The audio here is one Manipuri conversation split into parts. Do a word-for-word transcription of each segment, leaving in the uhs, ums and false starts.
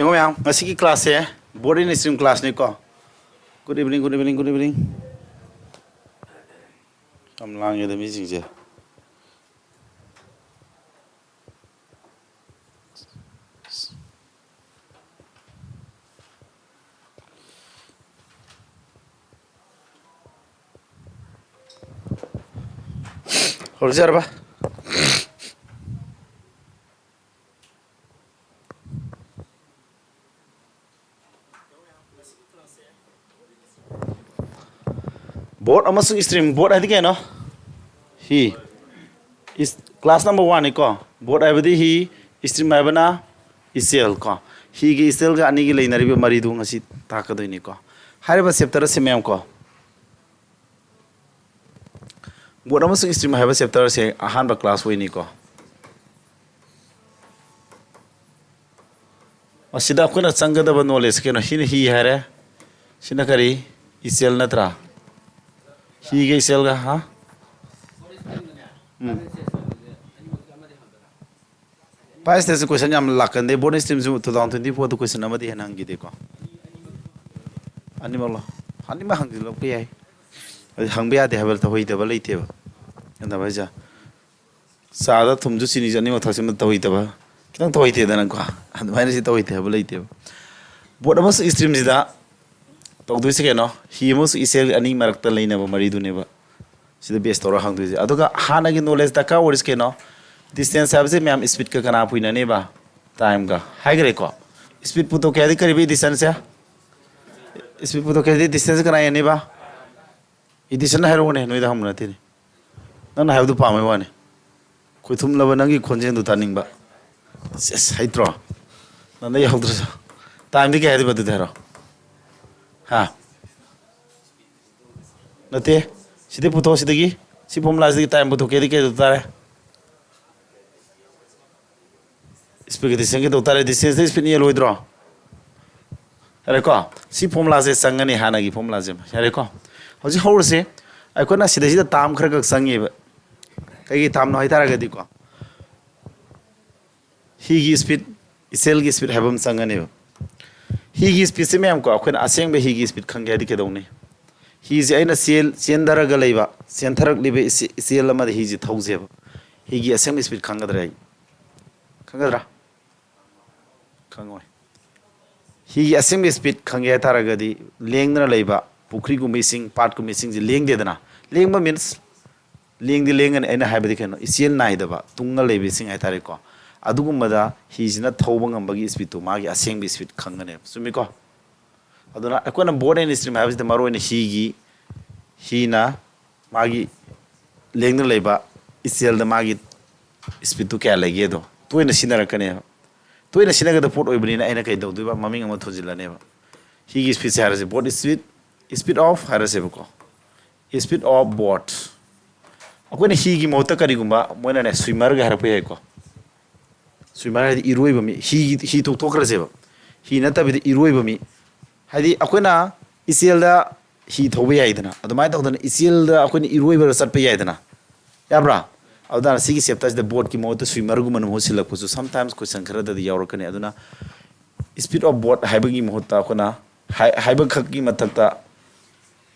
ꯌꯦꯡꯉꯣ ꯃꯌꯥꯝ, ꯉꯁꯤꯒꯤ class say board and stream class ꯅꯤꯀꯣ꯫ Good evening, good evening, good evening. ꯌꯥꯝ ꯂꯥꯡꯉꯦꯗ ꯃꯤꯁꯤꯡꯁꯦ꯫ ꯍꯧꯔꯁꯤ ꯌꯥꯔꯕ? Board ꯑꯃꯁꯨꯡ stream꯫ Board ꯍꯥꯏꯗꯤ ꯀꯩꯅꯣ? ꯍꯤ꯫ Is-, class number one ꯅꯤꯀꯣ꯫ Board ꯍꯥꯏꯕꯗꯤ ꯍꯤ, stream ꯍꯥꯏꯕꯅ ꯏꯆꯦꯜ ꯀꯣ꯫ ꯍꯤꯒꯤ ꯏꯆꯦꯜꯒ ꯑꯅꯤꯒꯤ ꯂꯩꯅꯔꯤꯕ ꯃꯔꯤꯗꯨ ꯉꯁꯤ ꯇꯥꯛꯀꯗꯣꯏꯅꯤꯀꯣ꯫ ꯍꯥꯏꯔꯤꯕ chapter ꯑꯁꯤ ꯃꯌꯥꯝ ꯀꯣ꯫ Board ꯑꯃꯁꯨꯡ stream ꯍꯥꯏꯕ chapter ꯁꯦ ꯑꯍꯥꯟꯕ class ꯑꯣꯏꯅꯤꯀꯣ꯫ ꯃꯁꯤꯗ ꯑꯩꯈꯣꯏꯅ ꯆꯪꯒꯗꯕ knowledge ꯀꯩꯅꯣ? ꯁꯤꯅ ꯍꯤ ꯍꯥꯏꯔꯦ꯫ ꯁꯤꯅ ꯀꯔꯤ? ꯏꯆꯦꯜ ꯅꯠꯇ꯭ꯔꯥ? ꯍꯤꯒ ꯏꯆꯦꯜꯒ, ꯍꯥ? ꯎꯝ꯫ Past tense ꯁꯨ question ꯌꯥꯝ ꯂꯥꯛꯀꯟꯗꯦ꯫ Board stream ꯁꯨ two thousand twenty four ꯗ question ꯑꯃꯗꯤ ꯍꯦꯟꯅ ꯍꯪꯈꯤꯗꯦꯀꯣ꯫ ꯑꯅꯤꯃꯛꯂꯣ? ꯑꯅꯤꯃꯛ ꯍꯪꯖꯤꯜꯂꯛꯄ ꯌꯥꯏ꯫ ꯑꯗꯨ ꯍꯪꯕ ꯌꯥꯗꯦ ꯍꯥꯏꯕ ꯇꯧꯍꯩꯗꯕ ꯂꯩꯇꯦꯕ꯫ ꯒ꯭ꯌꯥꯟ ꯇꯥꯕ ꯍꯥꯏꯁꯦ? ꯆꯥꯗ ꯊꯨꯝꯁꯨ ꯆꯤꯅꯤꯁꯨ ꯑꯅꯤꯃꯛ ꯊꯥꯛꯆꯤꯟꯕ ꯇꯧꯍꯩꯇꯕ, ꯈꯤꯇꯪ ꯇꯧꯍꯩꯇꯦꯗꯅꯀꯣ꯫ ꯑꯗꯨꯃꯥꯏꯅ ꯁꯤ ꯇꯧꯍꯩꯇꯦ ꯍꯥꯏꯕ ꯂꯩꯇꯦꯕ꯫ Board ꯑꯃꯁꯨꯡ stream ꯁꯤꯗ ꯇꯧꯗꯣꯏꯁꯦ ꯀꯩꯅꯣ? ꯍꯤ ꯑꯃꯁꯨꯡ ꯏꯆꯦꯜ ꯑꯅꯤ ꯃꯔꯛꯇ ꯂꯩꯅꯕ ꯃꯔꯤꯗꯨꯅꯦꯕ ꯁꯤꯗ base ꯇꯧꯔ ꯍꯪꯗꯣꯏꯁꯦ꯫ ꯑꯗꯨꯒ ꯍꯥꯟꯅꯒꯤ knowledge ꯗꯔꯀꯥꯔ ꯑꯣꯏꯔꯤꯁꯦ ꯀꯩꯅꯣ? Distance ꯍꯥꯏꯕꯁꯦ ꯃꯌꯥꯝ speed ꯀ ꯀꯅꯥ ꯄꯨꯏꯅꯅꯦꯕ? Time ꯀ꯫ ꯍꯥꯏꯈ꯭ꯔꯦꯀꯣ? Speed ꯄꯨꯊꯣꯛꯀꯦ ꯍꯥꯏꯗꯤ ꯀꯔꯤꯕ distance ꯁꯦ? Speed ꯄꯨꯊꯣꯛꯀꯦ ꯍꯥꯏꯗꯤ distance ꯀꯅꯥ ꯌꯦꯟꯅꯦꯕ? Addition ꯍꯥꯏꯔꯛꯑꯣꯅꯦ, ꯅꯣꯏꯗ ꯍꯪꯕ ꯅꯠꯇꯦꯅꯦ꯫ ꯅꯪꯅ ꯍꯥꯏꯕꯗꯨ ꯄꯥꯝꯕꯩ ꯋꯥꯅꯤ꯫ ꯈꯣꯏꯊꯨꯝꯂꯕ ꯅꯪꯒꯤ ꯈꯣꯟꯖꯦꯜꯗꯨ ꯇꯥꯅꯤꯡꯕ꯫ ꯁꯦꯁ, ꯍꯩꯇ꯭ꯔꯣ? ꯅꯪꯅ ꯌꯥꯎꯗ꯭ꯔꯁꯨ꯫ Time ꯗꯤ ꯀꯩ ꯍꯥꯏꯗꯣꯏꯕ ꯑꯗꯨꯗꯤ ꯍꯥꯏꯔꯣ? ꯍꯥ? ꯅꯠꯇꯦ꯫ ꯁꯤꯗꯤ ꯄꯨꯊꯣꯛ, ꯁꯤꯗꯒꯤ꯫ ꯁꯤ formula ꯁꯤꯗꯒꯤ time ꯄꯨꯊꯣꯛꯀꯦꯗꯤ ꯀꯩ ꯇꯧ ꯇꯥꯔꯦ? Speed ꯀ distance ꯀ ꯇꯧ ꯇꯥꯔꯦ, distance ꯇ speed ꯅ ꯌꯦꯜꯂꯣꯏꯗ꯭ꯔꯣ? ꯌꯥꯔꯦꯀꯣ? ꯁꯤ formula ꯁꯦ ꯆꯪꯉꯅꯤ, ꯍꯥꯟꯅꯒꯤ formula ꯁꯦ꯫ ꯌꯥꯔꯦꯀꯣ? ꯍꯧꯖꯤꯛ ꯍꯧꯔꯁꯦ꯫ ꯑꯩꯈꯣꯏꯅ ꯁꯤꯗꯩꯁꯤꯗ term ꯈꯔ ꯈꯛ ꯆꯪꯉꯦꯕ꯫ ꯀꯩꯒꯤ term ꯅꯣ ꯍꯥꯏ ꯇꯥꯔꯒꯗꯤꯀꯣ, ꯍꯤꯒꯤ speed, ꯏꯆꯦꯜꯒꯤ ꯏꯁꯄꯤꯠ ꯍꯥꯏꯕ ꯑꯃ ꯆꯪꯒꯅꯦꯕ꯫ ꯍꯤꯒꯤ ꯏꯁꯄꯤꯠꯁꯦ ꯃꯌꯥꯝꯀꯣ, ꯑꯩꯈꯣꯏꯅ ꯑꯁꯦꯡꯕ ꯍꯤꯒꯤ ꯏꯁꯄꯤꯠ ꯈꯪꯒꯦ ꯍꯥꯏꯗꯤ ꯀꯩꯗꯧꯅꯤ? ꯍꯤꯁꯦ ꯑꯩꯅ ꯆꯦꯜ-, ꯆꯦꯟꯊꯔꯒ ꯂꯩꯕ, ꯆꯦꯟꯊꯔꯛꯂꯤꯕ ꯏꯆꯦ-, ꯏꯆꯦꯜ ꯑꯃꯗ ꯍꯤꯁꯦ ꯊꯧꯁꯦꯕ꯫ ꯍꯤꯒꯤ ꯑꯁꯦꯡꯕ ꯏꯁꯄꯤꯠ ꯈꯪꯒꯗ꯭ꯔꯥ ꯑꯩ? ꯈꯪꯒꯗ꯭ꯔꯥ? ꯈꯪꯉꯣꯏ꯫ ꯍꯤꯒꯤ ꯑꯁꯦꯡꯕ ꯏꯁꯄꯤꯠ ꯈꯪꯒꯦ ꯍꯥꯏ ꯇꯥꯔꯒꯗꯤ, ꯂꯦꯡꯗꯅ ꯂꯩꯕ ꯄꯨꯈ꯭ꯔꯤꯒꯨꯝꯕ ꯏꯁꯤꯡ, ꯄꯥꯠꯀꯨꯝꯕ ꯏꯁꯤꯡꯁꯦ ꯂꯦꯡꯗꯦꯗꯅ꯫ ꯂꯦꯡꯕ means, ꯂꯦꯡꯗꯤ ꯂꯦꯡꯒꯅꯤ, ꯑꯩꯅ ꯍꯥꯏꯕꯗꯤ ꯀꯩꯅꯣ, ꯏꯆꯦꯜ ꯅꯥꯏꯗꯕ, ꯇꯨꯡꯉ ꯂꯩꯕ ꯏꯁꯤꯡ ꯍꯥꯏ ꯇꯥꯔꯦꯀꯣ꯫ ꯑꯗꯨꯒꯨꯝꯕꯗ ꯍꯤꯁꯤꯅ ꯊꯧꯕ ꯉꯝꯕꯒꯤ ꯏꯁꯄꯤꯠꯇꯨ, ꯃꯥꯒꯤ ꯑꯁꯦꯡꯕ ꯏꯁꯄꯤꯠ ꯈꯪꯒꯅꯦꯕ꯫ ꯆꯨꯝꯃꯤꯀꯣ? ꯑꯗꯨꯅ ꯑꯩꯈꯣꯏꯅ boat and stream ꯍꯥꯏꯕꯁꯤꯗ ꯃꯔꯨ ꯑꯣꯏꯅ ꯍꯤꯒꯤ, ꯍꯤꯅ ꯃꯥꯒꯤ ꯂꯦꯡꯗꯅ ꯂꯩꯕ ꯏꯆꯦꯜꯗ ꯃꯥꯒꯤ ꯏꯁꯄꯤꯠꯇꯨ ꯀꯌꯥ ꯂꯩꯒꯦꯗꯣ ꯇꯣꯏꯅ ꯁꯤꯖꯤꯟꯅꯔꯛꯀꯅꯦꯕ꯫ ꯇꯣꯏꯅ ꯁꯤꯖꯤꯟꯅꯒꯗꯕ ꯄꯣꯠ ꯑꯣꯏꯕꯅꯤꯅ ꯑꯩꯅ ꯀꯩ ꯇꯧꯗꯣꯏꯕ? ꯃꯃꯤꯡ ꯑꯃ ꯊꯣꯟꯖꯤꯜꯂꯅꯦꯕ꯫ ꯍꯤꯒꯤ ꯏꯁꯄꯤꯠꯁꯦ ꯍꯥꯏꯔꯁꯦ, boat speed, speed of ꯍꯥꯏꯔꯁꯦꯕꯀꯣ, speed of boat꯫ ꯑꯩꯈꯣꯏꯅ ꯍꯤꯒꯤ ꯃꯍꯨꯠꯇ ꯀꯔꯤꯒꯨꯝꯕ ꯃꯣꯏꯅꯅꯦ, swimmerꯒ ꯍꯥꯏꯔꯛꯄ ꯌꯥꯏꯀꯣ꯫ Swimmer ꯍꯥꯏꯗꯤ ꯏꯔꯣꯏꯕ ꯃꯤ, ꯍꯤ, ꯍꯤ ꯇꯣꯛꯊꯣꯛꯈ꯭ꯔꯁꯦꯕ꯫ ꯍꯤ ꯅꯠꯇꯕꯤꯗ ꯏꯔꯣꯏꯕ ꯃꯤ, ꯍꯥꯏꯗꯤ ꯑꯩꯈꯣꯏꯅ ꯏꯆꯦꯜꯗ ꯍꯤ ꯊꯧꯕ ꯌꯥꯏꯗꯅ, ꯑꯗꯨꯃꯥꯏꯅ ꯇꯧꯗꯅ ꯏꯆꯦꯜꯗ ꯑꯩꯈꯣꯏꯅ ꯏꯔꯣꯏꯕꯗ ꯆꯠꯄ ꯌꯥꯏꯗꯅ, ꯌꯥꯕ꯭ꯔꯥ? ꯑꯗꯨꯅ ꯁꯤꯒꯤ chapterꯁꯤꯗ boatꯀꯤ ꯃꯍꯨꯠꯇ swimmerꯒꯨꯝꯕꯅ ꯃꯍꯨꯠ ꯁꯤꯜꯂꯛꯄꯁꯨ sometimes question ꯈꯔꯗꯗꯤ ꯌꯥꯎꯔꯛꯀꯅꯤ꯫ ꯑꯗꯨꯅ speed of boat ꯍꯥꯏꯕꯒꯤ ꯃꯍꯨꯠꯇ ꯑꯩꯈꯣꯏꯅ ꯍꯥꯏ-, ꯍꯥꯏꯕꯈꯛꯀꯤ ꯃꯊꯛꯇ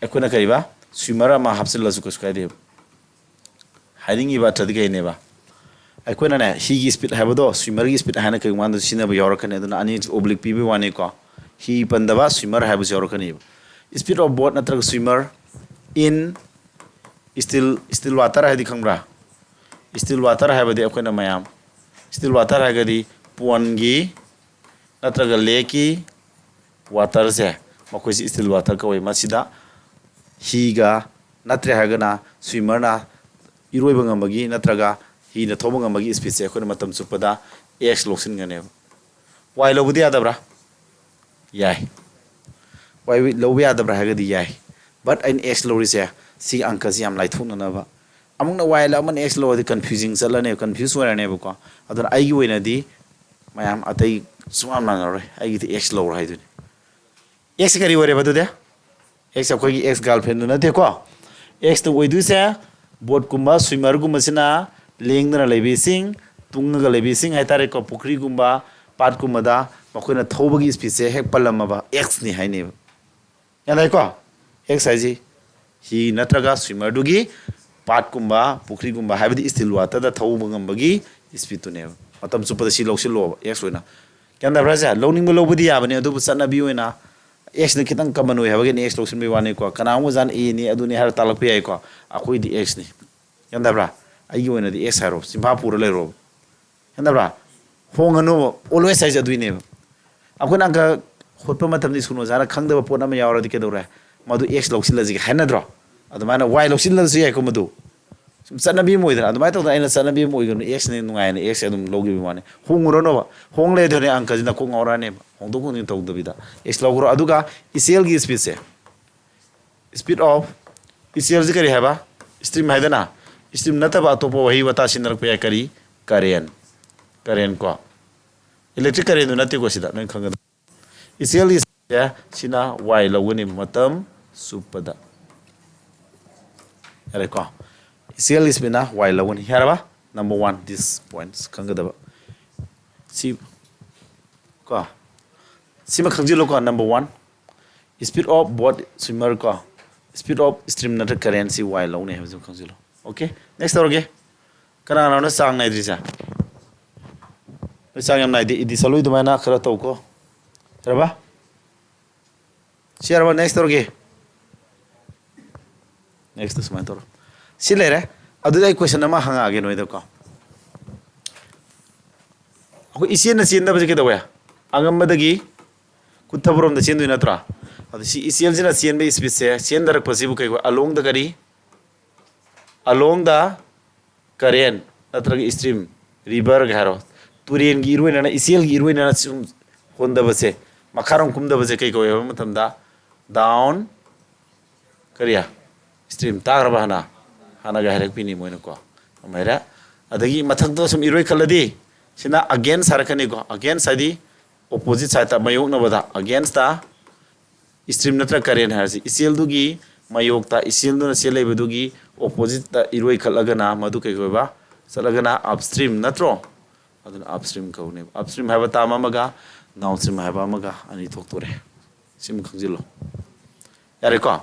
ꯑꯩꯈꯣꯏꯅ ꯀꯔꯤꯕ, swimmer ꯑꯃ ꯍꯥꯞꯆꯤꯜꯂꯁꯨ ꯀꯩꯁꯨ ꯀꯥꯏꯗꯦꯕ꯫ ꯍꯥꯏꯅꯤꯡꯉꯤꯕ ꯑꯔꯊꯗꯤ ꯀꯩꯅꯦꯕ? ꯑꯩꯈꯣꯏꯅꯅꯦ, ꯍꯤꯒꯤ ꯏꯁꯄꯤꯠ ꯍꯥꯏꯕꯗꯣ, ꯁ꯭ꯋꯤꯃꯔꯒꯤ ꯏꯁꯄꯤꯠ ꯍꯥꯏꯅ ꯀꯩꯒꯨꯝꯕ ꯀꯥꯟꯗ ꯁꯤꯖꯤꯟꯅꯕ ꯌꯥꯎꯔꯛꯀꯅꯤ꯫ ꯑꯗꯨꯅ ꯑꯅꯤ oblique ꯄꯤꯕꯒꯤ ꯋꯥꯅꯤꯀꯣ꯫ ꯍꯤ ꯄꯟꯗꯕ, ꯁ꯭ꯋꯤꯃꯔ ꯍꯥꯏꯕꯁꯨ ꯌꯥꯎꯔꯛꯀꯅꯦꯕ꯫ Speed of boat ꯅꯠꯇ꯭ꯔꯒ swimmer in still, still water ꯍꯥꯏꯗꯤ ꯈꯪꯕ꯭ꯔꯥ? Still water ꯍꯥꯏꯕꯗꯤ ꯑꯩꯈꯣꯏꯅ ꯃꯌꯥꯝ, still water ꯍꯥꯏꯔꯒꯗꯤ pondꯒꯤ ꯅꯠꯇ꯭ꯔꯒ lakeꯀꯤ waterꯁꯦ, ꯃꯈꯣꯏꯁꯤ still water ꯀꯧꯏ꯫ ꯃꯁꯤꯗ ꯍꯤꯒ ꯅꯠꯇ꯭ꯔꯦ ꯍꯥꯏꯔꯒꯅ swimmerꯅ ꯏꯔꯣꯏꯕ ꯉꯝꯕꯒꯤ ꯅꯠꯇ꯭ꯔꯒ ꯍꯤꯅ ꯊꯧꯕ ꯉꯝꯕꯒꯤ speedꯁꯦ ꯑꯩꯈꯣꯏꯅ ꯃꯇꯝ ꯆꯨꯞꯄꯗ x ꯂꯧꯁꯤꯟꯒꯅꯦꯕ꯫ Y ꯂꯧꯕꯗꯤ ꯌꯥꯗꯕ꯭ꯔꯥ? ꯌꯥꯏ꯫ Y ꯂꯧꯕ ꯌꯥꯗꯕ꯭ꯔꯥ ꯍꯥꯏꯔꯒꯗꯤ ꯌꯥꯏ꯫ But ꯑꯩꯅ x ꯂꯧꯔꯤꯁꯦ ꯁꯤꯒꯤ ꯑꯪꯀꯁꯤ ꯌꯥꯝ ꯂꯥꯏꯊꯣꯛꯅꯅꯕ꯫ ꯑꯃꯨꯛꯅ y ꯂꯧ, ꯑꯃꯅ x ꯂꯧꯔꯗꯤ confusing ꯆꯠꯂꯅꯦꯕ, confuse ꯑꯣꯏꯔꯅꯦꯕꯀꯣ꯫ ꯑꯗꯨꯅ ꯑꯩꯒꯤ ꯑꯣꯏꯅꯗꯤ ꯃꯌꯥꯝ ꯑꯇꯩ ꯁꯨꯡꯃꯥꯟ ꯃꯥꯟꯅꯔꯣꯏ, ꯑꯩꯒꯤꯗꯤ x ꯂꯧꯔꯣ ꯍꯥꯏꯗꯣꯏꯅꯤ꯫ X ꯀꯔꯤ ꯑꯣꯏꯔꯦꯕ ꯑꯗꯨꯗꯤ? X ꯑꯩꯈꯣꯏꯒꯤ ex girlfriendꯗꯨ ꯅꯠꯇꯦꯀꯣ꯫ Xꯇ ꯑꯣꯏꯗꯣꯏꯁꯦ boatꯀꯨꯝꯕ swimmerꯒꯨꯝꯕꯁꯤꯅ ꯂꯦꯡꯗꯅ ꯂꯩꯕ ꯏꯁꯤꯡ, ꯇꯨꯡꯉꯒ ꯂꯩꯕ ꯏꯁꯤꯡ ꯍꯥꯏꯇꯥꯔꯦꯀꯣ, ꯄꯨꯈ꯭ꯔꯤꯒꯨꯝꯕ, ꯄꯥꯠꯀꯨꯝꯕꯗ ꯃꯈꯣꯏꯅ ꯊꯧꯕꯒꯤ ꯏꯁꯄꯤꯠꯁꯦ ꯍꯦꯛ ꯄꯜꯂꯝꯃꯕ, ꯑꯦꯛꯁꯅꯤ ꯍꯥꯏꯅꯦꯕ꯫ ꯒ꯭ꯌꯥꯟ ꯇꯥꯏꯀꯣ? ꯑꯦꯛꯁ ꯍꯥꯏꯁꯤ ꯍꯤ ꯅꯠꯇ꯭ꯔꯒ ꯁ꯭ꯋꯤꯃꯔꯗꯨꯒꯤ, ꯄꯥꯠꯀꯨꯝꯕ ꯄꯨꯈ꯭ꯔꯤꯒꯨꯝꯕ, ꯍꯥꯏꯕꯗꯤ ꯏꯁꯇꯤꯜ ꯋꯥꯇꯔꯗ ꯊꯧꯕ ꯉꯝꯕꯒꯤ ꯏꯁꯄꯤꯠꯇꯨꯅꯦꯕ꯫ ꯃꯇꯝ ꯆꯨꯞꯄꯗ ꯁꯤ ꯂꯧꯁꯤꯜꯂꯣꯕ ꯑꯦꯛꯁ ꯑꯣꯏꯅ꯫ ꯒ꯭ꯌꯥꯟ ꯇꯥꯕ꯭ꯔꯥ ꯍꯥꯏꯁꯦ? ꯂꯧꯅꯤꯡꯕ ꯂꯧꯕꯗꯤ ꯌꯥꯕꯅꯤ, ꯑꯗꯨꯕꯨ ꯆꯠꯅꯕꯤ ꯑꯣꯏꯅ ꯑꯦꯛꯁꯅ ꯈꯤꯇꯪ ꯀꯃꯟ ꯑꯣꯏ ꯍꯥꯏꯕꯒꯤꯅꯤ ꯑꯦꯛꯁ ꯂꯧꯁꯤꯟꯕꯒꯤ ꯋꯥꯅꯤꯀꯣ꯫ ꯀꯅꯥꯒꯨꯝꯕ ꯖꯥꯠꯅ ꯑꯦꯅꯤ ꯑꯗꯨꯅꯤ ꯍꯥꯏꯔ ꯇꯥꯛꯂꯛꯄ ꯌꯥꯏꯀꯣ꯫ ꯑꯩꯈꯣꯏꯗꯤ ꯑꯦꯛꯁꯅꯤ꯫ ꯒ꯭ꯌꯥꯟ ꯇꯥꯕ꯭ꯔꯥ? ꯑꯩꯒꯤ ꯑꯣꯏꯅꯗꯤ ꯑꯦꯛꯁ ꯍꯥꯏꯔꯣ, ꯆꯤꯟꯐꯥ ꯄꯨꯔ ꯂꯩꯔꯣꯕ꯫ ꯒ꯭ꯌꯥꯟ ꯇꯥꯕ꯭ꯔꯥ? ꯍꯣꯡꯉꯅꯨꯕ꯫ ꯑꯣꯜꯋꯦꯁ ꯍꯥꯏꯁꯦ ꯑꯗꯨꯏꯅꯦꯕ꯫ ꯑꯩꯈꯣꯏꯅ ꯑꯪꯀ ꯍꯣꯠꯄ ꯃꯇꯝꯗ ꯁ꯭ꯀꯨꯜ ꯑꯣꯖꯥꯅ ꯈꯪꯗꯕ ꯄꯣꯠ ꯑꯃ ꯌꯥꯎꯔꯗꯤ ꯀꯩꯗꯧꯔꯦ? ꯃꯗꯨ ꯑꯦꯛꯁ ꯂꯧꯁꯤꯜꯂꯁꯤꯒ ꯍꯥꯏꯅꯗ꯭ꯔꯣ? ꯑꯗꯨꯃꯥꯏꯅ ꯋꯥꯏ ꯂꯧꯁꯤꯜꯂꯁꯨ ꯌꯥꯏꯀꯣ ꯃꯗꯨ꯫ ꯁꯨꯝ ꯆꯠꯅꯕꯤ ꯑꯃ ꯑꯣꯏꯗꯅ, ꯑꯗꯨꯃꯥꯏꯅ ꯇꯧꯗꯅ ꯑꯩꯅ ꯆꯠꯅꯕꯤ ꯑꯃ ꯑꯣꯏꯒꯅꯨ, ꯑꯦꯛꯁꯅ ꯅꯨꯡꯉꯥꯏꯅ ꯑꯦꯛꯁ ꯑꯗꯨꯝ ꯂꯧꯈꯤꯕ ꯋꯥꯅꯤ꯫ ꯍꯣꯡꯉꯨꯔꯅꯣꯕ꯫ ꯍꯣꯡ ꯂꯩꯔꯗꯤ ꯍꯣꯔꯦꯟ ꯑꯪꯀꯁꯤ ꯅꯀꯣꯛ ꯉꯥꯎꯔꯛꯑꯅꯦꯕ꯫ ꯍꯣꯡꯗꯣꯛ ꯍꯣꯡꯖꯤꯟ ꯇꯧꯗꯕꯤꯗ ꯑꯦꯛꯁ ꯂꯧꯈ꯭ꯔꯣ꯫ ꯑꯗꯨꯒ ꯏꯆꯦꯜꯒꯤ ꯏꯁꯄꯤꯠꯁꯦ, speed of, ꯏꯆꯦꯜꯁꯤ ꯀꯔꯤ ꯍꯥꯏꯕ? ꯏꯁꯇ꯭ꯔꯤꯝ ꯍꯥꯏꯗꯅ꯫ ꯏꯁꯇ꯭ꯔꯤꯝ ꯅꯠꯇꯕ ꯑꯇꯣꯞꯄ ꯋꯥꯍꯩ ꯋꯥꯇꯥ ꯁꯤꯖꯤꯟꯅꯔꯛꯄ ꯌꯥꯏ꯫ ꯀꯔꯤ? ꯀꯔꯦꯟ꯫ ꯀꯔꯦꯟ ꯀꯣ꯫ ꯏꯂꯦꯛꯇ꯭ꯔꯤꯛ ꯀꯔꯦꯟꯗꯨ ꯅꯠꯇꯦꯀꯣ ꯁꯤꯗ, ꯅꯣꯏ ꯈꯪꯒꯗꯕ꯫ ꯏꯆꯦꯜꯒꯤ ꯏꯁꯄꯤꯠꯁꯦ ꯁꯤꯅ ꯋꯥꯏ ꯂꯧꯒꯅꯤ ꯃꯇꯝ ꯆꯨꯞꯄꯗ꯫ ꯌꯥꯔꯦꯀꯣ? ꯏꯆꯦꯜꯒꯤ ꯏꯁꯄꯤꯠꯅ ꯋꯥꯏ ꯂꯧꯒꯅꯤ꯫ ꯌꯥꯔꯕ? Number one, this points ꯈꯪꯒꯗꯕ꯫ ꯁꯤ ꯀꯣ, ꯁꯤꯃ ꯈꯪꯖꯤꯜꯂꯨꯀꯣ꯫ Number one, speed of boat swimmer ꯀꯣ, speed of stream ꯅꯠꯇ꯭ꯔ current ꯁꯤ ꯋꯥꯏ ꯂꯧꯅꯤ ꯍꯥꯏꯕꯁꯤꯃ ꯈꯪꯖꯤꯜꯂꯨ꯫ Okay, next ꯇꯧꯔꯒꯦ꯫ ꯀꯅꯥ ꯀꯅꯥꯅꯣ ꯆꯥꯡ ꯅꯥꯏꯗ꯭ꯔꯤꯁꯦ? ꯅꯣꯏ ꯆꯥꯡ ꯌꯥꯝ ꯅꯥꯏꯗꯦ꯫ ꯏꯗꯤ ꯆꯠꯂꯣꯏ ꯑꯗꯨꯃꯥꯏꯅ ꯈꯔ ꯇꯧꯀꯣ꯫ ꯌꯥꯔꯕ? ꯁꯤ ꯌꯥꯔꯕ? Next ꯇꯧꯔꯒꯦ꯫ Next ꯁꯨꯃꯥꯏꯅ ꯇꯧꯔꯣ꯫ ꯁꯤ ꯂꯩꯔꯦ꯫ ꯑꯗꯨꯗꯤ ꯑꯩ question ꯑꯃ ꯍꯪꯉꯛꯑꯒꯦ ꯅꯣꯏꯗꯀꯣ꯫ ꯑꯩꯈꯣꯏ ꯏꯆꯦꯜꯅ ꯆꯦꯟꯗꯕꯁꯦ ꯀꯩꯗꯧꯋꯦ? ꯑꯉꯝꯕꯗꯒꯤ ꯀꯨꯠꯊꯕꯔꯣꯝꯗ ꯆꯦꯟꯗꯣꯏ ꯅꯠꯇ꯭ꯔꯥ? ꯑꯗꯨ ꯁꯤ ꯏꯆꯦꯜꯁꯤꯅ ꯆꯦꯟꯕ speedꯁꯦ, ꯆꯦꯟꯊꯔꯛꯄꯁꯤꯕꯨ ꯀꯩ ꯀꯧꯋꯦ? Along the ꯀꯔꯤ? Along the current ꯅꯠꯇ꯭ꯔꯒ stream, riverꯒ ꯍꯥꯏꯔꯣ꯫ ꯇꯨꯔꯦꯟꯒꯤ ꯏꯔꯣꯏꯅꯅ, ꯏꯆꯦꯜꯒꯤ ꯏꯔꯣꯏꯅꯅ ꯁꯨꯝ ꯍꯣꯟꯗꯕꯁꯦ, ꯃꯈꯥꯔꯣꯝ ꯀꯨꯝꯗꯕꯁꯦ ꯀꯩ ꯀꯧꯋꯦ ꯍꯥꯏꯕ ꯃꯇꯝꯗ, down ꯀꯔꯤ? Stream꯫ ꯇꯥꯈ꯭ꯔꯕ ꯍꯥꯟꯅ? ꯍꯥꯟꯅꯒ ꯍꯥꯏꯔꯛꯄꯤꯅꯤ ꯃꯣꯏꯅꯀꯣ꯫ ꯑꯗꯨꯃꯥꯏꯅ꯫ ꯑꯗꯒꯤ ꯃꯊꯛꯇ ꯁꯨꯝ ꯏꯔꯣꯏ ꯈꯠꯂꯗꯤ ꯁꯤꯅ against ꯍꯥꯏꯔꯛꯀꯅꯤꯀꯣ꯫ Against ꯍꯥꯏꯗꯤ opposite sideꯇ, ꯃꯥꯌꯣꯛꯅꯕꯗ, against the stream ꯅꯠꯇ꯭ꯔꯒ current ꯍꯥꯏꯔꯁꯤ꯫ ꯏꯆꯦꯜꯗꯨꯒꯤ ꯃꯥꯌꯣꯛꯇ, ꯏꯆꯦꯜꯗꯨꯅ ꯆꯦꯜꯂꯛꯏꯕꯗꯨꯒꯤ oppositeꯇ ꯏꯔꯣꯏ ꯈꯠꯂꯒꯅ ꯃꯗꯨ ꯀꯩ ꯀꯧꯋꯦꯕ? ꯆꯠꯂꯒꯅ upstream ꯅꯠꯇ꯭ꯔꯣ? ꯑꯗꯨꯅ upstream ꯀꯧꯅꯦꯕ꯫ Upstream ꯍꯥꯏꯕ term ꯑꯃꯒ downstream ꯍꯥꯏꯕ ꯑꯃꯒ ꯑꯅꯤ ꯊꯣꯛꯇꯣꯔꯦ꯫ ꯁꯤꯃ ꯈꯪꯖꯤꯜꯂꯣ꯫ ꯌꯥꯔꯦꯀꯣ?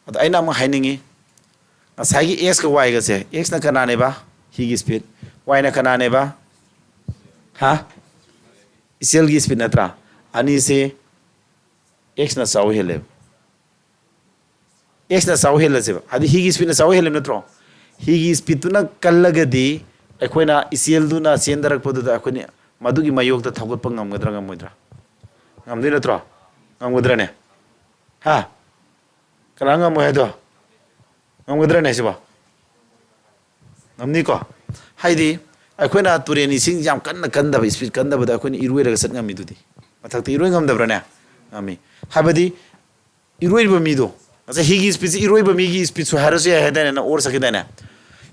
ꯑꯗꯣ ꯑꯩꯅ ꯑꯃꯨꯛ ꯍꯥꯏꯅꯤꯡꯉꯤ, ꯉꯁꯥꯏꯒꯤ x ꯀ y ꯒꯁꯦ, x ꯅ ꯀꯅꯥꯅꯦꯕ? ꯍꯤꯒꯤ speed꯫ Y ꯅ ꯀꯅꯥꯅꯦꯕ? ꯍꯥ? ꯏꯆꯦꯜꯒꯤ speed ꯅꯠꯇ꯭ꯔꯥ? ꯑꯅꯤꯁꯦ x ꯅ ꯆꯥꯎ ꯍꯦꯜꯂꯦꯕ꯫ X ꯅ ꯆꯥꯎ ꯍꯦꯜꯂꯁꯦꯕ꯫ ꯍꯥꯏꯗꯤ ꯍꯤꯒꯤ speed ꯅ ꯆꯥꯎ ꯍꯦꯜꯂꯦꯕ ꯅꯠꯇ꯭ꯔꯣ? ꯍꯤꯒꯤ speed ꯇꯨꯅ ꯀꯜꯂꯒꯗꯤ ꯑꯩꯈꯣꯏꯅ ꯏꯆꯦꯜꯗꯨꯅ ꯆꯦꯟꯊꯔꯛꯄꯗꯨꯗ ꯑꯩꯈꯣꯏꯅ ꯃꯗꯨꯒꯤ ꯃꯥꯌꯣꯛꯇ ꯊꯧꯒꯠꯄ ꯉꯝꯒꯗ꯭ꯔꯥ ꯉꯝꯃꯣꯏꯗ꯭ꯔꯥ? ꯉꯝꯗꯣꯏ ꯅꯠꯇ꯭ꯔꯣ? ꯉꯝꯒꯗ꯭ꯔꯅꯦ? ꯍꯥ? ꯀꯅꯥ ꯉꯝꯃꯣꯏ ꯍꯥꯏꯗꯣ? ꯉꯝꯒꯗ꯭ꯔꯅꯦ ꯁꯤꯕꯣ? ꯉꯝꯅꯤꯀꯣ? ꯍꯥꯏꯗꯤ ꯑꯩꯈꯣꯏꯅ ꯇꯨꯔꯦꯟ ꯏꯁꯤꯡ ꯌꯥꯝ ꯀꯟꯅ ꯀꯟꯗꯕ, speed ꯀꯟꯗꯕꯗ ꯑꯩꯈꯣꯏꯅ ꯏꯔꯣꯏꯔꯒ ꯆꯠ ꯉꯝꯃꯤꯗꯨꯗꯤ꯫ ꯃꯊꯛꯇ ꯏꯔꯣꯏ ꯉꯝꯗꯕ꯭ꯔꯥꯅꯦ? ꯉꯝꯃꯤ꯫ ꯍꯥꯏꯕꯗꯤ ꯏꯔꯣꯏꯔꯤꯕ ꯃꯤꯗꯣ, ꯉꯁꯥꯏ ꯍꯤꯒꯤ speed ꯁꯦ ꯏꯔꯣꯏꯕ ꯃꯤꯒꯤ speed ꯁꯨ ꯍꯥꯏꯔꯁꯨ ꯌꯥꯏ ꯍꯥꯏꯗꯥꯏꯅꯦ, ꯅꯪ ꯑꯣꯔ ꯆꯠꯈꯤꯗꯥꯏꯅꯦ?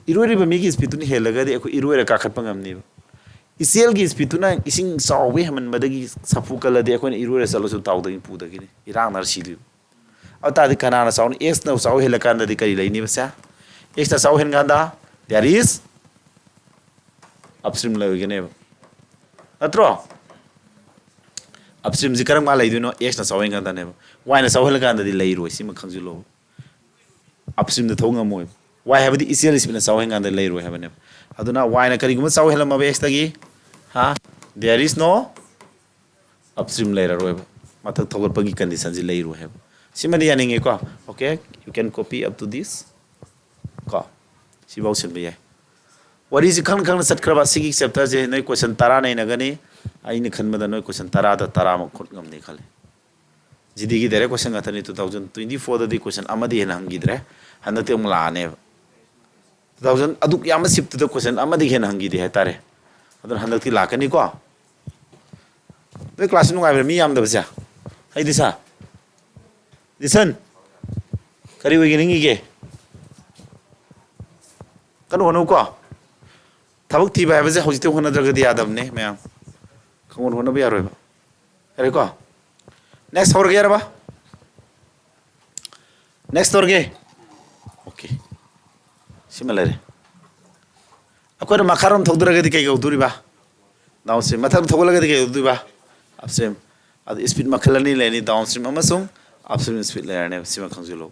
ꯏꯔꯣꯏꯔꯤꯕ ꯃꯤꯒꯤ speed ꯇꯨꯅ ꯍꯦꯜꯂꯒꯗꯤ ꯑꯩꯈꯣꯏ ꯏꯔꯣꯏꯔ ꯀꯥꯈꯠꯄ ꯉꯝꯅꯤꯕ꯫ ꯏꯆꯦꯜꯒꯤ speed ꯇꯨꯅ ꯏꯁꯤꯡ ꯆꯥꯎꯕ ꯍꯦꯟꯃꯟꯕꯗꯒꯤ ꯁꯥꯐꯨ ꯀꯜꯂꯗꯤ ꯑꯩꯈꯣꯏꯅ ꯏꯔꯣꯏꯔ ꯆꯠꯂꯁꯨ ꯇꯥꯎꯗꯒꯤ ꯄꯨꯗꯒꯤꯅꯤ, ꯏꯔꯥꯛꯅꯔ ꯁꯤꯗꯣꯏꯕ꯫ ꯑꯗꯨ ꯇꯥꯔꯗꯤ ꯀꯅꯥꯅ ꯆꯥꯎꯅꯤ? X ꯅ ꯆꯥꯎ ꯍꯦꯜꯂꯀꯥꯟꯗꯗꯤ ꯀꯔꯤ ꯂꯩꯅꯤꯕ ꯁꯦ? X ꯅ ꯆꯥꯎ ꯍꯦꯟꯀꯥꯟꯗ there is upstream ꯂꯩꯒꯅꯦꯕ, ꯅꯠꯇ꯭ꯔꯣ? Upstream ꯁꯤ ꯀꯔꯝ ꯀꯥꯟ ꯂꯩꯗꯣꯏꯅꯣ? X ꯅ ꯆꯥꯎ ꯍꯦꯟꯀꯥꯟꯗꯅꯦꯕ꯫ Y ꯅ ꯆꯥꯎ ꯍꯦꯜꯂꯀꯥꯟꯗꯗꯤ ꯂꯩꯔꯣꯏ, ꯁꯤꯃ ꯈꯪꯖꯤꯜꯂꯣ꯫ Upstream ꯗ ꯊꯧ ꯉꯝꯃꯣꯏ꯫ Y ꯍꯥꯏꯕꯗꯤ ꯏꯆꯦꯜ speed ꯅ ꯆꯥꯎ ꯍꯦꯟꯀꯥꯟꯗ ꯂꯩꯔꯣꯏ ꯍꯥꯏꯕꯅꯦꯕ꯫ ꯑꯗꯨꯅ Y ꯅ ꯀꯔꯤꯒꯨꯝꯕ ꯆꯥꯎ ꯍꯦꯜꯂꯝꯃꯕ X ꯇꯒꯤ, ꯍꯥ? There is no upstream ꯂꯩꯔꯔꯣꯏꯕ꯫ ꯃꯊꯛ ꯊꯧꯒꯠꯄꯒꯤ condition ꯁꯤ ꯂꯩꯔꯣꯏ ꯍꯥꯏꯕ꯫ ꯁꯤꯃꯗꯤ ꯌꯥꯅꯤꯡꯉꯦꯀꯣ? Okay, you can copy up to this꯫ ꯀꯣ? ꯁꯤꯐꯥꯎ ꯁꯤꯟꯕ ꯌꯥꯏ꯫ ꯋꯥꯔꯤꯁꯤ ꯈꯪꯅ ꯈꯪꯅ ꯆꯠꯈ꯭ꯔꯕ ꯁꯤꯒꯤ chapter ꯁꯦ ꯅꯣꯏ question ꯇꯔꯥ ꯅꯩꯅꯒꯅꯤ꯫ ꯑꯩꯅ ꯈꯟꯕꯗ ꯅꯣꯏ question ꯇꯔꯥꯗ ꯇꯔꯥꯃꯨꯛ ꯈꯣꯠ ꯉꯝꯅꯤ ꯈꯜꯂꯤ꯫ G D ꯒꯤ direct question ꯉꯥꯛꯇꯅꯤ꯫ Two thousand twenty four ꯗꯗꯤ question ꯑꯃꯗꯤ ꯍꯦꯟꯅ ꯍꯪꯈꯤꯗ꯭ꯔꯦ꯫ ꯍꯟꯗꯛꯇꯤ ꯑꯃꯨꯛ ꯂꯥꯛꯑꯅꯦꯕ꯫ Two thousand ꯑꯗꯨꯛ ꯌꯥꯝꯕ shift ꯇꯨꯗ question ꯑꯃꯗꯒꯤ ꯍꯦꯟꯅ ꯍꯪꯈꯤꯗꯦ ꯍꯥꯏꯇꯥꯔꯦ꯫ ꯑꯗꯨꯅ ꯍꯟꯗꯛꯇꯤ ꯂꯥꯛꯀꯅꯤꯀꯣ꯫ ꯅꯣꯏ class ꯁꯤ ꯅꯨꯡꯉꯥꯏꯕ꯭ꯔꯥ, ꯃꯤ ꯌꯥꯝꯗꯕꯁꯦ? ꯑꯩꯗꯤ ꯁꯥ, ꯗꯤꯁꯟ, ꯀꯔꯤ ꯑꯣꯏꯒꯦ ꯅꯤꯡꯉꯤꯒꯦ? ꯀꯟꯅ ꯍꯣꯠꯅꯧꯀꯣ꯫ ꯊꯕꯛ ꯊꯤꯕ ꯍꯥꯏꯕꯁꯦ ꯍꯧꯖꯤꯛꯇꯤ ꯍꯣꯠꯅꯗ꯭ꯔꯒꯗꯤ ꯌꯥꯗꯕꯅꯦ ꯃꯌꯥꯝ꯫ ꯈꯪꯍꯣꯠ ꯍꯣꯠꯅꯕ ꯌꯥꯔꯣꯏꯕ꯫ ꯌꯥꯔꯦꯀꯣ? Next ꯍꯧꯔꯒꯦ ꯌꯥꯔꯕ? Next ꯇꯧꯔꯒꯦ꯫ Okay꯫ ꯁꯤꯃ ꯂꯩꯔꯦ꯫ ꯑꯩꯈꯣꯏꯅ ꯃꯈꯥꯔꯣꯝ ꯊꯧꯗꯔꯒꯗꯤ ꯀꯩ ꯀꯧꯗꯣꯔꯤꯕ? Downstream ꯃꯊꯛ ꯊꯧꯒꯠꯂꯒꯗꯤ ꯀꯩ ꯇꯧꯗꯣꯏꯕ? Upstream. ꯑꯗꯨ speed ꯃꯈꯜ ꯑꯅꯤ ꯂꯩꯔꯅꯤ, downstream ꯑꯃꯁꯨꯡ upstream speed ꯂꯩꯔꯅꯦꯕ꯫ ꯁꯤꯃ ꯈꯪꯖꯤꯜꯂꯨ꯫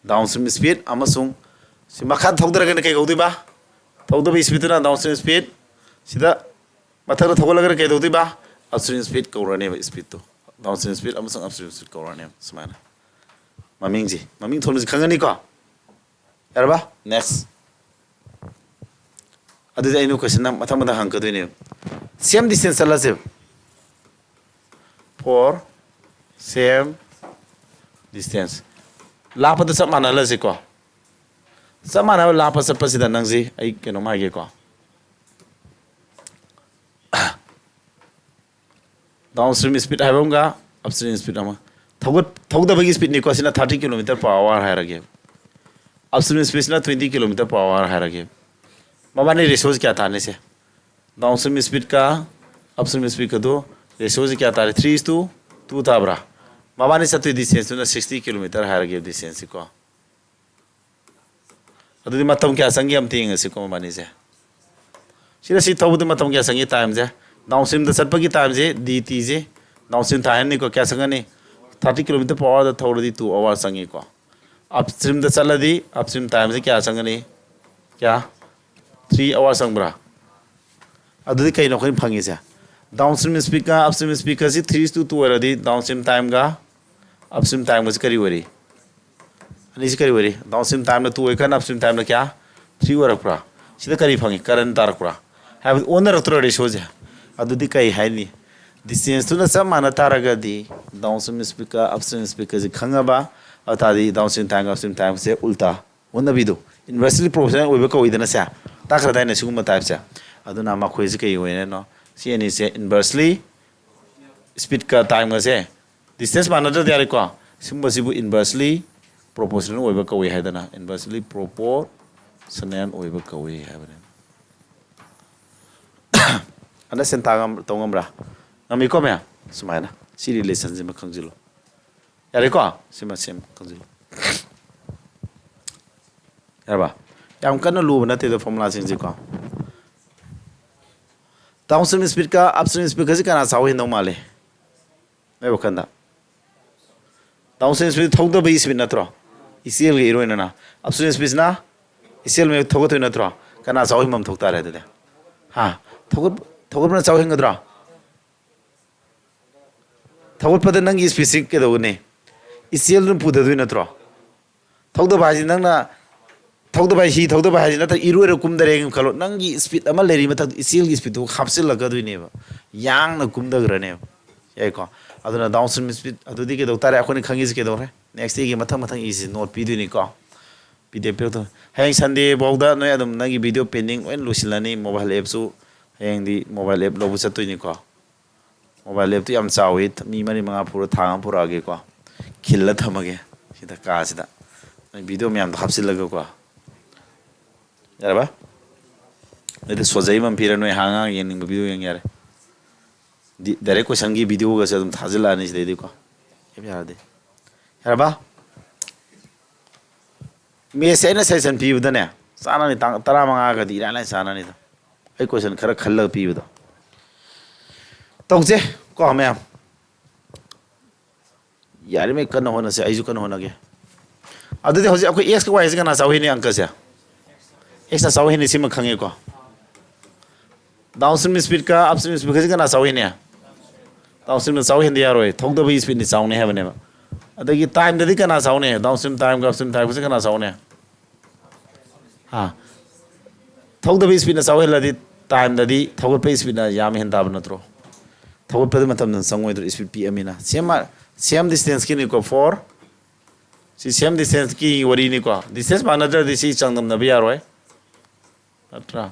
Downstream speed ꯑꯃꯁꯨꯡ ꯁꯤ ꯃꯈꯥ ꯊꯧꯗꯔꯒꯅ ꯀꯩ ꯀꯧꯗꯣꯏꯕ? ꯊꯧꯗꯕ speedꯇꯨꯅ downstream speed꯫ ꯁꯤꯗ ꯃꯊꯛꯇ ꯊꯧꯒꯠꯂꯒꯅ ꯀꯩ ꯇꯧꯗꯣꯏꯕ? Upstream speed ꯀꯧꯔꯅꯦꯕ, speedꯇꯣ꯫ Downstream speed ꯑꯃꯁꯨꯡ upstream speed ꯀꯧꯔꯅꯦꯕ꯫ ꯁꯨꯃꯥꯏꯅ ꯃꯃꯤꯡꯁꯤ, ꯃꯃꯤꯡ ꯊꯣꯟꯕꯁꯤ ꯈꯪꯒꯅꯤꯀꯣ? ꯌꯥꯔꯕ? Next. ꯑꯗꯨꯗꯤ ꯑꯩꯅ question ꯃꯊꯪ ꯃꯊꯪ ꯍꯪꯉꯛꯀꯗꯣꯏꯅꯦꯕ꯫ Same distance ꯆꯠꯂꯁꯦꯕ꯫ For same distance, ꯂꯥꯞꯄꯗ ꯆꯞ ꯃꯥꯟꯅꯍꯜꯂꯁꯤꯀꯣ꯫ ꯆꯞ ꯃꯥꯟꯅꯕ ꯂꯥꯞꯄ ꯆꯠꯄꯁꯤꯗ ꯅꯪꯁꯤ, ꯑꯩ ꯀꯩꯅꯣꯝ ꯍꯥꯏꯒꯦꯀꯣ꯫ Downstream speed ꯍꯥꯏꯕ ꯑꯃꯒ upstream speed ꯑꯃ꯫ ꯊꯧꯒꯠ-, ꯊꯧꯗꯕꯒꯤ speedꯅꯤꯀꯣ, ꯁꯤꯅ thirty kilometer per hour ꯍꯥꯏꯔꯒꯦ꯫ Upstream speedꯁꯤꯅ twenty kilometer per hour ꯍꯥꯏꯔꯒꯦ꯫ ꯃꯕꯥꯅꯤ ratioꯁꯤ ꯀꯌꯥ ꯇꯥꯅꯤ ꯁꯦ? Downstream speedꯀ upstream speedꯀꯗꯨ ratioꯁꯤ ꯀꯌꯥ ꯇꯥꯔꯦ? Three is to two ꯇꯥꯕ꯭ꯔꯥ? ꯃꯕꯥꯅꯤ ꯆꯠꯇꯣꯏ distanceꯇꯨꯅ sixty kilometer ꯍꯥꯏꯔꯒꯦ, distanceꯁꯤꯀꯣ꯫ ꯑꯗꯨꯗꯤ ꯃꯇꯝ ꯀꯌꯥ ꯆꯪꯒꯦ ꯑꯝꯇ ꯌꯦꯡꯉꯁꯤꯀꯣ, ꯃꯕꯥꯅꯤꯁꯦ꯫ ꯁꯤꯗ ꯁꯤ ꯊꯧꯕꯗ ꯃꯇꯝ ꯀꯌꯥ ꯆꯪꯒꯦ? Timeꯁꯦ, downstreamꯗ ꯆꯠꯄꯒꯤ timeꯁꯦ, dt ꯁꯦ, downstream ꯇꯥꯍꯟꯅꯤꯀꯣ, ꯀꯌꯥ ꯆꯪꯒꯅꯤ? Thirty kilometer per hourꯗ ꯊꯧꯔꯗꯤ two hour ꯆꯪꯉꯤꯀꯣ꯫ Upstreamꯗ ꯆꯠꯂꯗꯤ upstream timeꯁꯦ ꯀꯌꯥ ꯆꯪꯒꯅꯤ? ꯀꯌꯥ? Three hour ꯆꯪꯕ꯭ꯔꯥ? ꯑꯗꯨꯗꯤ ꯀꯩꯅꯣ ꯑꯩꯈꯣꯏꯅ ꯐꯪꯉꯤꯁꯦ? Downstream speedꯀ upstream speedꯀꯁꯤ three is to two ꯑꯣꯏꯔꯗꯤ downstream timeꯒ upstream timeꯒꯁꯤ ꯀꯔꯤ ꯑꯣꯏꯔꯤ? ꯑꯅꯤꯁꯤ ꯀꯔꯤ ꯑꯣꯏꯔꯤ? Downstream timeꯅ two ꯑꯣꯏꯀꯥꯟꯗ upstream timeꯅ ꯀꯌꯥ? Three ꯑꯣꯏꯔꯛꯄ꯭ꯔꯥ? ꯁꯤꯗ ꯀꯔꯤ ꯐꯪꯉꯤ? Current ꯇꯥꯔꯛꯄ꯭ꯔꯥ? ꯍꯥꯏꯕꯗꯤ ꯑꯣꯟꯅꯔꯛꯇ꯭ꯔꯣ ratioꯁꯦ? ꯑꯗꯨꯗꯤ ꯀꯩ ꯍꯥꯏꯅꯤ? Distanceꯇꯨꯅ ꯆꯞ ꯃꯥꯟꯅ ꯇꯥꯔꯒꯗꯤ downstream speedꯀ upstream speedꯀꯁꯤ ꯈꯪꯉꯕ, ꯑꯗꯨ ꯇꯥꯔꯗꯤ downstream timeꯒ upstream timeꯁꯦ ꯎꯜꯇꯥ ꯑꯣꯟꯅꯕꯤꯗꯣ, inversely proportional ꯑꯣꯏꯕ ꯀꯧꯏꯗꯅ ꯁꯦ, ꯇꯥꯛꯈ꯭ꯔꯗꯥꯏꯅꯦ ꯁꯤꯒꯨꯝꯕ typeꯁꯦ? ꯑꯗꯨꯅ ꯃꯈꯣꯏꯁꯦ ꯀꯩ ꯑꯣꯏꯔꯤꯅꯣ? ꯁꯤ ꯑꯅꯤꯁꯦ inversely, speedꯀ timeꯒꯁꯦ distance ꯃꯥꯟꯅꯗ꯭ꯔꯗꯤ ꯌꯥꯔꯦꯀꯣ꯫ ꯁꯤꯒꯨꯝꯕꯁꯤꯕꯨ inversely proportional ꯑꯣꯏꯕ ꯀꯧꯏ ꯍꯥꯏꯗꯅ, inversely proportional ꯑꯣꯏꯕ ꯀꯧꯏ ꯍꯥꯏꯕꯅꯤ꯫ Understand ꯇꯥ ꯉꯝ-, ꯇꯧ ꯉꯝꯕ꯭ꯔꯥ? ꯉꯝꯃꯤꯀꯣ ꯃꯌꯥꯝ? ꯁꯨꯃꯥꯏꯅ ꯁꯤ relationꯁꯤꯃ ꯈꯪꯖꯤꯜꯂꯨ꯫ ꯌꯥꯔꯦꯀꯣ? ꯁꯤꯃ ꯁꯦꯝ ꯈꯪꯖꯤꯜꯂꯨ꯫ ꯌꯥꯔꯕ? ꯌꯥꯝ ꯀꯟꯅ ꯂꯨꯕ ꯅꯠꯇꯦꯗ formulaꯁꯤꯡꯁꯦꯀꯣ꯫ Downstream speed ꯀ upstream speed ꯀꯁꯤ ꯀꯅꯥ ꯆꯥꯎ ꯍꯦꯟꯗꯧ ꯃꯥꯜꯂꯤ? ꯅꯣꯏ ꯋꯥꯈꯜꯗ? Downstream speed ꯊꯧꯗꯕꯒꯤ speed ꯅꯠꯇ꯭ꯔꯣ? ꯏꯆꯦꯜꯒ ꯏꯔꯣꯏꯅꯅ꯫ Upstream speed ꯁꯤꯅ ꯏꯆꯦꯜ ꯃꯌꯦꯛ ꯊꯧꯒꯠꯇꯣꯏ ꯅꯠꯇ꯭ꯔꯣ? ꯀꯅꯥ ꯆꯥꯎ ꯍꯦꯟꯐꯝ ꯊꯣꯛ ꯇꯥꯔꯦ ꯑꯗꯨꯗꯤ? ꯍꯥ? ꯊꯧꯒꯠ-, ꯊꯧꯒꯠꯄꯅ ꯆꯥꯎ ꯍꯦꯟꯒꯗ꯭ꯔꯣ? ꯊꯧꯒꯠꯄꯗ ꯅꯪꯒꯤ speed ꯁꯤ ꯀꯩꯗꯧꯒꯅꯤ? ꯏꯆꯦꯜꯗꯨꯅ ꯄꯨꯗꯗꯣꯏ ꯅꯠꯇ꯭ꯔꯣ? ꯊꯧꯗꯕ ꯍꯥꯏꯁꯤ ꯅꯪꯅ, ꯊꯧꯗꯕ ꯍꯥꯏꯁꯤ, ꯊꯧꯗꯕ ꯍꯥꯏꯁꯤ ꯅꯠꯇ꯭ꯔ ꯏꯔꯣꯏꯔ ꯀꯨꯝꯗꯔꯦ ꯈꯜꯂꯣ, ꯅꯪꯒꯤ speed ꯑꯃ ꯂꯩꯔꯤ ꯃꯊꯛꯇ ꯏꯆꯦꯜꯒꯤ speed ꯇꯨ ꯍꯥꯞꯆꯤꯜꯂꯛꯀꯗꯣꯏꯅꯦꯕ, ꯌꯥꯡꯅ ꯀꯨꯝꯗꯈ꯭ꯔꯅꯦꯕ꯫ ꯌꯥꯏꯀꯣ? ꯑꯗꯨꯅ downstream speed ꯑꯗꯨꯗꯤ ꯀꯩꯗꯧ ꯇꯥꯔꯦ? ꯑꯩꯈꯣꯏꯅ ꯈꯪꯉꯤꯁꯤ ꯀꯩꯗꯧꯔꯦ? Next ꯗꯦꯒꯤ ꯃꯊꯪ ꯃꯊꯪ ꯏꯁꯤ note ꯄꯤꯗꯣꯏꯅꯤꯀꯣ꯫ P D F ꯄꯤꯔꯛꯇꯣꯏꯅꯤ꯫ ꯍꯌꯦꯡ Sunday ꯐꯥꯎꯗ ꯅꯣꯏ ꯑꯗꯨꯝ ꯅꯪꯒꯤ video pending ꯂꯣꯏ ꯂꯣꯏꯁꯤꯜꯂꯅꯤ꯫ Mobile app ꯁꯨ ꯍꯌꯦꯡꯗꯤ mobile app ꯂꯧꯕ ꯆꯠꯇꯣꯏꯅꯤꯀꯣ꯫ Mobile app ꯇꯨ ꯌꯥꯝ ꯆꯥꯎꯋꯤ, ꯃꯤ ꯃꯔꯤ ꯃꯉꯥ ꯄꯨꯔ ꯊꯥꯡ ꯑꯃ ꯄꯨꯔꯛꯑꯒꯦꯀꯣ, ꯈꯤꯜꯂ ꯊꯝꯃꯒꯦ ꯁꯤꯗ, ꯀꯥꯁꯤꯗ꯫ ꯅꯣꯏ video ꯃꯌꯥꯝꯗꯣ ꯍꯥꯞꯆꯤꯜꯂꯒꯀꯣ꯫ ꯌꯥꯔꯕ? ꯑꯗꯨꯗꯤ ꯁꯣꯖꯩ ꯑꯃ ꯄꯤꯔ ꯅꯣꯏ ꯍꯥꯡ ꯍꯥꯡ ꯌꯦꯡꯅꯤꯡꯕ video ꯌꯦꯡ ꯌꯥꯔꯦ꯫ ꯗꯤ-, direct question ꯒꯤ video ꯒꯁꯦ ꯑꯗꯨꯝ ꯊꯥꯖꯤꯜꯂꯛꯑꯅꯤ ꯁꯤꯗꯩꯗꯤꯀꯣ꯫ ꯑꯦꯞ ꯌꯥꯔꯗꯤ꯫ ꯌꯥꯔꯕ? Maths ꯁꯦ ꯑꯩꯅ suggestion ꯄꯤꯕꯗꯅꯦ, ꯆꯥꯅꯅꯤ, ꯇꯥꯡ ꯇꯔꯥꯃꯉꯥꯒꯗꯤ ꯏꯔꯥꯏ ꯂꯥꯏ ꯆꯥꯅꯅꯤꯗ꯫ ꯑꯩ question ꯈꯔ ꯈꯜꯂꯒ ꯄꯤꯕꯗꯣ꯫ ꯇꯧꯁꯦ ꯀꯣ ꯃꯌꯥꯝ꯫ ꯌꯥꯔꯤꯉꯩ ꯀꯟꯅ ꯍꯣꯠꯅꯁꯦ, ꯑꯩꯁꯨ ꯀꯟꯅ ꯍꯣꯠꯅꯒꯦ꯫ ꯑꯗꯨꯗꯤ ꯍꯧꯖꯤꯛ ꯑꯩꯈꯣꯏ X ꯀ Y ꯁꯦ ꯀꯅꯥ ꯆꯥꯎ ꯍꯦꯟꯅꯤ ꯑꯪꯀꯁꯦ? X ꯅ ꯆꯥꯎ ꯍꯦꯟꯅꯤ, ꯁꯤꯃ ꯈꯪꯉꯦꯀꯣ꯫ Downstream speed ꯀ upstream speed ꯀꯁꯦ ꯀꯅꯥ ꯆꯥꯎ ꯍꯦꯟꯅꯤ? Downstream ꯅ ꯆꯥꯎ ꯍꯦꯟꯗ ꯌꯥꯔꯣꯏ, ꯊꯧꯗꯕꯒꯤ speed ꯅ ꯆꯥꯎꯅꯤ ꯍꯥꯏꯕꯅꯦꯕ꯫ ꯑꯗꯒꯤ time ꯗꯗꯤ ꯀꯅꯥ ꯆꯥꯎꯅꯤ? Downstream time ꯒ upstream time ꯒꯁꯦ ꯀꯅꯥ ꯆꯥꯎꯅꯤ? ꯍꯥ? ꯊꯧꯗꯕꯒꯤ speed ꯅ ꯆꯥꯎ ꯍꯦꯜꯂꯗꯤ time ꯗꯗꯤ ꯊꯧꯒꯠꯄꯒꯤ speed ꯅ ꯌꯥꯝ ꯍꯦꯟ ꯇꯥꯕ ꯅꯠꯇ꯭ꯔꯣ? ꯊꯧꯒꯠꯄꯗ ꯃꯇꯝꯗ ꯆꯪꯉꯣꯏꯗ꯭ꯔꯣ, speed ꯄꯤꯛꯑꯃꯤꯅ? Same, same distance ꯀꯤꯅꯤꯀꯣ, four꯫ ꯁꯤ same distance ꯀꯤ ꯋꯥꯔꯤꯅꯤꯀꯣ꯫ Distance ꯃꯥꯟꯅꯗ꯭ꯔꯗꯤ ꯁꯤ ꯆꯥꯡꯗꯝꯅꯕ ꯌꯥꯔꯣꯏ꯫ ꯅꯠꯇ꯭ꯔꯥ?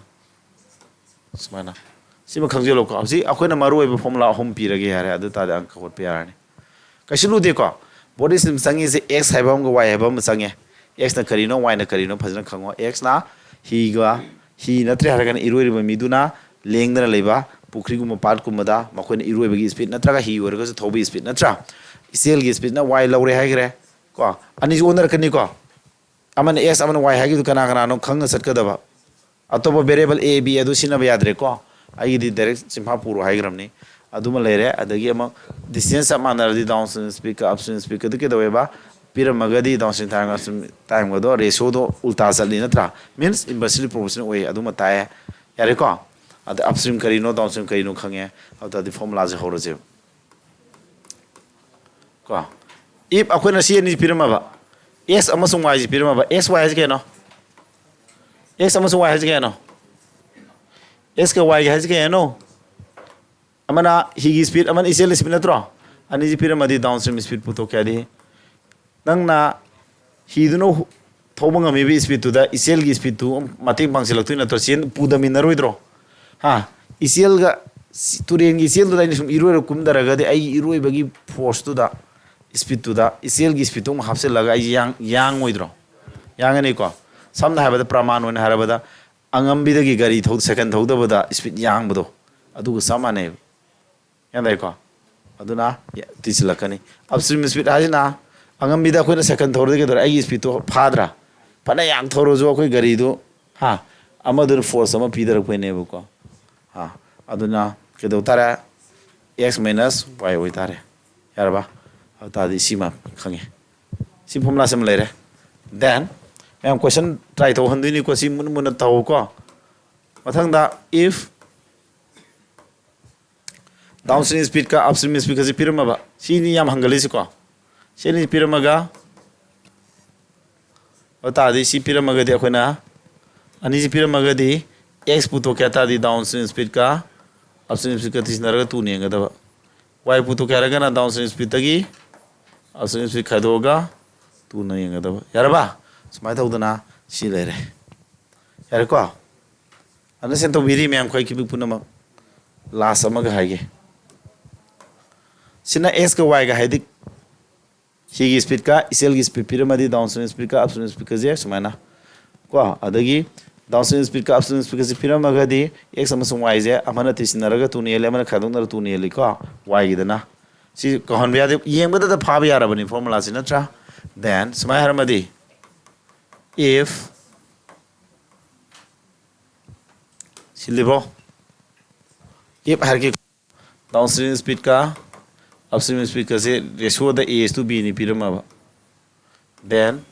ꯁꯨꯃꯥꯏꯅ꯫ ꯁꯤꯃ ꯈꯪꯖꯤꯜꯂꯣꯀꯣ꯫ ꯍꯧꯖꯤꯛ ꯑꯩꯈꯣꯏꯅ ꯃꯔꯨꯑꯣꯏꯕ formula ꯑꯍꯨꯝ ꯄꯤꯔꯒꯦ ꯌꯥꯔꯦ, ꯑꯗꯨ ꯇꯥꯔꯗꯤ ꯑꯪꯀ ꯍꯣꯠꯄ ꯌꯥꯔꯅꯤ꯫ ꯀꯩꯁꯨ ꯂꯨꯗꯦꯀꯣ꯫ Board system ꯆꯪꯉꯤꯁꯦ X ꯍꯥꯏꯕ ꯑꯃꯒ Y ꯍꯥꯏꯕ ꯑꯃ ꯆꯪꯉꯦ꯫ X ꯅ ꯀꯔꯤꯅꯣ, Y ꯅ ꯀꯔꯤꯅꯣ ꯐꯖꯅ ꯈꯪꯉꯣ꯫ X ꯅ ꯍꯤꯒ, ꯍꯤ ꯅꯠꯇ꯭ꯔꯦ ꯍꯥꯏꯔꯒꯅ ꯏꯔꯣꯏꯔꯤꯕ ꯃꯤꯗꯨꯅ ꯂꯦꯡꯗꯅ ꯂꯩꯕ ꯄꯨꯈ꯭ꯔꯤꯒꯨꯝꯕ ꯄꯥꯠꯀꯨꯝꯕꯗ ꯃꯈꯣꯏꯅ ꯏꯔꯣꯏꯕꯒꯤ speed ꯅꯠꯇ꯭ꯔꯒ ꯍꯤ ꯑꯣꯏꯔꯒꯁꯨ ꯊꯧꯕꯒꯤ speed ꯅꯠꯇ꯭ꯔꯥ? ꯏꯆꯦꯜꯒꯤ speed ꯅ Y ꯂꯧꯔꯦ ꯍꯥꯏꯈ꯭ꯔꯦ ꯀꯣ꯫ ꯑꯅꯤꯁꯤ ꯑꯣꯟꯅꯔꯛꯀꯅꯤꯀꯣ꯫ ꯑꯃꯅ X, ꯑꯃꯅ Y ꯍꯥꯏꯈꯤꯕꯗꯨ ꯀꯅꯥ ꯀꯅꯥꯅꯣ ꯈꯪꯅ ꯆꯠꯀꯗꯕ꯫ ꯑꯇꯣꯞꯄ variable A, B ꯑꯗꯨ ꯁꯤꯖꯤꯟꯅꯕ ꯌꯥꯗ꯭ꯔꯦꯀꯣ꯫ ꯑꯩꯒꯤꯗꯤ ꯗꯥꯏꯔꯦꯛ ꯆꯤꯟꯐꯥ ꯄꯨꯔꯣ ꯍꯥꯏꯈ꯭ꯔꯕꯅꯤ꯫ ꯑꯗꯨꯃ ꯂꯩꯔꯦ꯫ ꯑꯗꯒꯤ ꯑꯃꯨꯛ ꯗꯤꯁꯇꯦꯟꯁ ꯆꯞ ꯃꯥꯟꯅꯔꯗꯤ ꯗꯥꯎꯟ ꯁ꯭ꯇ꯭ꯔꯤꯝ ꯁ꯭ꯄꯤꯗꯀ ꯑꯞ ꯁ꯭ꯇ꯭ꯔꯤꯝ ꯁ꯭ꯄꯤꯗꯀꯗꯨ ꯀꯩꯗꯧꯋꯦꯕ? ꯄꯤꯔꯝꯃꯒꯗꯤ ꯗꯥꯎꯟ ꯁ꯭ꯇ꯭ꯔꯤꯝ ꯇꯥꯏꯝꯒ ꯑꯞ ꯁ꯭ꯇ꯭ꯔꯤꯝ ꯇꯥꯏꯝꯒꯗꯣ ꯔꯦꯁꯤꯌꯣꯗꯣ ꯎꯜꯇꯥ ꯆꯠꯂꯤ ꯅꯠꯇ꯭ꯔꯥ? ꯃꯤꯟꯁ ꯏꯟꯚꯔꯁꯂꯤ ꯄ꯭ꯔꯣꯄꯣꯔꯁꯅꯦꯜ ꯑꯣꯏ꯫ ꯑꯗꯨꯃ ꯇꯥꯛꯑꯦ꯫ ꯌꯥꯔꯦꯀꯣ? ꯑꯗ ꯑꯞ ꯁ꯭ꯇ꯭ꯔꯤꯝ ꯀꯔꯤꯅꯣ, ꯗꯥꯎꯟ ꯁ꯭ꯇ꯭ꯔꯤꯝ ꯀꯔꯤꯅꯣ ꯈꯪꯉꯦ꯫ ꯑꯗꯨ ꯇꯥꯔꯗꯤ ꯐꯣꯔꯃꯨꯂꯥꯁꯦ ꯍꯧꯔꯁꯦꯕ꯫ ꯀꯣ, ꯏꯐ ꯑꯩꯈꯣꯏꯅ ꯁꯤ ꯑꯅꯤ ꯄꯤꯔꯝꯃꯕ, ꯑꯦꯛꯁ ꯑꯃꯁꯨꯡ ꯋꯥꯏꯁꯤ ꯄꯤꯔꯝꯃꯕ, ꯑꯦꯛꯁ ꯋꯥꯏ ꯍꯥꯏꯁꯤ ꯀꯩꯅꯣ? ꯑꯦꯛꯁ ꯑꯃꯁꯨꯡ ꯋꯥꯏ ꯍꯥꯏꯁꯤ ꯀꯩꯅꯣ? ꯑꯦꯛꯁꯀ ꯋꯥꯏꯒ ꯍꯥꯏꯁꯤ ꯀꯩ ꯍꯥꯏꯅꯣ? ꯑꯃꯅ ꯍꯤꯒꯤ ꯁ꯭ꯄꯤꯗ, ꯑꯃꯅ ꯏꯆꯦꯜꯒꯤ ꯁ꯭ꯄꯤꯗ ꯅꯠꯇ꯭ꯔꯣ? ꯑꯅꯤꯁꯤ ꯄꯤꯔꯝꯃꯗꯤ ꯗꯥꯎꯟ ꯁ꯭ꯇ꯭ꯔꯤꯝ ꯁ꯭ꯄꯤꯗ ꯄꯨꯊꯣꯛꯀꯦ ꯍꯥꯏꯗꯤ, ꯅꯪꯅ ꯍꯤꯗꯨꯅ ꯍꯨ-, ꯊꯧꯕ ꯉꯝꯃꯤꯕ ꯁ꯭ꯄꯤꯗꯇꯨꯗ ꯏꯆꯦꯜꯒꯤ ꯁ꯭ꯄꯤꯗꯇꯨ ꯃꯇꯦꯡ ꯄꯥꯡꯁꯤꯜꯂꯛꯇꯣꯏ ꯅꯠꯇ꯭ꯔꯣ? ꯆꯦꯟ ꯄꯨꯗꯃꯤꯟꯅꯔꯣꯏꯗ꯭ꯔꯣ? ꯍꯥ? ꯏꯆꯦꯜꯒ ꯁꯤ-, ꯇꯨꯔꯦꯟꯒꯤ ꯏꯆꯦꯜꯗꯨꯗ ꯑꯩꯅ ꯁꯨꯝ ꯏꯔꯣꯏꯔ ꯀꯨꯝꯊꯔꯒꯗꯤ ꯑꯩꯒꯤ ꯏꯔꯣꯏꯕꯒꯤ ꯐꯣꯔꯁꯇꯨꯗ, ꯁ꯭ꯄꯤꯗꯇꯨꯗ ꯏꯆꯦꯜꯒꯤ ꯁ꯭ꯄꯤꯗꯇꯨ ꯑꯃꯨꯛ ꯍꯥꯞꯆꯤꯜꯂꯒ ꯑꯩꯁꯦ ꯌꯥꯡ-, ꯌꯥꯡꯉꯣꯏꯗ꯭ꯔꯣ? ꯌꯥꯡꯉꯅꯤꯀꯣ? ꯁꯝꯅ ꯍꯥꯏꯔꯕꯗ, ꯄ꯭ꯔꯃꯥꯟ ꯑꯣꯏꯅ ꯍꯥꯏꯔꯕꯗ, ꯑꯉꯝꯕꯤꯗꯒꯤ ꯒꯥꯔꯤ ꯊꯧ-, ꯁꯥꯏꯀꯜ ꯊꯧꯗꯕꯗ ꯁ꯭ꯄꯤꯗ ꯌꯥꯡꯕꯗꯣ, ꯑꯗꯨꯒ ꯆꯞ ꯃꯥꯟꯅꯩꯕ꯫ ꯒ꯭ꯌꯥꯟ ꯇꯥꯏꯀꯣ? ꯑꯗꯨꯅ ꯇꯤꯁꯤꯜꯂꯛꯀꯅꯤ꯫ ꯑꯞ ꯁ꯭ꯇ꯭ꯔꯤꯝ ꯁ꯭ꯄꯤꯗ ꯍꯥꯏꯁꯤꯅ ꯑꯉꯝꯕꯤꯗ ꯑꯩꯈꯣꯏꯅ ꯁꯥꯏꯀꯜ ꯊꯧꯔꯗꯤ ꯀꯩꯗꯧꯔꯦ? ꯑꯩꯒꯤ ꯁ꯭ꯄꯤꯗꯇꯣ ꯐꯥꯗ꯭ꯔꯥ? ꯐꯅ ꯌꯥꯝ ꯊꯧꯔꯁꯨ ꯑꯩꯈꯣꯏ ꯒꯥꯔꯤꯗꯨ, ꯍꯥ, ꯑꯃꯗꯨꯅ ꯐꯣꯔꯁ ꯑꯃ ꯄꯤꯗꯔꯛꯄꯩꯅꯦꯕꯀꯣ꯫ ꯍꯥ, ꯑꯗꯨꯅ ꯀꯩꯗꯧ ꯇꯥꯔꯦ? ꯑꯦꯛꯁ ꯃꯥꯏꯅꯁ ꯋꯥꯏ ꯑꯣꯏꯇꯥꯔꯦ꯫ ꯌꯥꯔꯕ? ꯑꯗꯨ ꯇꯥꯔꯗꯤ ꯁꯤꯃ ꯈꯪꯉꯦ꯫ ꯁꯤ ꯐꯣꯔꯃꯨꯂꯥꯁꯤꯃ ꯂꯩꯔꯦ꯫ Then ꯃꯌꯥꯝ ꯀꯣꯏꯁꯟ ꯇ꯭ꯔꯥꯏ ꯇꯧꯍꯟꯗꯣꯏꯅꯤꯀꯣ꯫ ꯁꯤ ꯃꯨꯟꯅ ꯃꯨꯟꯅ ꯇꯧꯀꯣ꯫ ꯃꯊꯪꯗ, ꯏꯐ ꯗꯥꯎꯟ ꯁ꯭ꯇ꯭ꯔꯤꯝ ꯁ꯭ꯄꯤꯗꯀ ꯑꯞ ꯁ꯭ꯇ꯭ꯔꯤꯝ ꯁ꯭ꯄꯤꯗꯀꯁꯦ ꯄꯤꯔꯝꯃꯕ, ꯁꯤꯅꯤ ꯌꯥꯝ ꯍꯪꯒꯠꯂꯤꯁꯤꯀꯣ꯫ ꯁꯤꯅꯤ ꯄꯤꯔꯝꯃꯒ, ꯑꯗꯨ ꯇꯥꯔꯗꯤ ꯁꯤ ꯄꯤꯔꯝꯃꯒꯗꯤ ꯑꯩꯈꯣꯏꯅ ꯑꯅꯤꯁꯤ ꯄꯤꯔꯝꯃꯒꯗꯤ, ꯑꯦꯛꯁ ꯄꯨꯊꯣꯛꯀꯦ ꯍꯥꯏ ꯇꯥꯔꯗꯤ ꯗꯥꯎꯟ ꯁ꯭ꯇ꯭ꯔꯤꯝ ꯁ꯭ꯄꯤꯗꯀ ꯑꯞ ꯁ꯭ꯇ꯭ꯔꯤꯝ ꯁ꯭ꯄꯤꯗꯀ ꯇꯤꯁꯤꯟꯅꯔꯒ ꯇꯨꯅ ꯌꯦꯡꯒꯗꯕ꯫ ꯋꯥꯏ ꯄꯨꯊꯣꯛꯀꯦ ꯍꯥꯏꯔꯒꯅ ꯗꯥꯎꯟ ꯁ꯭ꯇ꯭ꯔꯤꯝ ꯁ꯭ꯄꯤꯗꯇꯒꯤ ꯑꯞ ꯁ꯭ꯇ꯭ꯔꯤꯝ ꯁ꯭ꯄꯤꯗ ꯈꯥꯏꯗꯣꯛꯑꯒ ꯇꯨꯅ ꯌꯦꯡꯒꯗꯕ꯫ ꯌꯥꯔꯕ? ꯁꯨꯃꯥꯏꯅ ꯇꯧꯗꯅ ꯁꯤ ꯂꯩꯔꯦ꯫ ꯌꯥꯔꯦꯀꯣ? ꯑꯟꯗꯔꯁ꯭ꯇꯦꯟ ꯇꯧꯕꯤꯔꯤ ꯃꯌꯥꯝ, ꯑꯩꯈꯣꯏ ꯀꯤꯕꯤꯛ ꯄꯨꯝꯅꯃꯛ꯫ ꯂꯥꯁ ꯑꯃꯒ ꯍꯥꯏꯒꯦ꯫ ꯁꯤꯅ ꯑꯦꯛꯁꯀ ꯋꯥꯏꯒ ꯍꯥꯏꯗꯤ, ꯍꯤꯒꯤ ꯁ꯭ꯄꯤꯗꯀ ꯏꯆꯦꯜꯒꯤ ꯁ꯭ꯄꯤꯗ ꯄꯤꯔꯝꯃꯗꯤ ꯗꯥꯎꯟ ꯁ꯭ꯇ꯭ꯔꯤꯝ ꯁ꯭ꯄꯤꯗꯀ ꯑꯞ ꯁ꯭ꯇ꯭ꯔꯤꯝ ꯁ꯭ꯄꯤꯗꯀꯁꯦ ꯁꯨꯃꯥꯏꯅ ꯀꯣ, ꯑꯗꯒꯤ ꯗꯥꯎꯟ ꯁ꯭ꯇ꯭ꯔꯤꯝ ꯁ꯭ꯄꯤꯗꯀ ꯑꯞ ꯁ꯭ꯇ꯭ꯔꯤꯝ ꯁ꯭ꯄꯤꯗꯀꯁꯦ ꯄꯤꯔꯝꯃꯒꯗꯤ ꯑꯦꯛꯁ ꯑꯃꯁꯨꯡ ꯋꯥꯏꯁꯦ ꯑꯃꯅ ꯇꯤꯁꯤꯟꯅꯔꯒ ꯇꯨꯅ ꯌꯦꯜꯂꯤ, ꯑꯃꯅ ꯈꯥꯏꯗꯣꯛꯅꯔ ꯇꯨꯅ ꯌꯦꯜꯂꯤꯀꯣ, ꯋꯥꯏꯒꯤꯗꯅ꯫ ꯁꯤ ꯀꯥꯎꯍꯟꯕ ꯌꯥꯗꯦ, ꯌꯦꯡꯕꯗꯗ ꯐꯥꯕ ꯌꯥꯔꯕꯅꯤ ꯐꯣꯔꯃꯨꯂꯥꯁꯤ, ꯅꯠꯇ꯭ꯔꯥ? Then ꯁꯨꯃꯥꯏꯅ ꯍꯥꯏꯔꯝꯃꯗꯤ, ꯏꯐ ꯁꯤꯜꯂꯤꯕꯣ? F ꯍꯥꯏꯔꯛꯀꯦ꯫ Downstream speed ꯀ upstream speed ꯀꯁꯦ ratio the A is to B ꯅꯤ ꯄꯤꯔꯝꯃꯕ꯫ Then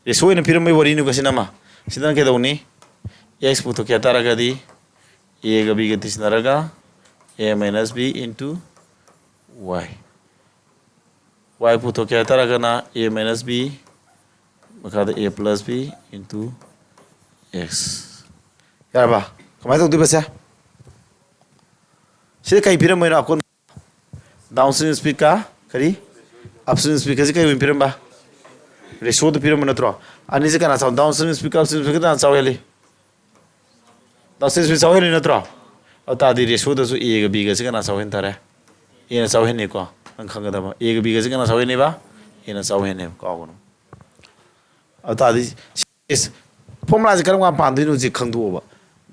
ratio ꯑꯣꯏꯅ ꯄꯤꯔꯝꯕꯩ ꯋꯥꯔꯤꯅꯤꯀꯣ ꯁꯤꯅ ꯑꯃ꯫ ꯁꯤꯗꯅ ꯀꯩꯗꯧꯅꯤ? X ꯄꯨꯊꯣꯛꯀꯦ ꯍꯥꯏ ꯇꯥꯔꯒꯗꯤ A ꯒ B ꯒ ꯇꯤꯟꯅꯔꯒ A minus B into Y꯫ Y ꯄꯨꯊꯣꯛꯀꯦ high ꯇꯥꯔꯒꯅ A minus B, ꯃꯈꯥꯗ A plus B into X꯫ ꯌꯥꯔꯕ? ꯀꯃꯥꯏꯅ ꯇꯧꯗꯣꯏꯕ ꯁꯦ? ꯁꯤꯗ ꯀꯩ ꯄꯤꯔꯝꯕꯩꯅꯣ? ꯑꯀꯣꯟ downstream speed ꯀ ꯀꯔꯤ? Upstream speed ꯀꯁꯤ ꯀꯩ ꯑꯣꯏꯅ ꯄꯤꯔꯝꯕ? Ratio ꯗ ꯄꯤꯔꯝꯕ ꯅꯠꯇ꯭ꯔꯣ? ꯑꯅꯤꯁꯤ ꯀꯅꯥ ꯆꯥꯎ? Downstream speed ꯀ upstream speed ꯀ ꯀꯅꯥ ꯆꯥꯎ ꯍꯦꯜꯂꯤ? Downstream speed ꯆꯥꯎ ꯍꯦꯜꯂꯤ ꯅꯠꯇ꯭ꯔꯣ? ꯑꯗꯨ ꯇꯥꯔꯗꯤ ratio ꯗꯁꯨ A ꯒ B ꯒꯁꯤ ꯀꯅꯥ ꯆꯥꯎ ꯍꯦꯟ ꯇꯥꯔꯦ? A ꯅ ꯆꯥꯎ ꯍꯦꯟꯅꯤꯀꯣ꯫ ꯅꯪ ꯈꯪꯒꯗꯕ꯫ A ꯒ B ꯒꯁꯤ ꯀꯅꯥ ꯆꯥꯎ ꯍꯦꯟꯅꯤꯕ? A ꯅ ꯆꯥꯎ ꯍꯦꯟꯅꯦꯕ꯫ ꯀꯥꯎꯒꯅꯨ꯫ ꯑꯗꯨ ꯇꯥꯔꯗꯤ formula ꯁꯦ ꯀꯔꯝ ꯀꯥꯟꯗ ꯄꯥꯟꯗꯣꯏꯅꯣ ꯍꯧꯖꯤꯛ ꯈꯪꯗꯣꯛꯑꯣꯕ꯫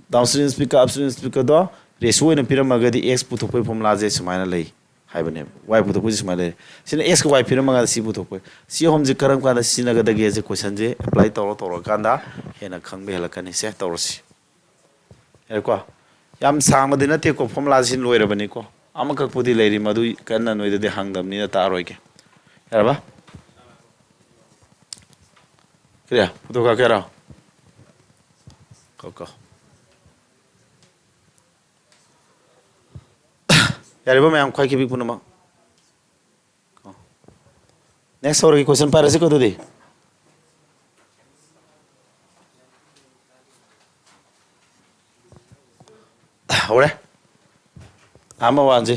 Downstream speed ꯀ upstream speed ꯀꯗꯣ ratio ꯑꯣꯏꯅ ꯄꯤꯔꯝꯃꯒꯗꯤ X ꯄꯨꯊꯣꯛꯄꯒꯤ formula ꯁꯦ ꯁꯨꯃꯥꯏꯅ ꯂꯩ ꯍꯥꯏꯕꯅꯦꯕ꯫ Y ꯄꯨꯊꯣꯛꯄꯁꯦ ꯁꯨꯃꯥꯏꯅ ꯂꯩ꯫ ꯁꯤꯅ X ꯀ Y ꯄꯤꯔꯝꯃꯒ C ꯄꯨꯊꯣꯛꯄ꯫ ꯁꯤ ꯑꯍꯨꯝꯁꯦ ꯀꯔꯝ ꯀꯥꯟꯗ ꯁꯤꯖꯤꯟꯅꯒꯗꯒꯦꯁꯦ question ꯁꯦ apply ꯇꯧꯔ ꯇꯧꯔꯀꯥꯟꯗ ꯍꯦꯟꯅ ꯈꯪꯕ ꯍꯦꯜꯂꯛꯀꯅꯤ꯫ ꯁꯦ ꯇꯧꯔꯁꯤ꯫ ꯌꯥꯔꯦꯀꯣ? ꯌꯥꯝ ꯁꯥꯡꯕꯗꯤ ꯅꯠꯇꯦꯀꯣ, formula ꯁꯤ ꯂꯣꯏꯔꯕꯅꯤꯀꯣ꯫ ꯑꯃꯈꯛꯄꯨꯗꯤ ꯂꯩꯔꯤ, ꯃꯗꯨ ꯀꯟꯅ ꯅꯣꯏꯗꯗꯤ ꯍꯪꯗꯕꯅꯤꯅ ꯇꯥꯔꯣꯏꯒꯦ꯫ ꯌꯥꯔꯕ? ꯀꯔꯤ? Photo ꯀꯥꯞꯀꯦ ꯍꯥꯏꯔꯣ? ꯀꯣ, ꯀꯣ꯫ ꯌꯥꯔꯤꯕ ꯃꯌꯥꯝ ꯈ꯭ꯋꯥꯏ ꯀꯤꯕꯤ ꯄꯨꯝꯅꯃꯛ? ꯀꯣ꯫ Next ꯍꯧꯔꯒꯦ, question ꯄꯥꯏꯔꯁꯤꯀꯣ ꯑꯗꯨꯗꯤ꯫ ꯍꯧꯔꯦ꯫ ꯑꯃ ꯋꯥꯟꯁꯦ꯫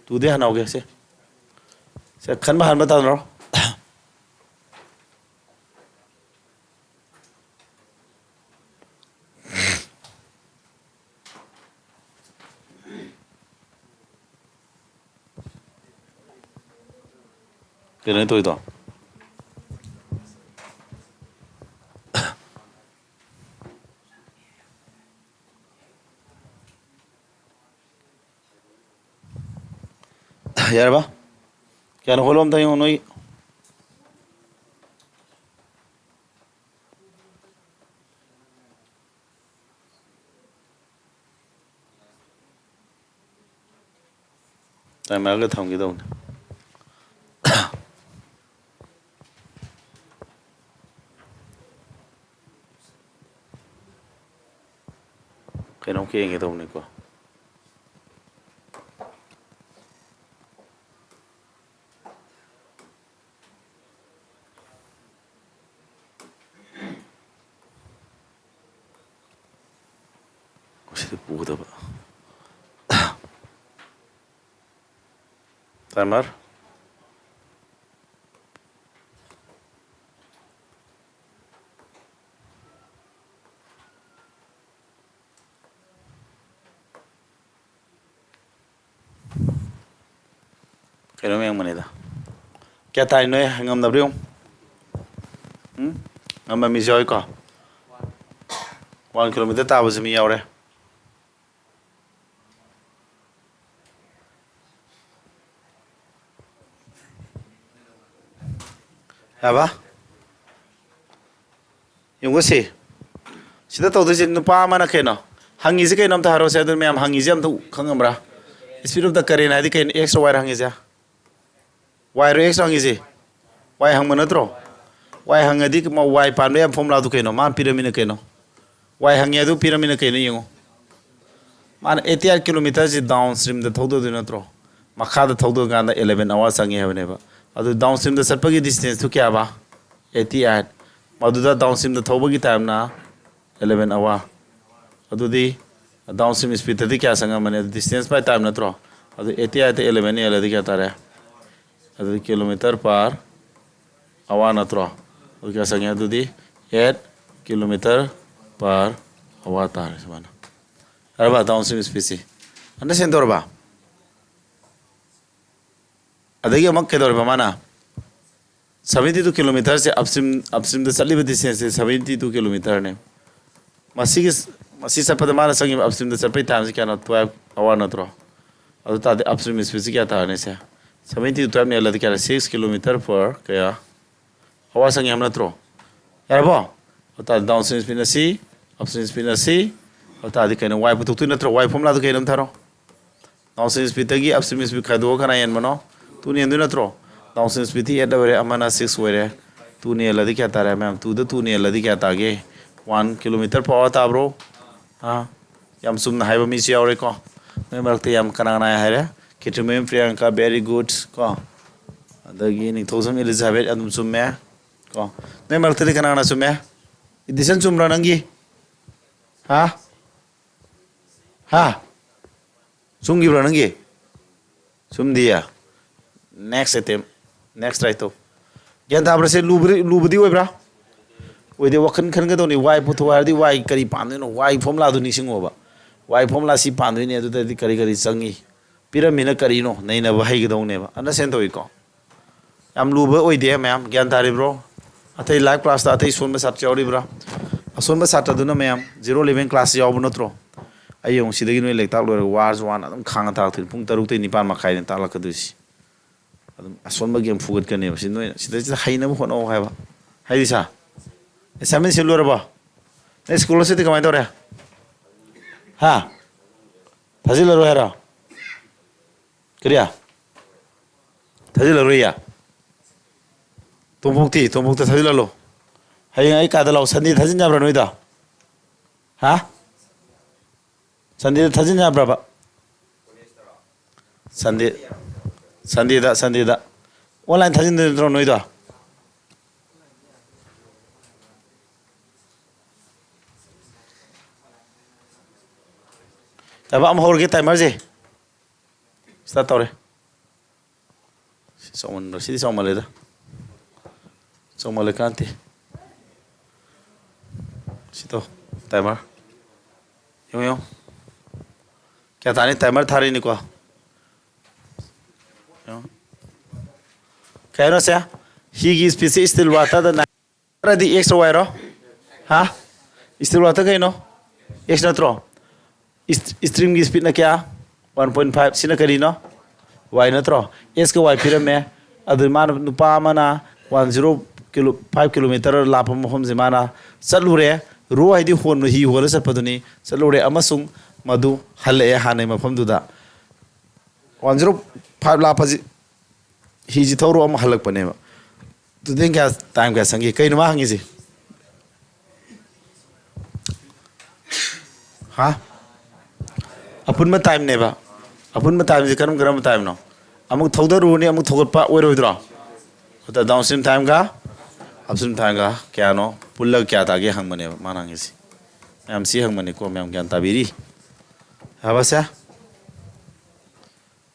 Two ꯗꯩ ꯍꯥꯟꯅ ꯍꯧꯒꯦ ꯁꯦ꯫ ꯁꯦ, ꯈꯟꯕ ꯍꯥꯟꯕ ꯇꯥꯟꯅꯔꯣ꯫ ꯀꯩꯅꯣ ꯇꯧꯔꯤꯗꯣ? ꯌꯥꯔꯕ? ꯀꯌꯥꯅꯣ ꯍꯣꯠꯂꯣ ꯑꯝꯇ ꯌꯦꯡꯉꯣ ꯅꯣꯏ꯫ Timerꯒ ꯊꯝꯒꯦ ꯇꯧꯕꯅꯦ꯫ ꯀꯩꯅꯣꯝ ꯌꯦꯡꯒꯦ ꯇꯧꯕꯅꯤꯀꯣ꯫ ꯁꯤꯗ ꯄꯨꯒꯗꯕ꯫ Timer꯫ ꯀꯩꯅꯣꯝ ꯌꯦꯡꯕꯅꯤꯗ꯫ ꯀꯌꯥ ꯇꯥꯏ ꯅꯣꯏ ꯉꯝꯗꯕ꯭ꯔꯥ ꯌꯦꯡꯉꯨ꯫ ꯎꯝ? ꯉꯝꯕ ꯃꯤꯁꯨ ꯌꯥꯎꯏꯀꯣ꯫ One kilometer ꯇꯥꯕꯁꯨ ꯃꯤ ꯌꯥꯎꯔꯦ꯫ ꯌꯥꯕ? ꯌꯦꯡꯉꯨ ꯁꯤ꯫ ꯁꯤꯗ ꯇꯧꯗꯣꯏꯁꯦ ꯅꯨꯄꯥ ꯑꯃꯅ ꯀꯩꯅꯣ? ꯍꯪꯉꯤꯁꯦ ꯀꯩꯅꯣ ꯑꯝꯇ ꯍꯥꯏꯔꯛꯑꯣꯁꯦ꯫ ꯑꯗꯨ ꯃꯌꯥꯝ ꯍꯪꯉꯤꯁꯦ ꯑꯝꯇ ꯈꯪꯉꯝꯕ꯭ꯔꯥ? Speed of the current ꯍꯥꯏꯗꯤ ꯀꯩꯅꯣ? X ꯔꯣ, Y ꯔꯣ ꯍꯪꯉꯤꯁꯦ? Y ꯔꯣ, X ꯔꯣ ꯍꯪꯉꯤꯁꯦ? Y ꯍꯪꯕ ꯅꯠꯇ꯭ꯔꯣ? Y ꯍꯪꯉꯗꯤ ꯃ-, Y ꯄꯥꯟꯕ ꯌꯥꯕ formula ꯗꯨ ꯀꯩꯅꯣ? ꯃꯥꯅ ꯄꯤꯔꯝꯃꯤꯅ ꯀꯩꯅꯣ? Y ꯍꯪꯉꯦ ꯑꯗꯨ ꯄꯤꯔꯝꯃꯤꯅ ꯀꯩꯅꯣ ꯌꯦꯡꯉꯣ꯫ ꯃꯥꯅ eighty-eight kilometer ꯁꯤ downstream ꯗ ꯊꯧꯗꯣꯏ ꯅꯠꯇ꯭ꯔꯣ? ꯃꯈꯥꯗ ꯊꯧꯗꯣꯏ ꯀꯥꯟꯗ eleven hour ꯆꯪꯉꯦ ꯍꯥꯏꯕꯅꯦꯕ꯫ ꯑꯗꯨ downstream ꯗ ꯆꯠꯄꯒꯤ distance ꯇꯨ ꯀꯌꯥꯕ? Eighty-eight꯫ ꯃꯗꯨꯗ downstream ꯗ ꯊꯧꯕꯒꯤ time ꯅ eleven hour꯫ ꯑꯗꯨꯗꯤ downstream speed ꯇꯗꯤ ꯀꯌꯥ ꯆꯪꯉꯝꯃꯅꯤ? ꯑꯗꯨ distance by time ꯅꯠꯇ꯭ꯔꯣ? ꯑꯗꯨ eighty-eight ꯇ eleven ꯌꯦꯜꯂꯗꯤ ꯀꯌꯥ ꯇꯥꯔꯦ? ꯑꯗꯨꯗꯤ kilometer per hour ꯅꯠꯇ꯭ꯔꯣ? ꯑꯗꯨ ꯀꯌꯥ ꯆꯪꯉꯦ? ꯑꯗꯨꯗꯤ eight kilometer per hour ꯇꯥꯔꯦ ꯁꯨꯃꯥꯏꯅ꯫ ꯌꯥꯔꯕ downstream speed ꯁꯤ? Understand ꯇꯧꯔꯕ? ꯑꯗꯒꯤ ꯑꯃꯨꯛ ꯀꯩꯗꯧꯔꯤꯕ ꯃꯥꯅ? Seventy-two kilometer ꯁꯦ upstream, upstream ꯗ ꯆꯠꯂꯤꯕ distance ꯁꯦ seventy-two kilometer ꯅꯦ꯫ ꯃꯁꯤꯒꯤ, ꯃꯁꯤ ꯆꯠꯄꯗ ꯃꯥꯅ ꯆꯪꯉꯤꯕ upstream ꯗ ꯆꯠꯄꯒꯤ time ꯁꯦ ꯀꯌꯥꯅꯣ? Twelve hour ꯅꯠꯇ꯭ꯔꯣ? ꯑꯗꯨ ꯇꯥꯔꯗꯤ upstream speed ꯁꯤ ꯀꯌꯥ ꯇꯥꯔꯅꯤ ꯁꯦ? Seventy-two twelve ꯅ ꯌꯦꯜꯂꯗꯤ ꯀꯌꯥ? Six kilometer per ꯀꯌꯥ? Hour ꯆꯪꯉꯦ ꯍꯥꯏꯕ ꯅꯠꯇ꯭ꯔꯣ? ꯌꯥꯔꯕꯣ? ꯑꯗꯨ ꯇꯥꯔꯗꯤ downstream speed ꯅ C, upstream speed ꯅ C꯫ ꯑꯗꯨ ꯇꯥꯔꯗꯤ ꯀꯩꯅꯣ? Y ꯄꯨꯊꯣꯛꯇꯣꯏ ꯅꯠꯇ꯭ꯔꯣ? Y formula ꯗꯨ ꯀꯩꯅꯣ ꯑꯝꯇ ꯍꯥꯏꯔꯣ꯫ Downstream speedꯇꯒꯤ upstream speed ꯈꯥꯏꯗꯣꯛꯑꯒ ꯀꯅꯥ ꯍꯦꯟꯕꯅꯣ? Twoꯅ ꯍꯦꯟꯗꯣꯏ ꯅꯠꯇ꯭ꯔꯣ? Downstream speedꯇꯤ eight ꯑꯣꯏꯔꯦ, ꯑꯃꯅ six ꯑꯣꯏꯔꯦ꯫ Twoꯅ ꯍꯦꯜꯂꯗꯤ ꯀꯌꯥ ꯇꯥꯔꯦ ꯃꯌꯥꯝ? Twoꯗ twoꯅ ꯍꯦꯜꯂꯗꯤ ꯀꯌꯥ ꯇꯥꯒꯦ? One kilometer per hour ꯇꯥꯕ꯭ꯔꯣ? ꯑꯥ, ꯌꯥꯝ ꯆꯨꯝꯅ ꯍꯥꯏꯕ ꯃꯤꯁꯨ ꯌꯥꯎꯔꯦꯀꯣ꯫ ꯅꯣꯏ ꯃꯔꯛꯇ ꯌꯥꯝ ꯀꯅꯥ ꯀꯅꯥ ꯍꯥꯏꯔꯦ? ꯈꯦꯇ꯭ꯔꯤꯃꯌꯨꯝ ꯄ꯭ꯔꯤꯌꯥꯡꯀꯥ, very good ꯀꯣ꯫ ꯑꯗꯒꯤ ꯅꯤꯡꯊꯧꯖꯝ ꯏꯂꯤꯖꯥꯕꯦꯠ ꯑꯗꯨꯝ ꯆꯨꯝꯃꯦ ꯀꯣ꯫ ꯅꯣꯏ ꯃꯔꯛꯇꯗꯤ ꯀꯅꯥ ꯀꯅꯥ ꯆꯨꯝꯃꯦ? ꯏꯗꯤꯁꯟ ꯆꯨꯝꯕ꯭ꯔꯥ ꯅꯪꯒꯤ? ꯍꯥ? ꯍꯥ? ꯆꯨꯝꯈꯤꯕ꯭ꯔꯥ ꯅꯪꯒꯤ? ꯆꯨꯝꯗꯤꯌꯦ꯫ Next attempt, next try ꯇꯧ꯫ ꯒ꯭ꯌꯥꯟ ꯇꯥꯕ꯭ꯔꯥ? ꯁꯦ ꯂꯨꯕꯗꯤ, ꯂꯨꯕꯗꯤ ꯑꯣꯏꯕ꯭ꯔꯥ? ꯑꯣꯏꯗꯦ꯫ ꯋꯥꯈꯜ ꯈꯟꯒꯗꯧꯅꯤ꯫ ꯋꯥꯏ ꯄꯨꯊꯣꯛ ꯍꯥꯏꯔꯗꯤ ꯋꯥꯏ ꯀꯔꯤ ꯄꯥꯟꯗꯣꯏꯅꯣ? ꯋꯥꯏ ꯐꯣꯝꯂꯥꯗꯨ ꯅꯤꯡꯁꯤꯡꯉꯣꯕ꯫ ꯋꯥꯏ ꯐꯣꯝꯂꯥ ꯁꯤ ꯄꯥꯟꯗꯣꯏꯅꯤ, ꯑꯗꯨꯗꯗꯤ ꯀꯔꯤ ꯀꯔꯤ ꯆꯪꯉꯤ? ꯄꯤꯔꯝꯃꯤꯅ ꯀꯔꯤꯅꯣ? ꯅꯩꯅꯕ ꯍꯩꯒꯗꯧꯅꯦꯕ꯫ Understand ꯇꯧꯏꯀꯣ? ꯌꯥꯝ ꯂꯨꯕ ꯑꯣꯏꯗꯦ ꯃꯌꯥꯝ, ꯒ꯭ꯌꯥꯟ ꯇꯥꯔꯤꯕ꯭ꯔꯣ? ꯑꯇꯩ live classꯇ ꯑꯇꯩ ꯁꯣꯟꯕ ꯁꯥꯇ꯭ꯔ ꯌꯥꯎꯔꯤꯕ꯭ꯔꯥ? ꯑꯁꯣꯟꯕ ꯁꯥꯇ꯭ꯔꯗꯨꯅ ꯃꯌꯥꯝ zero eleven class ꯌꯥꯎꯕ ꯅꯠꯇ꯭ꯔꯣ? ꯑꯩ ꯌꯦꯡꯉꯨ, ꯁꯤꯗꯒꯤ ꯅꯣꯏ ꯂꯥꯏꯔꯤꯛ ꯇꯥꯛ ꯂꯣꯏꯔꯒ ꯋꯥꯔꯁꯨ ꯋꯥꯅ ꯑꯗꯨꯝ ꯈꯥꯡꯉ ꯇꯥꯛꯇꯣꯏꯅꯤ꯫ ꯄꯨꯡ ꯇꯔꯨꯛꯇꯩ ꯅꯤꯄꯥꯟ ꯃꯈꯥꯏꯅꯦ ꯇꯥꯛꯂꯛꯀꯗꯣꯏꯁꯤ꯫ ꯑꯗꯨꯝ ꯑꯁꯣꯟꯕ game ꯐꯨꯒꯠꯀꯅꯦꯕ꯫ ꯁꯤ ꯅꯣꯏ ꯁꯤꯗꯩꯁꯤꯗ ꯍꯩꯅꯕ ꯍꯣꯠꯅꯧ ꯍꯥꯏꯕ꯫ ꯍꯥꯏꯗꯤ ꯁꯥ, assignment ꯁꯦꯝ ꯂꯣꯏꯔꯕꯣ? ꯅꯪ scholarshipꯇꯤ ꯀꯃꯥꯏꯅ ꯇꯧꯔꯦ? ꯍꯥ? ꯊꯥꯖꯤꯜꯂꯔꯣꯏ ꯍꯥꯏꯔꯣ? ꯀꯔꯤ? ꯊꯥꯖꯤꯜꯂꯔꯣꯏꯌꯦ? ꯇꯣꯝꯄꯣꯛꯇꯤ? ꯇꯣꯝꯄꯣꯛꯇ ꯊꯥꯖꯤꯜꯍꯜꯂꯣ꯫ ꯍꯌꯦꯡ ꯑꯩ ꯀꯥꯗ ꯂꯥꯛꯑꯣ꯫ Sunday ꯊꯥꯖꯤꯟ ꯌꯥꯕ꯭ꯔꯥ ꯅꯣꯏꯗ? ꯍꯥ? Sundayꯗ ꯊꯥꯖꯤꯟ ꯌꯥꯕ꯭ꯔꯕ? Sunday, Sundayꯗ, Sundayꯗ꯫ Online ꯊꯥꯖꯤꯟꯗꯣꯏ ꯅꯠꯇ꯭ꯔꯣ ꯅꯣꯏꯗꯣ? ꯊꯕꯛ ꯑꯃ ꯍꯧꯔꯒꯦ, timerꯁꯦ꯫ Start ꯇꯧꯔꯦ꯫ ꯁꯤ ꯆꯥꯎꯃꯟꯕ꯭ꯔꯥ? ꯁꯤꯗꯤ ꯆꯥꯎꯃꯜꯂꯦꯗ꯫ ꯆꯥꯎꯃꯜꯂꯦ ꯀꯥꯟꯇꯦ꯫ ꯁꯤ ꯇꯧ꯫ Timer꯫ ꯌꯦꯡꯉꯣ, ꯌꯦꯡꯉꯣ꯫ ꯀꯌꯥ ꯇꯥꯅꯤ? Timer ꯊꯥꯔꯤꯅꯤꯀꯣ꯫ ꯌꯦꯡꯉꯣ꯫ ꯀꯩ ꯍꯥꯏꯅꯣ ꯁꯦ? ꯍꯤꯒꯤ speedꯁꯦ still waterꯗ ꯅꯥꯏ-, ꯅꯠꯇ꯭ꯔꯗꯤ X ꯔꯣ Y ꯔꯣ? ꯍꯥ? Still water ꯀꯩꯅꯣ? X ꯅꯠꯇ꯭ꯔꯣ? Is-, streamꯒꯤ speedꯅ ꯀꯌꯥ? One point five꯫ ꯁꯤꯅ ꯀꯔꯤꯅꯣ? Y ꯅꯠꯇ꯭ꯔꯣ? Xꯀ Y ꯄꯤꯔꯝꯃꯦ꯫ ꯑꯗꯨ ꯃꯥꯅ, ꯅꯨꯄꯥ ꯑꯃꯅ one zero kilo, five kilometer ꯂꯥꯞꯄ ꯃꯐꯝꯁꯦ ꯃꯥꯅ ꯆꯠꯂꯨꯔꯦ꯫ Row ꯍꯥꯏꯗꯤ ꯍꯣꯟꯕ, ꯍꯤ ꯍꯣꯜꯂ ꯆꯠꯄꯗꯨꯅꯤ꯫ ꯆꯠꯂꯨꯔꯦ ꯑꯃꯁꯨꯡ ꯃꯗꯨ ꯍꯜꯂꯛꯑꯦ ꯍꯥꯟꯅꯒꯤ ꯃꯐꯝꯗꯨꯗ꯫ One zero five ꯂꯥꯛꯄꯁꯤ, ꯍꯤꯁꯤ ꯊꯧꯔꯣ ꯑꯃ ꯍꯜꯂꯛꯄꯅꯦꯕ꯫ Total ꯀꯌꯥ, time ꯀꯌꯥ ꯆꯪꯒꯦ? ꯀꯩꯅꯣ ꯃꯥ ꯍꯪꯉꯤꯁꯦ? ꯍꯥ? ꯑꯄꯨꯟꯕ timeꯅꯦꯕ꯫ ꯑꯄꯨꯟꯕ timeꯁꯦ ꯀꯔꯝ ꯀꯔꯝꯕ timeꯅꯣ? ꯑꯃꯨꯛ ꯊꯧꯗꯔꯨꯔꯅꯤ, ꯑꯃꯨꯛ ꯊꯧꯒꯠꯄ ꯑꯣꯏꯔꯣꯏꯗ꯭ꯔꯣ? ꯑꯗ downstream timeꯒ upstream timeꯒ ꯀꯌꯥꯅꯣ? ꯄꯨꯜꯂꯒ ꯀꯌꯥ ꯇꯥꯒꯦ ꯍꯪꯕꯅꯦꯕ ꯃꯥꯅ ꯍꯪꯉꯤꯁꯦ꯫ ꯃꯌꯥꯝ ꯁꯤ ꯍꯪꯕꯅꯤꯀꯣ, ꯃꯌꯥꯝ ꯒ꯭ꯌꯥꯟ ꯇꯥꯕꯤꯔꯤ? ꯌꯥꯕꯁꯦ?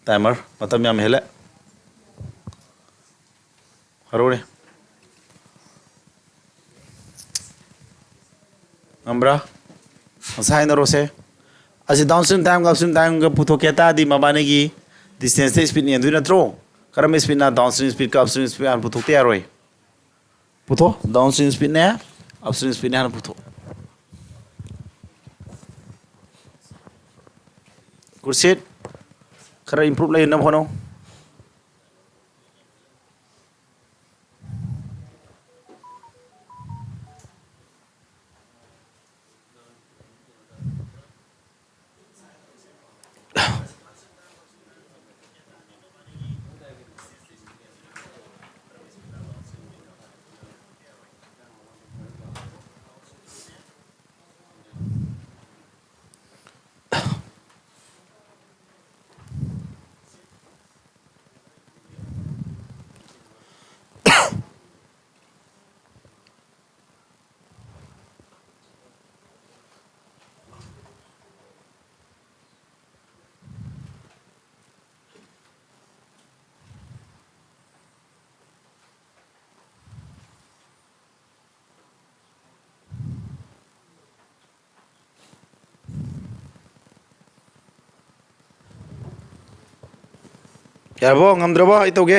Timer, ꯃꯇꯝ ꯌꯥꯝ ꯍꯦꯜꯂꯦ꯫ ꯍꯔꯧꯔꯦ꯫ ꯉꯝꯕ꯭ꯔꯥ? ꯉꯁꯥꯏ ꯍꯥꯏꯅꯔꯣꯁꯦ꯫ ꯑꯁꯤ downstream timeꯒ upstream timeꯒ ꯄꯨꯊꯣꯛꯀꯦ ꯇꯥꯔꯗꯤ ꯃꯕꯥꯅꯤꯒꯤ distanceꯇ speed ꯌꯦꯡꯗꯣꯏ ꯅꯠꯇ꯭ꯔꯣ? ꯀꯔꯝꯕ speedꯅ downstream speedꯀ upstream speed ꯍꯥꯟꯅ ꯄꯨꯊꯣꯛꯇ ꯌꯥꯔꯣꯏ? ꯄꯨꯊꯣꯛ꯫ Downstream speedꯅꯦ, upstream speedꯅꯦ ꯍꯥꯟꯅ ꯄꯨꯊꯣꯛ꯫ ꯈꯨꯔꯁꯤꯠ, ꯈꯔ improve ꯂꯩꯅꯕ ꯍꯣꯠꯅꯧ꯫ ꯌꯥꯔꯕꯣ? ꯉꯝꯗ꯭ꯔꯕꯣ? ꯑꯩ ꯇꯧꯒꯦ꯫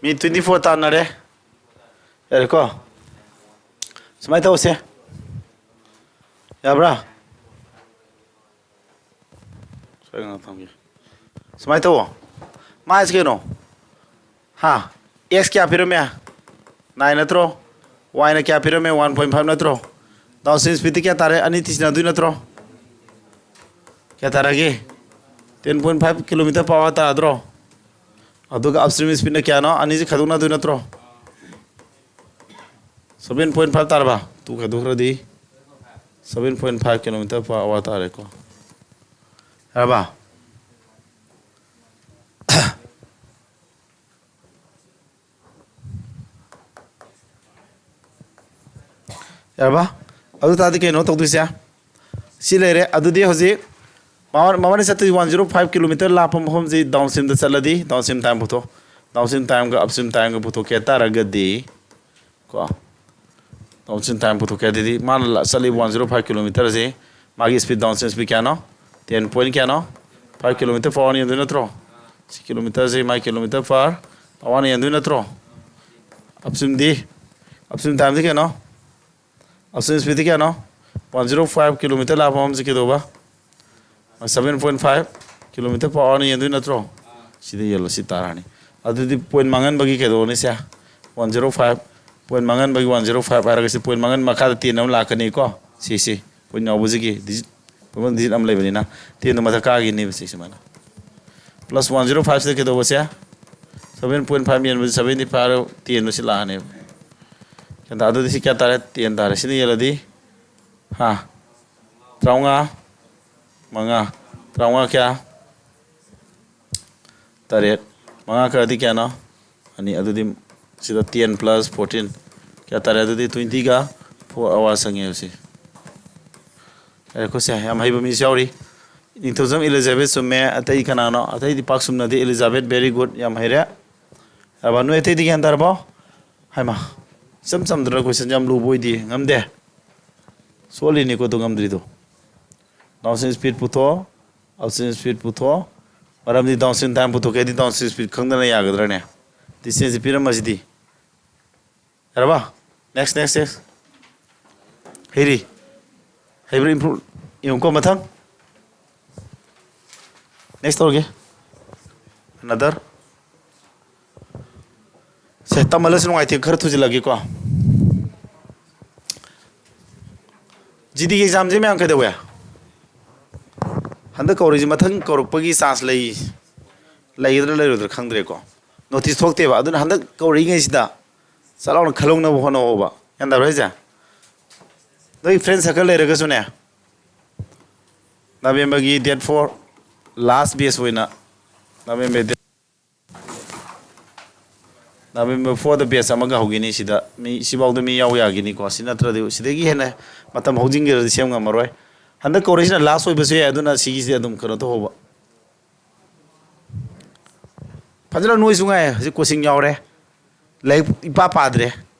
ꯃꯤ twenty four ꯇꯥꯟꯅꯔꯦ꯫ ꯌꯥꯔꯦꯀꯣ? ꯁꯨꯃꯥꯏꯅ ꯇꯧꯁꯦ꯫ ꯌꯥꯕ꯭ꯔꯥ? ꯁꯨꯃꯥꯏꯅ ꯇꯧꯋꯣ꯫ ꯃꯥꯁꯦ ꯀꯩꯅꯣ? ꯍꯥ? X ꯀꯌꯥ ꯄꯤꯔꯝꯃꯦ? Nine ꯅꯠꯇ꯭ꯔꯣ? Y ꯅ ꯀꯌꯥ ꯄꯤꯔꯝꯃꯦ? One point five ꯅꯠꯇ꯭ꯔꯣ? Downstream speed ꯇꯤ ꯀꯌꯥ ꯇꯥꯔꯦ? ꯑꯅꯤ ꯇꯤꯁꯤꯟꯅꯗꯣꯏ ꯅꯠꯇ꯭ꯔꯣ? ꯀꯌꯥ ꯇꯥꯔꯒꯦ? Ten point five kilometer per hour ꯇꯥꯗ꯭ꯔꯣ? ꯑꯗꯨꯒ upstream speed ꯅ ꯀꯌꯥꯅꯣ? ꯑꯅꯤꯁꯦ ꯈꯥꯏꯗꯣꯛꯅꯗꯣꯏ ꯅꯠꯇ꯭ꯔꯣ? Seven point five ꯇꯥꯔꯕ? Two ꯈꯥꯏꯗꯣꯛꯈ꯭ꯔꯗꯤ seven point five kilometer per hour ꯇꯥꯔꯦꯀꯣ꯫ ꯌꯥꯔꯕ? ꯌꯥꯔꯕ? ꯑꯗꯨ ꯇꯥꯔꯗꯤ ꯀꯩꯅꯣ ꯇꯧꯗꯣꯏꯁꯦ? ꯁꯤ ꯂꯩꯔꯦ꯫ ꯑꯗꯨꯗꯤ ꯍꯧꯖꯤꯛ ꯃꯥ-, ꯃꯕꯥꯅꯤ ꯆꯠꯇꯣꯏꯁꯤ one zero five kilometer ꯂꯥꯞꯄ ꯃꯐꯝꯁꯤ downstream ꯗ ꯆꯠꯂꯗꯤ downstream time ꯄꯨꯊꯣꯛ, downstream time ꯒ upstream time ꯒ ꯄꯨꯊꯣꯛꯀꯦ ꯍꯥꯏ ꯇꯥꯔꯒꯗꯤ, ꯀꯣ, downstream time ꯄꯨꯊꯣꯛꯀꯦ ꯍꯥꯏꯗꯤ ꯃꯥꯅ ꯂ-, ꯆꯠꯂꯤꯕ one zero five kilometer ꯁꯤ ꯃꯥꯒꯤ speed, downstream speed ꯀꯌꯥꯅꯣ? Ten point ꯀꯌꯥꯅꯣ? Five kilometer per hour ꯅ ꯌꯦꯟꯗꯣꯏ ꯅꯠꯇ꯭ꯔꯣ? ꯁꯤ kilometer ꯁꯤ ꯃꯥꯒꯤ kilometer per hour ꯅ ꯌꯦꯟꯗꯣꯏ ꯅꯠꯇ꯭ꯔꯣ? Upstream ꯗꯤ, upstream time ꯗꯤ ꯀꯌꯥꯅꯣ? Upstream speed ꯗꯤ ꯀꯌꯥꯅꯣ? One zero five kilometer ꯂꯥꯞꯄ ꯃꯐꯝꯁꯤ ꯀꯩꯗꯧꯕ? Seven point five kilometer per hour ꯅ ꯌꯦꯟꯗꯣꯏ ꯅꯠꯇ꯭ꯔꯣ? ꯁꯤꯗ ꯌꯦꯜꯂꯣ, ꯁꯤ ꯇꯥꯔꯅꯤ꯫ ꯑꯗꯨꯗꯤ point ꯃꯥꯡꯍꯟꯕꯒꯤ ꯀꯩꯗꯧꯕꯅꯤ ꯁꯦ? One zero five, point ꯃꯥꯡꯍꯟꯕꯒꯤ one zero five ꯍꯥꯏꯔꯒ ꯁꯤ point ꯃꯥꯡꯍꯟ ꯃꯈꯥꯗ ten ꯑꯃ ꯂꯥꯛꯀꯅꯤꯀꯣ꯫ ꯁꯤ, ꯁꯤ point ꯌꯥꯎꯕꯁꯤꯒꯤ digit, point digit ꯑꯃ ꯂꯩꯕꯅꯤꯅ ten ꯗꯣ ꯃꯊꯛ ꯀꯥꯈꯤꯅꯦꯕ ꯁꯤ ꯁꯨꯃꯥꯏꯅ꯫ Plus one zero five ꯁꯤꯗ ꯀꯩꯗꯧꯕꯁꯦ? Seven point five ꯌꯦꯟꯕꯁꯦ seventy five ten ꯁꯤ ꯂꯥꯛꯑꯅꯦꯕ꯫ ꯒ꯭ꯌꯥꯟ ꯇꯥ-, ꯑꯗꯨꯗꯤ ꯁꯤ ꯀꯌꯥ ꯇꯥꯔꯦ? Ten ꯇꯥꯔꯦ꯫ ꯁꯤꯅ ꯌꯦꯜꯂꯗꯤ, ꯍꯥ? ꯇꯔꯥꯃꯉꯥ, ꯃꯉꯥ, ꯇꯔꯥꯃꯉꯥ ꯀꯌꯥ? ꯇꯔꯦꯠ꯫ ꯃꯉꯥ ꯈꯔꯗꯤ ꯀꯌꯥꯅꯣ? ꯑꯅꯤ꯫ ꯑꯗꯨꯗꯤ ꯁꯤꯗ ten plus fourteen ꯀꯌꯥ ꯇꯥꯔꯦ? ꯑꯗꯨꯗꯤ twenty ꯒ four hour ꯆꯪꯉꯦꯕ ꯁꯤ꯫ ꯌꯥꯔꯦꯀꯣ ꯁꯦ, ꯌꯥꯝ ꯍꯩꯕ ꯃꯤꯁꯨ ꯌꯥꯎꯔꯤ꯫ ꯅꯤꯡꯊꯧꯖꯝ Elizabeth ꯆꯨꯝꯃꯦ, ꯑꯇꯩ ꯀꯅꯥꯅꯣ? ꯑꯇꯩꯗꯤ ꯄꯥꯛ ꯆꯨꯝꯅꯗꯦ꯫ Elizabeth, very good, ꯌꯥꯝ ꯍꯩꯔꯦ꯫ ꯌꯥꯔꯕ? ꯅꯣꯏ ꯑꯇꯩꯗꯤ ꯒ꯭ꯌꯥꯟ ꯇꯥꯔꯕꯣ? ꯍꯥꯏꯃ, ꯏꯆꯝ ꯆꯝꯗ꯭ꯔ question, ꯌꯥꯝ ꯂꯨꯕ ꯑꯣꯏꯗꯦ, ꯉꯝꯗꯦ꯫ ꯁꯣꯜꯂꯤꯅꯤꯀꯣ ꯑꯗꯨ ꯉꯝꯗ꯭ꯔꯤꯗꯣ꯫ Downstream speed ꯄꯨꯊꯣꯛꯑꯣ, upstream speed ꯄꯨꯊꯣꯛꯑꯣ꯫ ꯃꯔꯝꯗꯤ downstream time ꯄꯨꯊꯣꯛꯀꯦ ꯍꯥꯏꯗꯤ downstream speed ꯈꯪꯗꯅ ꯌꯥꯒꯗ꯭ꯔꯅꯦ? Distance ꯁꯤ ꯄꯤꯔꯝꯃꯁꯤꯗꯤ꯫ ꯌꯥꯔꯕ? Next, next, next. ꯍꯩꯔꯤ꯫ ꯍꯩꯕ꯭ꯔꯥ? Improve? ꯌꯦꯡꯉꯨꯀꯣ, ꯃꯊꯪ꯫ Next ꯇꯧꯔꯒꯦ꯫ Another. ꯁꯦ, ꯇꯝꯍꯜꯂꯁꯨ ꯅꯨꯡꯉꯥꯏꯇꯦ, ꯈꯔ ꯊꯨꯖꯤꯜꯂꯒꯦꯀꯣ꯫ ꯖꯤ ꯗꯤꯒꯤ exam ꯁꯦ ꯃꯌꯥꯝ ꯀꯩꯗꯧꯋꯦ? ꯍꯟꯗꯛ ꯀꯧꯔꯤꯁꯦ ꯃꯊꯪ ꯀꯧꯔꯛꯄꯒꯤ chance ꯂꯩ, ꯂꯩꯒꯗ꯭ꯔꯥ ꯂꯩꯔꯣꯏꯗ꯭ꯔꯥ ꯈꯪꯗ꯭ꯔꯦꯀꯣ꯫ Notice ꯊꯣꯛꯇꯦꯕ꯫ ꯑꯗꯨꯅ ꯍꯟꯗꯛ ꯀꯧꯔꯛꯏꯉꯩꯁꯤꯗ ꯆꯠ ꯂꯥꯎꯅ ꯈꯜꯍꯧꯅꯕ ꯍꯣꯠꯅꯧꯕ꯫ ꯒ꯭ꯌꯥꯟ ꯇꯥꯕ꯭ꯔꯥ ꯍꯥꯏꯁꯦ? ꯅꯣꯏ friend circle ꯂꯩꯔꯒꯁꯨꯅꯦ, November ꯒꯤ date four last batch ꯑꯣꯏꯅ, November date, November four ꯗ batch ꯑꯃꯒ ꯍꯧꯈꯤꯅꯤ꯫ ꯁꯤꯗ ꯃꯤ, ꯁꯤꯐꯥꯎꯗ ꯃꯤ ꯌꯥꯎ ꯌꯥꯈꯤꯅꯤꯀꯣ꯫ ꯁꯤ ꯅꯠꯇ꯭ꯔꯗꯤ ꯁꯤꯗꯒꯤ ꯍꯦꯟꯅ ꯃꯇꯝ ꯍꯧꯖꯤꯟꯈ꯭ꯔꯗꯤ ꯁꯦꯝ ꯉꯝꯃꯔꯣꯏ꯫ ꯍꯟꯗꯛ ꯀꯧꯔꯛꯏꯁꯤꯅ last ꯑꯣꯏꯕꯁꯨ ꯌꯥꯏ, ꯑꯗꯨꯅ ꯁꯤꯒꯤꯁꯦ ꯑꯗꯨꯝ ꯀꯩꯅꯣ ꯇꯧꯍꯧꯕ꯫ ꯐꯖꯅ ꯅꯣꯏꯁꯨ ꯉꯥꯏ, ꯍꯧꯖꯤꯛ coaching ꯌꯥꯎꯔꯦ, ꯂꯥꯏꯔꯤꯛ ꯏꯄꯥ ꯄꯥꯗ꯭ꯔꯦ꯫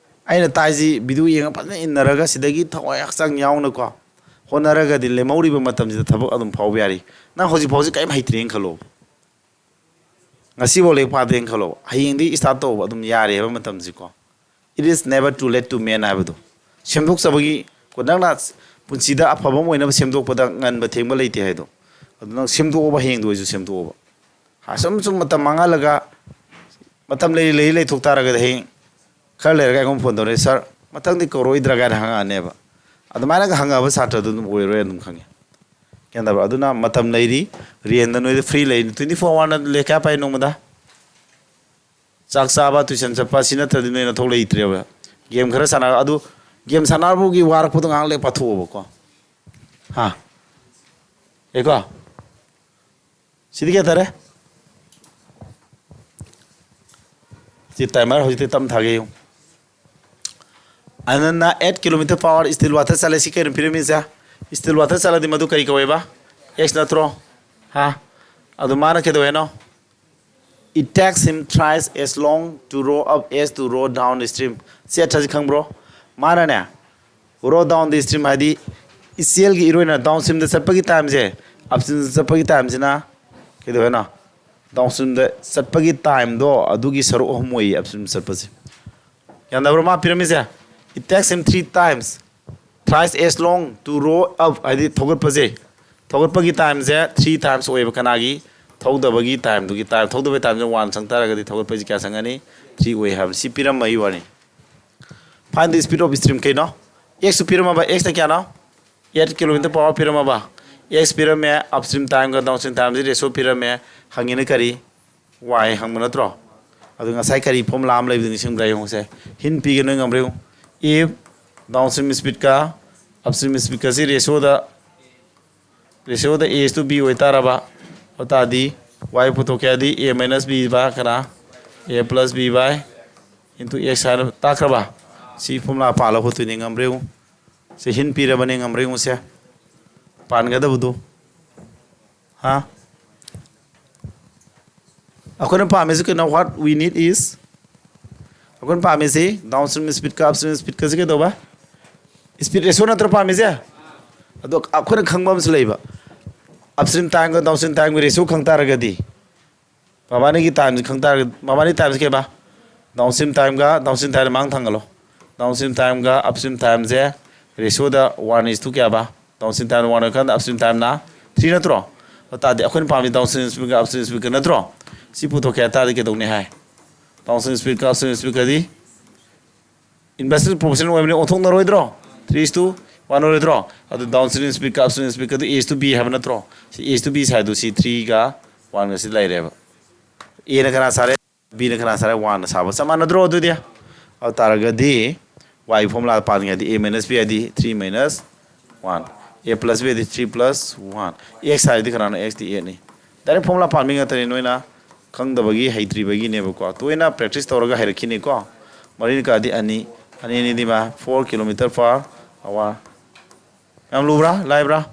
ꯑꯩꯅ ꯇꯥꯏꯁꯤ video ꯌꯦꯡꯉ ꯐꯖꯅ ꯏꯟꯅꯔꯒ ꯁꯤꯗꯒꯤ ꯊꯋꯥꯏ ꯍꯛꯆꯥꯡ ꯌꯥꯎꯅꯀꯣ ꯍꯣꯠꯅꯔꯒꯗꯤ ꯂꯦꯝꯍꯧꯔꯤꯕ ꯃꯇꯝꯁꯤꯗ ꯊꯕꯛ ꯑꯗꯨꯝ ꯐꯥꯎꯕ ꯌꯥꯔꯤ꯫ ꯅꯪ ꯍꯧꯖꯤꯛ ꯐꯥꯎꯁꯤ ꯀꯔꯤꯝ ꯍꯩꯇ꯭ꯔꯦꯅ ꯈꯜꯂꯣ, ꯉꯁꯤꯐꯥꯎ ꯂꯥꯏꯔꯤꯛ ꯄꯥꯗ꯭ꯔꯦꯅ ꯈꯜꯂꯣ, ꯍꯌꯦꯡꯗꯤ start ꯇꯧꯕ ꯑꯗꯨꯝ ꯌꯥꯔꯦ ꯍꯥꯏꯕ ꯃꯇꯝꯁꯤꯀꯣ꯫ It is never too late to man ꯍꯥꯏꯕꯗꯣ ꯁꯦꯝꯗꯣꯛꯆꯕꯒꯤ, ꯀꯣ, ꯅꯪꯅ ꯄꯨꯟꯁꯤꯗ ꯑꯐꯕ ꯑꯃ ꯑꯣꯏꯅꯕ ꯁꯦꯝꯗꯣꯛꯄꯗ ꯉꯟꯕ ꯊꯦꯡꯕ ꯂꯩꯇꯦ ꯍꯥꯏꯗꯣ꯫ ꯑꯗꯨ ꯅꯪ ꯁꯦꯝꯗꯣꯛꯑꯣꯕ, ꯍꯌꯦꯡꯗ ꯑꯣꯏꯁꯨ ꯁꯦꯝꯗꯣꯛꯑꯣꯕ꯫ ꯁꯨꯝ ꯁꯨꯝ ꯃꯇꯝ ꯃꯥꯡꯍꯜꯂꯒ ꯃꯇꯝ ꯂꯩꯔꯤ ꯂꯩꯔꯤ ꯂꯩꯊꯣꯛ ꯇꯥꯔꯒꯗꯤ ꯍꯌꯦꯡ ꯈꯔ ꯂꯩꯔꯒ ꯑꯩꯉꯣꯟꯗ phone ꯇꯧꯔꯛꯑꯦ, "Sir, ꯃꯊꯪꯗꯤ ꯀꯧꯔꯛꯑꯣꯏꯗ꯭ꯔꯥ?" ꯀꯥꯏꯅ ꯍꯪꯉꯛꯑꯅꯦꯕ꯫ ꯑꯗꯨꯃꯥꯏꯅꯒ ꯍꯪꯉꯛꯑꯕ ꯁꯥꯇ꯭ꯔꯗꯨ ꯑꯗꯨꯝ ꯑꯣꯏꯔꯣꯏ ꯑꯗꯨꯝ ꯈꯪꯉꯦ꯫ ꯒ꯭ꯌꯥꯟ ꯇꯥꯕ꯭ꯔꯥ? ꯑꯗꯨꯅ ꯃꯇꯝ ꯂꯩꯔꯤ, ꯔꯦꯟꯗ ꯅꯣꯏꯗ free ꯂꯩꯔꯤ, twenty four hour ꯅ ꯂꯩ ꯀꯌꯥ ꯄꯥꯏ ꯅꯣꯡꯃꯗ? ꯆꯥꯛ ꯆꯥꯕ, tuition ꯆꯠꯄ, ꯁꯤ ꯅꯠꯇ꯭ꯔꯗꯤ ꯅꯣꯏ ꯅꯊꯧ ꯂꯩꯇ꯭ꯔꯦꯕ꯫ Game ꯈꯔ ꯁꯥꯟꯅꯔ, ꯑꯗꯨ game ꯁꯥꯟꯅꯔꯕꯨꯒꯤ ꯋꯥꯔꯛꯄꯗꯣ ꯉꯥꯏꯍꯥꯛ ꯂꯩ ꯄꯥꯊꯣꯛꯑꯣꯕꯀꯣ꯫ ꯍꯥ? ꯑꯦꯀꯣ? ꯁꯤꯗꯤ ꯀꯌꯥ ꯇꯥꯔꯦ? ꯁꯤ timer ꯍꯧꯖꯤꯛꯇꯤ ꯇꯞꯅ ꯊꯥꯒꯦ ꯌꯦꯡꯉꯨ꯫ ꯑꯅꯟꯅ eight kilometer per hour still water ꯆꯠꯂꯦ꯫ ꯁꯤ ꯀꯩꯅꯣ ꯄꯤꯔꯝꯃꯤꯁꯦ? Still water ꯆꯠꯂꯗꯤ ꯃꯗꯨ ꯀꯔꯤ ꯀꯧꯋꯦꯕ? X ꯅꯠꯇ꯭ꯔꯣ? ꯍꯥ? ꯑꯗꯨ ꯃꯥꯅ ꯀꯩꯗꯧꯋꯦꯅꯣ? It takes him thrice as long to row up as to row downstream. ꯁꯤ ꯑꯊ꯭ꯔꯁꯤ ꯈꯪꯕ꯭ꯔꯣ? ꯃꯥꯅꯅꯦ, row down the stream ꯍꯥꯏꯗꯤ ꯏꯆꯦꯜꯒꯤ ꯏꯔꯣꯏꯅ downstream ꯗ ꯆꯠꯄꯒꯤ time ꯁꯦ, upstream ꯗ ꯆꯠꯄꯒꯤ time ꯁꯤꯅ ꯀꯩꯗꯧꯋꯦꯅꯣ? ꯗꯥꯎꯟ ꯁ꯭ꯇ꯭ꯔꯤꯝꯗ ꯆꯠꯄꯒꯤ ꯇꯥꯏꯝꯗꯣ ꯑꯗꯨꯒꯤ ꯁꯔꯨꯛ ꯑꯍꯨꯝ ꯑꯣꯏꯌꯦ ꯑꯞ ꯁ꯭ꯇ꯭ꯔꯤꯝ ꯆꯠꯄꯁꯦ꯫ ꯌꯥꯅꯕ꯭ꯔꯣ ꯃꯥ ꯄꯤꯔꯝꯃꯤꯁꯦ? It takes him three times, thrice as long to row up, ꯍꯥꯏꯗꯤ ꯊꯧꯒꯠꯄꯁꯦ, ꯊꯧꯒꯠꯄꯒꯤ ꯇꯥꯏꯝꯁꯦ ꯊ꯭ꯔꯤ ꯇꯥꯏꯝꯁ ꯑꯣꯏꯌꯦꯕ꯫ ꯀꯅꯥꯒꯤ? ꯊꯧꯗꯕꯒꯤ ꯇꯥꯏꯝꯗꯨꯒꯤ ꯇꯥꯏꯝ, ꯊꯧꯗꯕꯒꯤ ꯇꯥꯏꯝꯁꯦ ꯋꯥꯟ ꯆꯪ ꯇꯥꯔꯒꯗꯤ ꯊꯧꯒꯠꯄꯁꯦ ꯀꯌꯥ ꯆꯪꯒꯅꯤ? ꯊ꯭ꯔꯤ ꯑꯣꯏ ꯍꯥꯏꯕꯅꯤ꯫ ꯁꯤ ꯄꯤꯔꯝꯕꯒꯤ ꯋꯥꯅꯤ꯫ Find the speed of stream ꯀꯩꯅꯣ? X ꯁꯨ ꯄꯤꯔꯝꯃꯕ, X ꯅ ꯀꯌꯥꯅꯣ? Eight kilometer per hour ꯄꯤꯔꯝꯃꯕ, X ꯄꯤꯔꯝꯃꯦ, ꯑꯞ ꯁ꯭ꯇ꯭ꯔꯤꯝ ꯇꯥꯏꯝꯒ ꯗꯥꯎꯟ ꯁ꯭ꯇ꯭ꯔꯤꯝ ꯇꯥꯏꯝꯁꯤ ꯔꯦꯁꯤꯌꯣ ꯄꯤꯔꯝꯃꯦ꯫ ꯍꯪꯉꯤꯅ ꯀꯔꯤ? Y ꯍꯪꯕ ꯅꯠꯇ꯭ꯔꯣ? ꯑꯗꯨ ꯉꯁꯥꯏ ꯀꯔꯤ ꯐꯣꯔꯃꯨꯂꯥ ꯑꯃ ꯂꯩꯕꯗꯨ ꯅꯤꯡꯁꯤꯡꯕ꯭ꯔꯥ ꯌꯦꯡꯉꯨꯁꯦ꯫ ꯍꯤꯟ ꯄꯤꯒꯦ, ꯅꯣꯏ ꯉꯝꯕ꯭ꯔꯥ ꯌꯦꯡꯉꯨ꯫ If ꯗꯥꯎꯟ ꯁ꯭ꯇ꯭ꯔꯤꯝ ꯁ꯭ꯄꯤꯠꯀ ꯑꯞ ꯁ꯭ꯇ꯭ꯔꯤꯝ ꯁ꯭ꯄꯤꯠꯀꯁꯤ ꯔꯦꯁꯤꯌꯣꯗ, ꯔꯦꯁꯤꯌꯣꯗ A is to B ꯑꯣꯏꯇꯥꯔꯕ, ꯑꯗꯨ ꯇꯥꯔꯗꯤ Y ꯄꯨꯊꯣꯛꯀꯦ ꯍꯥꯏꯗꯤ A minus B by ꯀꯅꯥ? A plus B by into X ꯍꯥꯏꯅ ꯇꯥꯛꯈ꯭ꯔꯕ? ꯁꯤ ꯐꯣꯔꯃꯨꯂꯥ ꯄꯥꯜꯂ ꯍꯣꯠꯇꯣꯏꯅꯦ, ꯉꯝꯕ꯭ꯔꯥ ꯌꯦꯡꯉꯨ꯫ ꯁꯤ ꯍꯤꯟ ꯄꯤꯔꯕꯅꯦ, ꯉꯝꯕ꯭ꯔꯥ ꯌꯦꯡꯉꯨꯁꯦ꯫ ꯄꯥꯟꯒꯗꯕꯗꯨ꯫ ꯍꯥ? ꯑꯩꯈꯣꯏꯅ ꯄꯥꯝꯃꯤꯁꯤ ꯀꯩꯅꯣ? What we need is, ꯑꯩꯈꯣꯏꯅ ꯄꯥꯝꯃꯤꯁꯤ ꯗꯥꯎꯟ ꯁ꯭ꯇ꯭ꯔꯤꯝ ꯁ꯭ꯄꯤꯠꯀ ꯑꯞ ꯁ꯭ꯇ꯭ꯔꯤꯝ ꯁ꯭ꯄꯤꯠꯀꯁꯤ ꯀꯩꯗꯧꯕ? ꯁ꯭ꯄꯤꯠ ꯔꯦꯁꯤꯌꯣ ꯅꯠꯇ꯭ꯔꯣ ꯄꯥꯝꯃꯤꯁꯦ? ꯑꯗꯣ ꯑꯩꯈꯣꯏꯅ ꯈꯪꯕ ꯑꯃꯁꯨ ꯂꯩꯕ, ꯑꯞ ꯁ꯭ꯇ꯭ꯔꯤꯝ ꯇꯥꯏꯝꯒ ꯗꯥꯎꯟ ꯁ꯭ꯇ꯭ꯔꯤꯝ ꯇꯥꯏꯝꯒ ꯔꯦꯁꯤꯌꯣ ꯈꯪ ꯇꯥꯔꯒꯗꯤ, ꯃꯕꯥꯅꯤꯒꯤ ꯇꯥꯏꯝꯁꯤ ꯈꯪ ꯇꯥꯔꯒꯗꯤ, ꯃꯕꯥꯅꯤ ꯇꯥꯏꯝꯁꯤ ꯀꯩꯕ? ꯗꯥꯎꯟ ꯁ꯭ꯇ꯭ꯔꯤꯝ ꯇꯥꯏꯝꯒ ꯗꯥꯎꯟ ꯁ꯭ꯇ꯭ꯔꯤꯝ ꯇꯥꯏꯝꯗ ꯃꯥꯡ ꯊꯥꯡꯒꯠꯂꯣ꯫ ꯗꯥꯎꯟ ꯁ꯭ꯇ꯭ꯔꯤꯝ ꯇꯥꯏꯝꯒ ꯑꯞ ꯁ꯭ꯇ꯭ꯔꯤꯝ ꯇꯥꯏꯝꯁꯦ ꯔꯦꯁꯤꯌꯣꯗ ꯋꯥꯟ is to ꯀꯌꯥꯕ? ꯗꯥꯎꯟ ꯁ꯭ꯇ꯭ꯔꯤꯝ ꯇꯥꯏꯝꯗ ꯋꯥꯟ ꯑꯣꯏꯔꯀꯥꯟꯗ ꯑꯞ ꯁ꯭ꯇ꯭ꯔꯤꯝ ꯇꯥꯏꯝꯅ ꯊ꯭ꯔꯤ ꯅꯠꯇ꯭ꯔꯣ? ꯑꯗꯨ ꯇꯥꯔꯗꯤ ꯑꯩꯈꯣꯏꯅ ꯄꯥꯝꯃꯤ ꯗꯥꯎꯟ ꯁ꯭ꯇ꯭ꯔꯤꯝ ꯁ꯭ꯄꯤꯠꯀ ꯑꯞ ꯁ꯭ꯇ꯭ꯔꯤꯝ ꯁ꯭ꯄꯤꯠꯀ ꯅꯠꯇ꯭ꯔꯣ? ꯁꯤ ꯄꯨꯊꯣꯛꯀꯦ ꯍꯥꯏ ꯇꯥꯔꯗꯤ ꯀꯩꯗꯧꯅꯤ ꯍꯥꯏ? ꯗꯥꯎꯟ ꯁ꯭ꯇ꯭ꯔꯤꯝ ꯁ꯭ꯄꯤꯠꯀ ꯑꯞ ꯁ꯭ꯇ꯭ꯔꯤꯝ ꯁ꯭ꯄꯤꯠꯀꯗꯤ inverse proportional ꯑꯣꯏꯕꯅꯤ, ꯑꯣꯟꯊꯣꯛꯅꯔꯣꯏꯗ꯭ꯔꯣ? Three is to one ꯑꯣꯏꯔꯣꯏꯗ꯭ꯔꯣ? ꯑꯗꯨ ꯗꯥꯎꯟ ꯁ꯭ꯇ꯭ꯔꯤꯝ ꯁ꯭ꯄꯤꯠꯀ ꯑꯞ ꯁ꯭ꯇ꯭ꯔꯤꯝ ꯁ꯭ꯄꯤꯠꯀꯗꯨ A is to B ꯍꯥꯏꯕ ꯅꯠꯇ꯭ꯔꯣ? ꯁꯤ A is to B ꯁꯥꯏꯗꯨ ꯁꯤ ꯊ꯭ꯔꯤꯒ ꯋꯥꯟꯒ ꯁꯤ ꯂꯩꯔꯦꯕ꯫ Aꯅ ꯀꯅꯥ ꯁꯥꯔꯦ? Bꯅ ꯀꯅꯥ ꯁꯥꯔꯦ? ꯋꯥꯟꯅ ꯁꯥꯕ꯫ ꯆꯞ ꯃꯥꯟꯅꯗ꯭ꯔꯣ ꯑꯗꯨꯗꯤ? ꯑꯗꯨ ꯇꯥꯔꯒꯗꯤ Y ꯐꯣꯔꯃꯨꯂꯥ ꯄꯥꯟꯒꯦ ꯍꯥꯏꯗꯤ A minus B ꯍꯥꯏꯗꯤ three minus one, A plus B ꯍꯥꯏꯗꯤ three plus one, X ꯍꯥꯏꯗꯤ ꯀꯅꯥꯅꯣ? X ꯇꯤ Aꯅꯤ꯫ Direct ꯐꯣꯔꯃꯨꯂꯥ ꯄꯥꯟꯕꯤ ꯉꯥꯛꯇꯅꯤ, ꯅꯣꯏꯅ ꯈꯪꯗꯕꯒꯤ, ꯍꯩꯇ꯭ꯔꯤꯕꯒꯤꯅꯦꯕꯀꯣ꯫ ꯇꯣꯏꯅ practice ꯇꯧꯔꯒ ꯍꯩꯔꯛꯈꯤꯅꯤꯀꯣ꯫ ꯃꯔꯤꯅ ꯀꯥꯗꯤ ꯑꯅꯤ, ꯑꯅꯤ ꯑꯅꯤꯗꯤ ꯃꯥ four kilometer per hour꯫ ꯌꯥꯝ ꯂꯨꯕ꯭ꯔꯥ? ꯂꯥꯏꯕ꯭ꯔꯥ?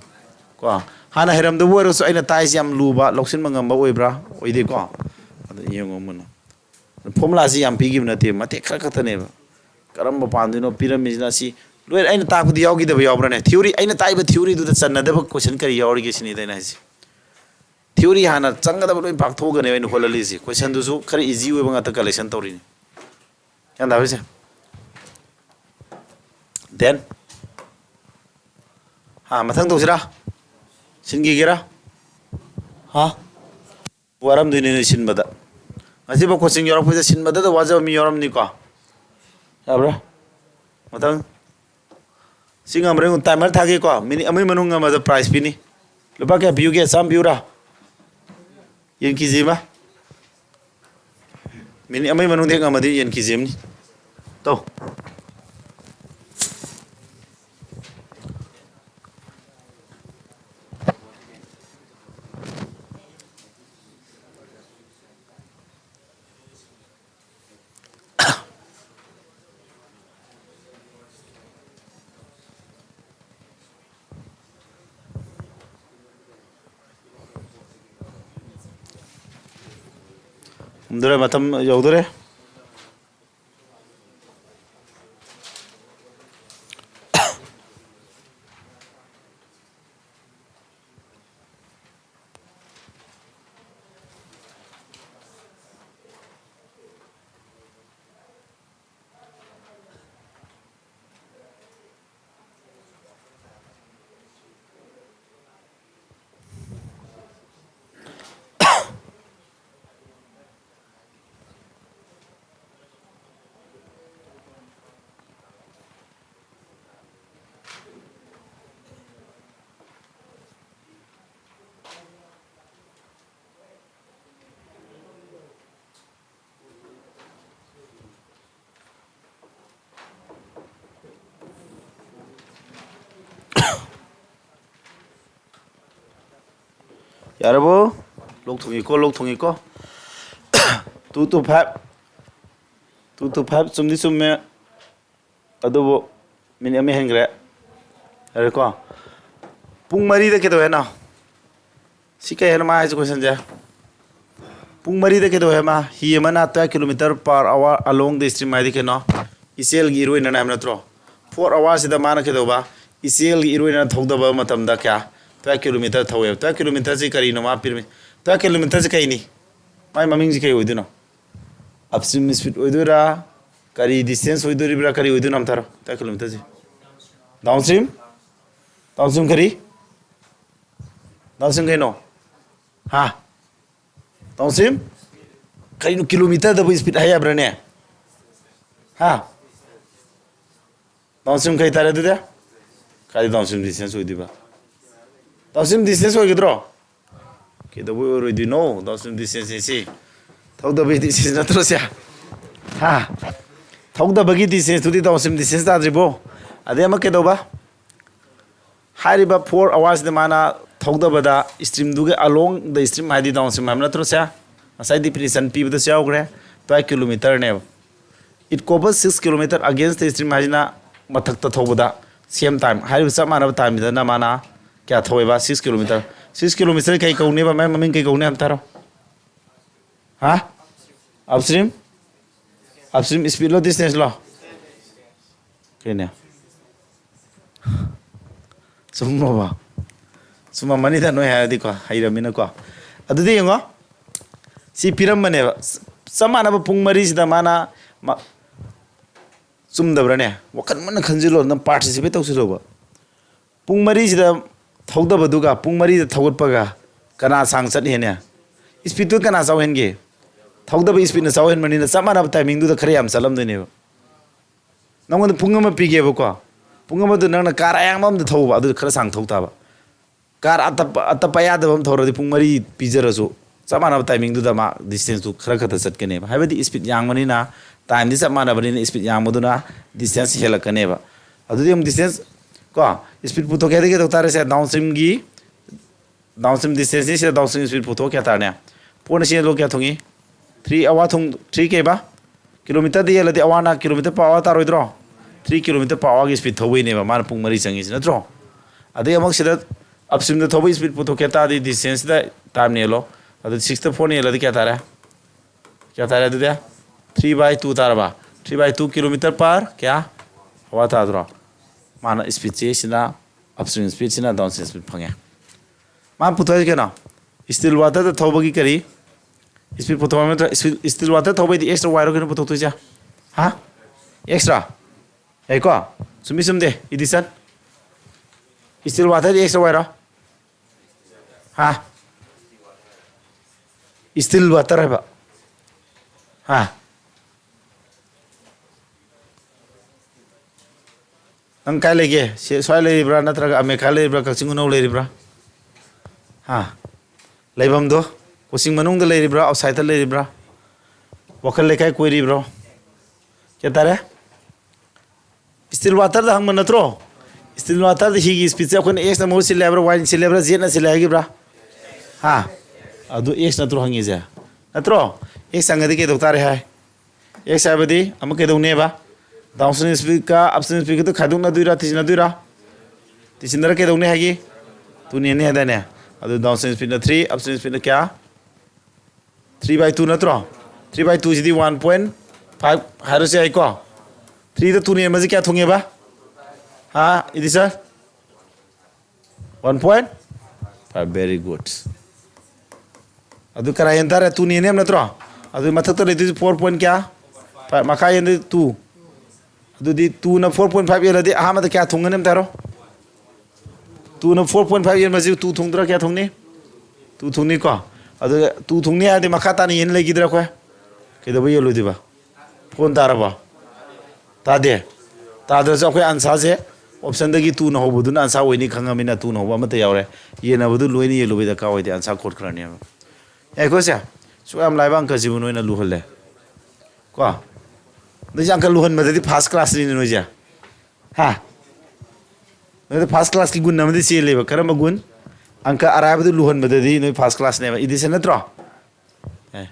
ꯀꯣ, ꯍꯥꯟꯅ ꯍꯩꯔꯝꯗꯕ ꯑꯣꯏꯔꯒꯁꯨ ꯑꯩꯅ ꯇꯥꯏꯁꯤ ꯌꯥꯝ ꯂꯨꯕ, ꯂꯧꯁꯤꯟꯕ ꯉꯝꯕ ꯑꯣꯏꯕ꯭ꯔꯥ? ꯑꯣꯏꯗꯦꯀꯣ? ꯑꯗꯨ ꯌꯦꯡꯉꯣ ꯃꯨꯟꯅ꯫ ꯐꯣꯔꯃꯨꯂꯥꯁꯤ ꯌꯥꯝ ꯄꯤꯈꯤꯕ ꯅꯠꯇꯦ, ꯃꯇꯦꯛ ꯈꯔ ꯈꯛꯇꯅꯦꯕ꯫ ꯀꯔꯝꯕ ꯄꯥꯟꯗꯣꯏꯅꯣ ꯄꯤꯔꯝꯃꯤꯁꯤꯅ? ꯁꯤ ꯂꯣꯏ ꯑꯩꯅ ꯇꯥꯛꯄꯗꯤ ꯌꯥꯎꯈꯤꯗꯕ ꯌꯥꯎꯕ꯭ꯔꯥꯅꯦ? Theory, ꯑꯩꯅ ꯇꯥꯛꯏꯕ theoryꯗꯨꯗ ꯆꯟꯅꯗꯕ question ꯀꯔꯤ ꯌꯥꯎꯔꯤꯒꯦ ꯁꯤꯅꯤꯗ ꯑꯩꯅ ꯍꯥꯏꯁꯦ꯫ Theory ꯍꯥꯟꯅ ꯆꯪꯒꯗꯕ ꯂꯣꯏ ꯄꯥꯛꯊꯣꯛꯑꯒꯅꯦꯕ ꯑꯩꯅ ꯍꯣꯠꯍꯜꯂꯤꯁꯤ꯫ Questionꯗꯨꯁꯨ ꯈꯔ easy ꯑꯣꯏꯕ ꯉꯥꯛꯇ collection ꯇꯧꯔꯤꯅꯤ꯫ ꯒ꯭ꯌꯥꯟ ꯇꯥꯕꯤꯁꯦ? Then, ꯍꯥ, ꯃꯊꯪ ꯇꯧꯁꯤꯔꯥ? ꯁꯤꯟꯈꯤꯒꯦꯔꯥ? ꯍꯥ? ꯋꯥꯔꯝꯗꯣꯏꯅꯤ ꯅꯣꯏ ꯁꯤꯟꯕꯗ꯫ ꯉꯁꯤꯐꯥꯎ coaching ꯌꯥꯎꯔꯛꯄꯁꯤꯗ ꯁꯤꯟꯕꯗꯗ ꯋꯥꯖꯕ ꯃꯤ ꯌꯥꯎꯔꯝꯅꯤꯀꯣ? ꯌꯥꯕ꯭ꯔꯥ? ꯃꯊꯪ꯫ ꯁꯤ ꯉꯝꯕ꯭ꯔꯥ ꯌꯦꯡꯉꯨ, timer ꯊꯥꯒꯦꯀꯣ꯫ Minute ꯑꯃꯒꯤ ꯃꯅꯨꯡ ꯉꯝꯕꯗ prize ꯄꯤꯅꯤ꯫ ꯂꯨꯄꯥ ꯀꯌꯥ ꯄꯤꯌꯨꯒꯦ? ꯆꯥꯝꯃ ꯄꯤꯌꯨꯔꯥ? ꯌꯦꯟ KG ꯑꯃ꯫ Minute ꯑꯃꯒꯤ ꯃꯅꯨꯡꯗ ꯍꯦꯛ ꯉꯝꯃꯗꯤ ꯌꯦꯟ KG ꯑꯃꯅꯤ꯫ ꯇꯧ꯫ ꯉꯝꯗꯣꯔꯦ, ꯃꯇꯝ ꯌꯧꯗꯣꯔꯦ꯫ ꯌꯥꯔꯕꯣ? ꯂꯣꯛ ꯊꯨꯡꯉꯤꯀꯣ, ꯂꯣꯛ ꯊꯨꯡꯉꯤꯀꯣ꯫ Two to five, two to five, ꯆꯨꯝꯗꯤ ꯆꯨꯝꯃꯦ꯫ ꯑꯗꯨꯕꯨ minute ꯑꯃ ꯍꯦꯟꯈ꯭ꯔꯦ꯫ ꯌꯥꯔꯦꯀꯣ? ꯄꯨꯡ ꯃꯔꯤꯗ ꯀꯩꯗꯧꯋꯦ ꯍꯥꯏꯅꯣ? ꯁꯤ ꯀꯩ ꯍꯥꯏꯅꯣ ꯃꯥ ꯍꯥꯏꯁꯦ questionꯁꯦ? ꯄꯨꯡ ꯃꯔꯤꯗ ꯀꯩꯗꯧꯋꯦ ꯍꯥꯏ ꯃꯥ? ꯍꯤ ꯑꯃꯅ twelve kilometer per hour along the stream ꯍꯥꯏꯗꯤ ꯀꯩꯅꯣ? ꯏꯆꯦꯜꯒꯤ ꯏꯔꯣꯏꯅꯅ ꯍꯥꯏꯕ ꯅꯠꯇ꯭ꯔꯣ? Four hoursꯁꯤꯗ ꯃꯥꯅ ꯀꯩꯗꯧꯕ? ꯏꯆꯦꯜꯒꯤ ꯏꯔꯣꯏꯅꯅ ꯊꯧꯗꯕ ꯃꯇꯝꯗ ꯀꯌꯥ? twelve kilometer ꯊꯧꯋꯦꯕ꯫ Twelve kilometerꯁꯤ ꯀꯔꯤꯅꯣ ꯃꯥ ꯄꯤꯔꯝꯃꯤ? Twelve kilometerꯁꯤ ꯀꯩꯅꯤ? ꯃꯥꯏ ꯃꯃꯤꯡꯁꯤ ꯀꯩ ꯑꯣꯏꯗꯣꯏꯅꯣ? Upstream speed ꯑꯣꯏꯗꯣꯏꯔꯥ? ꯀꯔꯤ distance ꯑꯣꯏꯗꯣꯔꯤꯕ꯭ꯔꯥ? ꯀꯔꯤ ꯑꯣꯏꯗꯣꯏꯅꯣ? ꯑꯝꯊꯥꯔꯣ꯫ Twelve kilometerꯁꯤ downstream? Downstream ꯀꯔꯤ? Downstream ꯀꯩꯅꯣ? ꯍꯥ? Downstream? ꯀꯩꯅꯣ, kilometerꯗꯕꯨ speed ꯍꯥꯏ ꯌꯥꯕ꯭ꯔꯥꯅꯦ? ꯍꯥ? Downstream ꯀꯩ ꯇꯥꯔꯦ ꯑꯗꯨꯗꯤ? ꯀꯥꯏꯗ downstream distance ꯑꯣꯏꯗꯣꯏꯕ? Downstream distance ꯑꯣꯏꯒꯗ꯭ꯔꯣ? ꯀꯩꯗꯧꯕꯩ ꯑꯣꯏꯔꯣꯏꯗꯣꯏꯅꯣ? Downstream distance ꯁꯤ ꯊꯧꯗꯕꯒꯤ distance ꯅꯠꯇ꯭ꯔꯣ ꯁꯦ? ꯍꯥ? ꯊꯧꯗꯕꯒꯤ distanceꯇꯨꯗꯤ downstream distance ꯇꯥꯗ꯭ꯔꯤꯕꯣ? ꯑꯗꯩ ꯑꯃ ꯀꯩꯗꯧꯕ? ꯍꯥꯏꯔꯤꯕ four hoursꯁꯤꯗ ꯃꯥꯅ ꯊꯧꯗꯕꯗ streamꯗꯨꯒꯤ along the stream ꯍꯥꯏꯗꯤ downstream ꯍꯥꯏꯕ ꯅꯠꯇ꯭ꯔꯣ ꯁꯦ? ꯉꯁꯥꯏ definition ꯄꯤꯕꯗꯁꯨ ꯌꯥꯎꯈ꯭ꯔꯦ, twelve kilometerꯅꯦꯕ꯫ It covers six kilometer against the stream ꯍꯥꯏꯁꯤꯅ ꯃꯊꯛꯇ ꯊꯧꯕꯗ same time, ꯍꯥꯏꯔꯤꯕ ꯆꯞ ꯃꯥꯟꯅꯕ timeꯗꯅ ꯃꯥꯅ ꯀꯌꯥ ꯊꯧꯋꯦꯕ? Six kilometer꯫ Six kilometer ꯀꯩ ꯀꯧꯅꯦꯕ? ꯃꯥꯏ ꯃꯃꯤꯡ ꯀꯩ ꯀꯧꯅꯤ ꯑꯝꯇ ꯍꯥꯏꯔꯣ꯫ ꯍꯥ? Upstream? Upstream speedꯂꯣ, distanceꯂꯣ? ꯀꯩꯅꯦ? ꯆꯨꯝꯃꯕ? ꯆꯨꯝꯃꯝꯃꯅꯤꯗ, ꯅꯣꯏ ꯍꯥꯏꯔꯗꯤꯀꯣ, ꯍꯩꯔꯃꯤꯅꯀꯣ꯫ ꯑꯗꯨꯗꯤ ꯌꯦꯡꯉꯣ, ꯁꯤ ꯄꯤꯔꯝꯕꯅꯦꯕ꯫ ꯆꯞ ꯃꯥꯟꯅꯕ ꯄꯨꯡ ꯃꯔꯤꯁꯤꯗ ꯃꯥꯅ ꯃ-, ꯆꯨꯝꯗꯕ꯭ꯔꯥꯅꯦ? ꯋꯥꯈꯜ ꯃꯨꯟꯅ ꯈꯟꯖꯤꯜꯂꯣ, ꯅꯪ participate ꯇꯧꯁꯤꯜꯂꯣꯕ꯫ ꯄꯨꯡ ꯃꯔꯤꯁꯤꯗ ꯊꯧꯗꯕꯗꯨꯒ ꯄꯨꯡ ꯃꯔꯤꯗ ꯊꯧꯒꯠꯄꯒ ꯀꯅꯥ ꯁꯥꯡ ꯆꯠ ꯍꯦꯟꯅꯤ? Speedꯇꯨ ꯀꯅꯥ ꯆꯥꯎ ꯍꯦꯟꯒꯦ? ꯊꯧꯗꯕ speedꯅ ꯆꯥꯎ ꯍꯦꯟꯕꯅꯤꯅ ꯆꯞ ꯃꯥꯟꯅꯕ timingꯗꯨꯗ ꯈꯔ ꯌꯥꯝ ꯆꯠꯂꯝꯗꯣꯏꯅꯦꯕ꯫ ꯅꯪꯉꯣꯟꯗ ꯄꯨꯡ ꯑꯃ ꯄꯤꯒꯦꯕꯀꯣ, ꯄꯨꯡ ꯑꯃꯗꯨ ꯅꯪꯅ car ꯑꯌꯥꯡꯕ ꯑꯃꯗ ꯊꯧꯕ, ꯑꯗꯨꯗꯤ ꯈꯔ ꯁꯥꯡ ꯊꯧ ꯇꯥꯕ꯫ Car ꯑꯇꯞꯄ, ꯑꯇꯞꯄ ꯑꯌꯥꯗꯕ ꯑꯃ ꯊꯧꯔꯗꯤ ꯄꯨꯡ ꯃꯔꯤ ꯄꯤꯖꯔꯁꯨ ꯆꯞ ꯃꯥꯟꯅꯕ timingꯗꯨꯗ ꯃꯥ distanceꯇꯨ ꯈꯔ ꯈꯛꯇ ꯆꯠꯀꯅꯦꯕ꯫ ꯍꯥꯏꯕꯗꯤ speed ꯌꯥꯡꯕꯅꯤꯅ, timeꯗꯤ ꯆꯞ ꯃꯥꯟꯅꯕꯅꯤꯅ speed ꯌꯥꯡꯕꯗꯨꯅ distance ꯍꯦꯜꯂꯛꯀꯅꯦꯕ꯫ ꯑꯗꯨꯗꯤ ꯑꯃꯨꯛ distance ꯀꯣ, speed ꯄꯨꯊꯣꯛꯀꯦ ꯍꯥꯏꯔꯗꯤ ꯀꯩꯗꯧ ꯇꯥꯔꯦ ꯁꯦ? Downstreamꯒꯤ, downstream distanceꯅꯤ ꯁꯤꯗ, downstream speed ꯄꯨꯊꯣꯛ ꯀꯌꯥ ꯇꯥꯔꯅꯤ? Fourꯅ ꯁꯤꯅ ꯂꯣ ꯀꯌꯥ ꯊꯨꯡꯉꯤ? Three hour ꯊꯨꯡ-, three ꯀꯩꯕ? Kilometerꯗ ꯌꯦꯜꯂꯗꯤ hourꯅ kilometer per hour ꯇꯥꯔꯣꯏꯗ꯭ꯔꯣ? Three kilometer per hourꯒꯤ speed ꯊꯧꯕꯩꯅꯦꯕ ꯃꯥꯅ ꯄꯨꯡ ꯃꯔꯤ ꯆꯪꯉꯤꯁꯤ ꯅꯠꯇ꯭ꯔꯣ? ꯑꯗꯩ ꯑꯃꯨꯛ ꯁꯤꯗ upstreamꯗ ꯊꯧꯕ speed ꯄꯨꯊꯣꯛꯀꯦ ꯇꯥꯔꯗꯤ distanceꯗ timeꯅ ꯌꯦꯜꯂꯣ꯫ ꯑꯗꯨ sixꯇ fourꯅ ꯌꯦꯜꯂꯗꯤ ꯀꯌꯥ ꯇꯥꯔꯦ? ꯀꯌꯥ ꯇꯥꯔꯦ ꯑꯗꯨꯗꯤ? Three by two ꯇꯥꯔꯕ? Three by two kilometer per ꯀꯌꯥ? Hour ꯇꯥꯗ꯭ꯔꯣ? ꯃꯥꯅ speedꯁꯦ ꯁꯤꯅ upstream speedꯁꯤꯅ downstream speed ꯐꯪꯉꯦ꯫ ꯃꯥ ꯄꯨꯊꯣꯛꯏꯁꯦ ꯀꯩꯅꯣ? Still waterꯗ ꯊꯧꯕꯒꯤ ꯀꯔꯤ? Speed ꯄꯨꯊꯣꯛꯑꯕ ꯅꯠꯇ꯭ꯔꯥ? Still water ꯊꯧꯕꯩꯗꯤ X ꯔ Y ꯔꯣ ꯀꯩꯅꯣ ꯄꯨꯊꯣꯛꯇꯣꯏꯁꯦ? ꯍꯥ? X ꯔ? ꯌꯥꯏꯀꯣ? ꯆꯨꯝꯃꯤ ꯆꯨꯝꯗꯦ, Edison? Still waterꯗꯤ X ꯔ Y ꯔꯣ? ꯍꯥ? Still water ꯍꯥꯏꯕ꯫ ꯍꯥ? ꯅꯪ ꯀꯥꯏ ꯂꯩꯒꯦ? ꯁꯤ ꯁ꯭ꯋꯥꯏ ꯂꯩꯔꯤꯕ꯭ꯔꯥ, ꯅꯠꯇ꯭ꯔꯒ ꯑꯃꯦꯔꯤꯀꯥ ꯂꯩꯔꯤꯕ꯭ꯔꯥ, ꯀꯛꯆꯤꯡ ꯈꯨꯅꯧ ꯂꯩꯔꯤꯕ꯭ꯔꯥ? ꯍꯥ? ꯂꯩꯐꯝꯗꯣ ꯀꯣꯆꯤꯡ ꯃꯅꯨꯡꯗ ꯂꯩꯔꯤꯕ꯭ꯔꯥ, ꯑꯥꯎꯠꯁꯥꯏꯗꯇ ꯂꯩꯔꯤꯕ꯭ꯔꯥ, ꯋꯥꯈꯜ ꯂꯩꯀꯥꯏ ꯀꯣꯏꯔꯤꯕ꯭ꯔꯣ? ꯀꯌꯥ ꯇꯥꯔꯦ? Still waterꯗ ꯍꯪꯕ ꯅꯠꯇ꯭ꯔꯣ? Still waterꯗ ꯍꯤꯒꯤ speedꯁꯦ ꯑꯩꯈꯣꯏꯅ X ꯅ ꯃꯍꯨꯠ ꯁꯤꯜꯂꯦ ꯍꯥꯏꯕ꯭ꯔꯥ, Y ꯅ ꯁꯤꯜꯂꯦ ꯍꯥꯏꯕ꯭ꯔꯥ, Z ꯅ ꯁꯤꯜꯂꯦ ꯍꯥꯏꯈꯤꯕ꯭ꯔꯥ? ꯍꯥ? ꯑꯗꯨ X ꯅꯠꯇ꯭ꯔꯣ ꯍꯪꯉꯤꯁꯦ? ꯅꯠꯇ꯭ꯔꯣ? X ꯍꯪꯉꯗꯤ ꯀꯩꯗꯧ ꯇꯥꯔꯦ ꯍꯥꯏ? X ꯍꯥꯏꯕꯗꯤ ꯑꯃ ꯀꯩꯗꯧꯅꯦꯕ? Downstream speedꯀ upstream speedꯀꯗꯨ ꯈꯥꯏꯗꯣꯛꯅꯗꯣꯏꯔꯥ, ꯇꯤꯁꯤꯟꯅꯗꯣꯏꯔꯥ? ꯇꯤꯁꯤꯟꯅꯔ ꯀꯩꯗꯧꯅꯤ ꯍꯥꯏꯒꯤ? ꯇꯨꯅꯦꯅꯤ ꯍꯥꯏꯗꯥꯏꯅꯦ? ꯑꯗꯨ downstream speedꯅ three, upstream speedꯅ ꯀꯌꯥ? Three by two ꯅꯠꯇ꯭ꯔꯣ? Three by twoꯁꯤꯗꯤ one point five ꯍꯥꯏꯔꯁꯨ ꯌꯥꯏꯀꯣ? Threeꯗ ꯇꯨꯅꯦꯟꯕꯁꯤ ꯀꯌꯥ ꯊꯨꯡꯉꯦꯕ? ꯍꯥ, Edison? One point five, very good. ꯑꯗꯨ ꯀꯅꯥ ꯍꯦꯟ ꯇꯥꯔꯦ? ꯇꯨꯅꯦꯅꯦꯕ ꯅꯠꯇ꯭ꯔꯣ? ꯑꯗꯨ ꯃꯊꯛꯇ ꯂꯩꯗꯣꯏꯁꯤ four point ꯀꯌꯥ? Five, ꯃꯈꯥ ꯍꯦꯟꯗꯣꯏ two꯫ ꯑꯗꯨꯗꯤ twoꯅ four point five ꯌꯦꯜꯂꯗꯤ ꯑꯍꯥꯟꯕꯗ ꯀꯌꯥ ꯊꯨꯡꯒꯅꯤ ꯑꯝꯇ ꯍꯥꯏꯔꯣ? Twoꯅ four point five ꯌꯦꯟꯕꯁꯤ two ꯊꯨꯡꯗ꯭ꯔꯥ, ꯀꯌꯥ ꯊꯨꯡꯅꯤ? Two ꯊꯨꯡꯅꯤꯀꯣ꯫ ꯑꯗꯨ two ꯊꯨꯡꯅꯤ ꯍꯥꯏꯔꯗꯤ ꯃꯈꯥ ꯇꯥꯅ ꯌꯦꯟ ꯂꯩꯈꯤꯗ꯭ꯔꯥ ꯑꯩꯈꯣꯏ? ꯀꯩꯗꯧꯕ ꯌꯦꯜꯂꯣꯏꯗꯣꯏꯕ? Four ꯇꯥꯔꯕꯣ? ꯇꯥꯗꯦ? ꯇꯥꯗ꯭ꯔꯁꯨ ꯑꯩꯈꯣꯏ answerꯁꯦ optionꯗꯒꯤ twoꯅ ꯍꯧꯕꯗꯨꯅ answer ꯑꯣꯏꯅꯤ ꯈꯪꯉꯃꯤꯅ twoꯅ ꯍꯧꯕ ꯑꯃꯠꯇ ꯌꯥꯎꯔꯦ꯫ ꯌꯦꯟꯅꯕꯗꯨ ꯂꯣꯏꯅ ꯌꯦꯜꯂꯨꯕꯩ ꯗꯔꯀꯥꯔ ꯑꯣꯏꯗꯦ, answer ꯈꯣꯠꯈ꯭ꯔꯅꯦꯕ꯫ ꯌꯥꯏꯀꯣ ꯁꯦ? ꯁꯨꯛ ꯌꯥꯝ ꯂꯥꯏꯕ ꯑꯪꯀꯁꯤꯕꯨ ꯅꯣꯏꯅ ꯂꯨꯍꯜꯂꯦ꯫ ꯀꯣ? ꯅꯣꯏꯁꯦ ꯑꯪꯀ ꯂꯨꯍꯟꯕꯗꯗꯤ first classꯅꯤꯅꯦ ꯅꯣꯏꯁꯦ꯫ ꯍꯥ? ꯅꯣꯏꯗ first classꯀꯤ ꯒꯨꯟ ꯑꯃꯗꯤ ꯆꯦꯜꯂꯦꯕ꯫ ꯀꯔꯝꯕ ꯒꯨꯟ? ꯑꯪꯀ ꯑꯔꯥꯏꯕꯗꯨ ꯂꯨꯍꯟꯕꯗꯗꯤ ꯅꯣꯏ first classꯅꯦꯕ꯫ Edison ꯅꯠꯇ꯭ꯔꯣ? ꯑꯦ꯫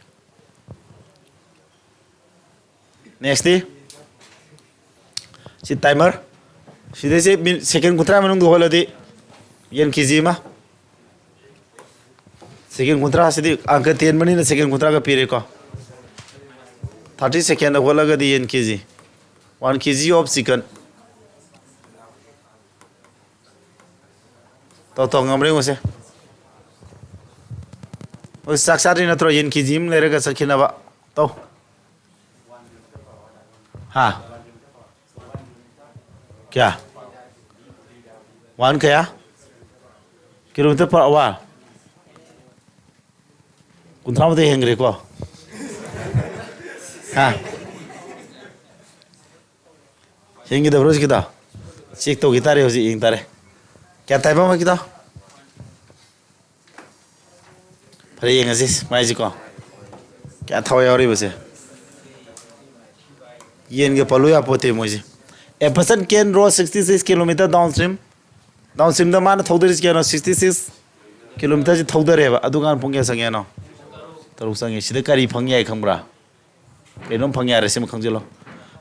Nextꯇꯤ? ꯁꯤ timer꯫ ꯁꯤꯗꯩꯁꯦ ꯃꯤꯅꯤꯠ, second ꯀꯨꯟꯊ꯭ꯔꯥ ꯃꯅꯨꯡꯗ ꯍꯣꯠꯂꯗꯤ ꯌꯦꯟ KG ꯑꯃ꯫ Second ꯀꯨꯟꯊ꯭ꯔꯥꯁꯤꯗꯤ ꯑꯪꯀ ꯇꯦꯟꯕꯅꯤꯅ second ꯀꯨꯟꯊ꯭ꯔꯥꯒ ꯄꯤꯔꯦꯀꯣ꯫ Thirty secondꯗ ꯍꯣꯠꯂꯒꯗꯤ ꯌꯦꯟ KG꯫ One KG of chicken꯫ ꯇꯧ, ꯇꯧ, ꯉꯝꯕ꯭ꯔꯥ ꯌꯦꯡꯉꯨꯁꯦ꯫ ꯍꯣꯏ, ꯆꯥꯛ ꯆꯥꯗ꯭ꯔꯤ ꯅꯠꯇ꯭ꯔꯣ? ꯌꯦꯟ ꯀꯦ ꯖꯤ ꯑꯃ ꯂꯩꯔꯒ ꯆꯠꯈꯤꯅꯕ꯫ ꯇꯧ꯫ ꯍꯥ? ꯀꯌꯥ? ꯋꯥꯟ ꯀꯌꯥ? Kilometer per hour? ꯀꯨꯟꯊ꯭ꯔꯥ ꯃꯥꯊꯣꯏ ꯍꯦꯟꯈ꯭ꯔꯦꯀꯣ? ꯍꯥ? ꯍꯦꯟꯈꯤꯗꯕ꯭ꯔꯣ ꯍꯧꯖꯤꯛꯀꯤꯗꯣ? Check ꯇꯧꯈꯤ ꯇꯥꯔꯦ, ꯍꯧꯖꯤꯛ ꯌꯦꯡ ꯇꯥꯔꯦ꯫ ꯀꯌꯥ ꯇꯥꯏꯕ ꯍꯧꯖꯤꯛꯀꯤꯗꯣ? ꯐꯔꯦ, ꯌꯦꯡꯉꯁꯤ ꯃꯥꯏꯁꯤꯀꯣ꯫ ꯀꯌꯥ ꯊꯋꯥꯏ ꯌꯥꯎꯔꯤꯕꯁꯦ? ꯌꯦꯟꯒ ꯄꯜꯂꯨ ꯌꯥꯄꯣꯠꯇꯦ ꯃꯣꯏꯁꯦ꯫ A person can row sixty six kilometer downstream꯫ Downstreamꯗ ꯃꯥꯅ ꯊꯧꯗꯔꯤꯁꯤ ꯀꯌꯥꯅꯣ? Sixty six kilometerꯁꯤ ꯊꯧꯗꯔꯦꯕ꯫ ꯑꯗꯨꯀꯥꯟꯗ ꯄꯨꯡ ꯀꯌꯥ ꯆꯪꯉꯦ ꯍꯥꯏꯅꯣ? ꯇꯔꯨꯛ ꯆꯪꯉꯦ꯫ ꯁꯤꯗ ꯀꯔꯤ ꯐꯪ ꯌꯥꯏ ꯈꯪꯕ꯭ꯔꯥ? ꯀꯩꯅꯣꯝ ꯐꯪ ꯌꯥꯔꯦ, ꯁꯤꯃ ꯈꯪꯖꯤꯜꯂꯣ꯫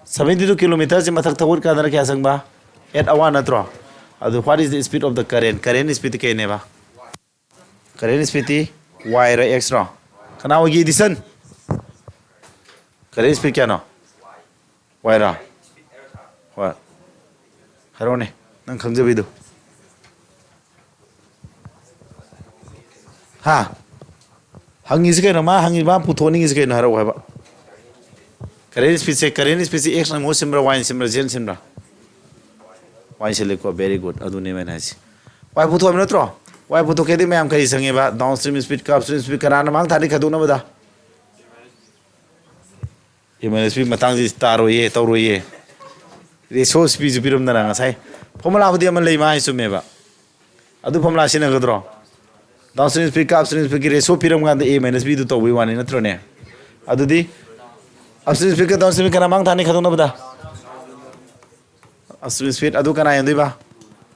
Seventy two kilometerꯁꯤ ꯃꯊꯛ ꯊꯧꯒꯠꯀꯥꯟꯗꯅ ꯀꯌꯥ ꯆꯪꯕ? At hour ꯅꯠꯇ꯭ꯔꯣ? ꯑꯗꯨ what is the speed of the current? Current speed ꯀꯩꯅꯦꯕ? Current speedꯇꯤ Y ꯔꯣ, X ꯔꯣ? ꯀꯅꯥ ꯑꯣꯏꯒꯦ, Edison? Current speed ꯀꯌꯥꯅꯣ? Y ꯔꯣ? ꯍꯣꯏ꯫ ꯍꯥꯏꯔꯛꯑꯣꯅꯦ, ꯅꯪ ꯈꯪꯖꯕꯤꯗꯣ꯫ ꯍꯥ? ꯍꯪꯉꯤꯁꯤ ꯀꯩꯅꯣ? ꯃꯥ ꯍꯪꯉꯤ, ꯃꯥ ꯄꯨꯊꯣꯛꯅꯤꯡꯉꯤꯁꯤ ꯀꯩꯅꯣ? ꯍꯥꯏꯔꯛꯑꯣ ꯍꯥꯏꯕ꯫ Current speedꯁꯦ, current speedꯁꯦ Xꯅ ꯃꯍꯨꯠ ꯁꯤꯟꯕ꯭ꯔꯥ, Yꯅ ꯁꯤꯟꯕ꯭ꯔꯥ, Zꯅ ꯁꯤꯟꯕ꯭ꯔꯥ? Y ꯁꯤꯜꯂꯤꯀꯣ, very good꯫ ꯑꯗꯨꯅꯦ ꯑꯩꯅ ꯍꯥꯏꯁꯦ꯫ Y ꯄꯨꯊꯣꯛꯑꯕ ꯅꯠꯇ꯭ꯔꯣ? Y ꯄꯨꯊꯣꯛꯀꯦꯗꯤ ꯃꯌꯥꯝ ꯀꯔꯤ ꯆꯪꯉꯦꯕ? Downstream speedꯀ upstream speed ꯀꯅꯥꯅ ꯃꯥꯡ ꯊꯥꯅꯤ ꯈꯥꯏꯗꯣꯛꯅꯕꯗ? M minus V ꯃꯇꯥꯡꯁꯤ ꯇꯥꯔꯣꯏꯌꯦ, ꯇꯧꯔꯣꯏꯌꯦ꯫ Ratio speedꯁꯨ ꯄꯤꯔꯝꯗꯅ ꯉꯁꯥꯏ꯫ Formulaꯕꯨꯗꯤ ꯑꯃ ꯂꯩ, ꯃꯥ ꯍꯥꯏ ꯆꯨꯝꯃꯦꯕ꯫ ꯑꯗꯨ formula ꯁꯤꯖꯤꯟꯅꯒꯗ꯭ꯔꯣ? Downstream speedꯀ upstream speedꯀꯤ ratio ꯄꯤꯔꯝ ꯀꯥꯟꯗ A minus Vꯗꯨ ꯇꯧꯕꯩ ꯋꯥꯅꯤ, ꯅꯠꯇ꯭ꯔꯣꯅꯦ? ꯑꯗꯨꯗꯤ upstream speedꯀ downstream speed ꯀꯅꯥ ꯃꯥꯡ ꯊꯥꯅꯤ ꯈꯥꯏꯗꯣꯛꯅꯕꯗ? Upstream speed ꯑꯗꯨ ꯀꯅꯥ ꯍꯦꯟꯗꯣꯏꯕ?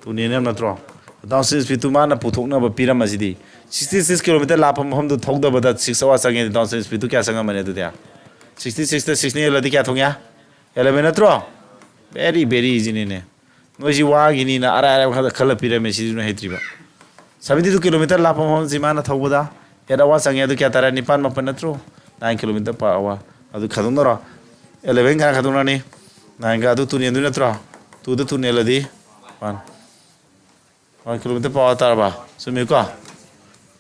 ꯇꯨꯅꯦꯅ ꯅꯠꯇ꯭ꯔꯣ? Downstream speedꯇꯨ ꯃꯥꯅ ꯄꯨꯊꯣꯛꯅꯕ ꯄꯤꯔꯝꯕꯁꯤꯗꯤ, sixty six kilometer ꯂꯥꯞꯄ ꯃꯐꯝꯗꯨ ꯊꯧꯗꯕꯗ six hour ꯆꯪꯉꯦ꯫ Downstream speedꯇꯨ ꯀꯌꯥ ꯆꯪꯉꯝꯃꯅꯤ ꯑꯗꯨꯗꯤ? Sixty sixꯇ sixꯅ ꯍꯦꯜꯂꯗꯤ ꯀꯌꯥ ꯊꯣꯛ ꯌꯥ? Eleven ꯅꯠꯇ꯭ꯔꯣ? Very, very easyꯅꯤꯅꯦ꯫ ꯅꯣꯏꯁꯤ ꯋꯥꯒꯤꯅꯤꯅ ꯑꯔꯥꯏ ꯑꯔꯥꯏꯕ ꯈꯔ ꯈꯜꯂ ꯄꯤꯔꯝꯃꯦ, ꯁꯤꯁꯨ ꯅꯣꯏ ꯍꯩꯇ꯭ꯔꯤꯕ꯫ Seventy two kilometer ꯂꯥꯞꯄ ꯃꯐꯝꯁꯤ ꯃꯥꯅ ꯊꯧꯕꯗ at hour ꯆꯪꯉꯦ, ꯑꯗꯨ ꯀꯌꯥ ꯇꯥꯔꯦ? ꯅꯤꯄꯥꯟ ꯃꯥꯄꯟ ꯅꯠꯇ꯭ꯔꯣ? Nine kilometer per hour꯫ ꯑꯗꯨ ꯈꯥꯏꯗꯣꯛꯅꯔꯣ꯫ Eleven ꯀꯅꯥ ꯈꯥꯏꯗꯣꯛꯅꯔꯅꯤ? Nineꯒ ꯑꯗꯨ ꯇꯨꯅꯦꯟꯗꯣꯏ ꯅꯠꯇ꯭ꯔꯣ? Twoꯗ ꯇꯨꯅꯦꯜꯂꯗꯤ one꯫ One kilometer per hour ꯇꯥꯔꯕ? ꯆꯨꯝꯃꯤꯀꯣ?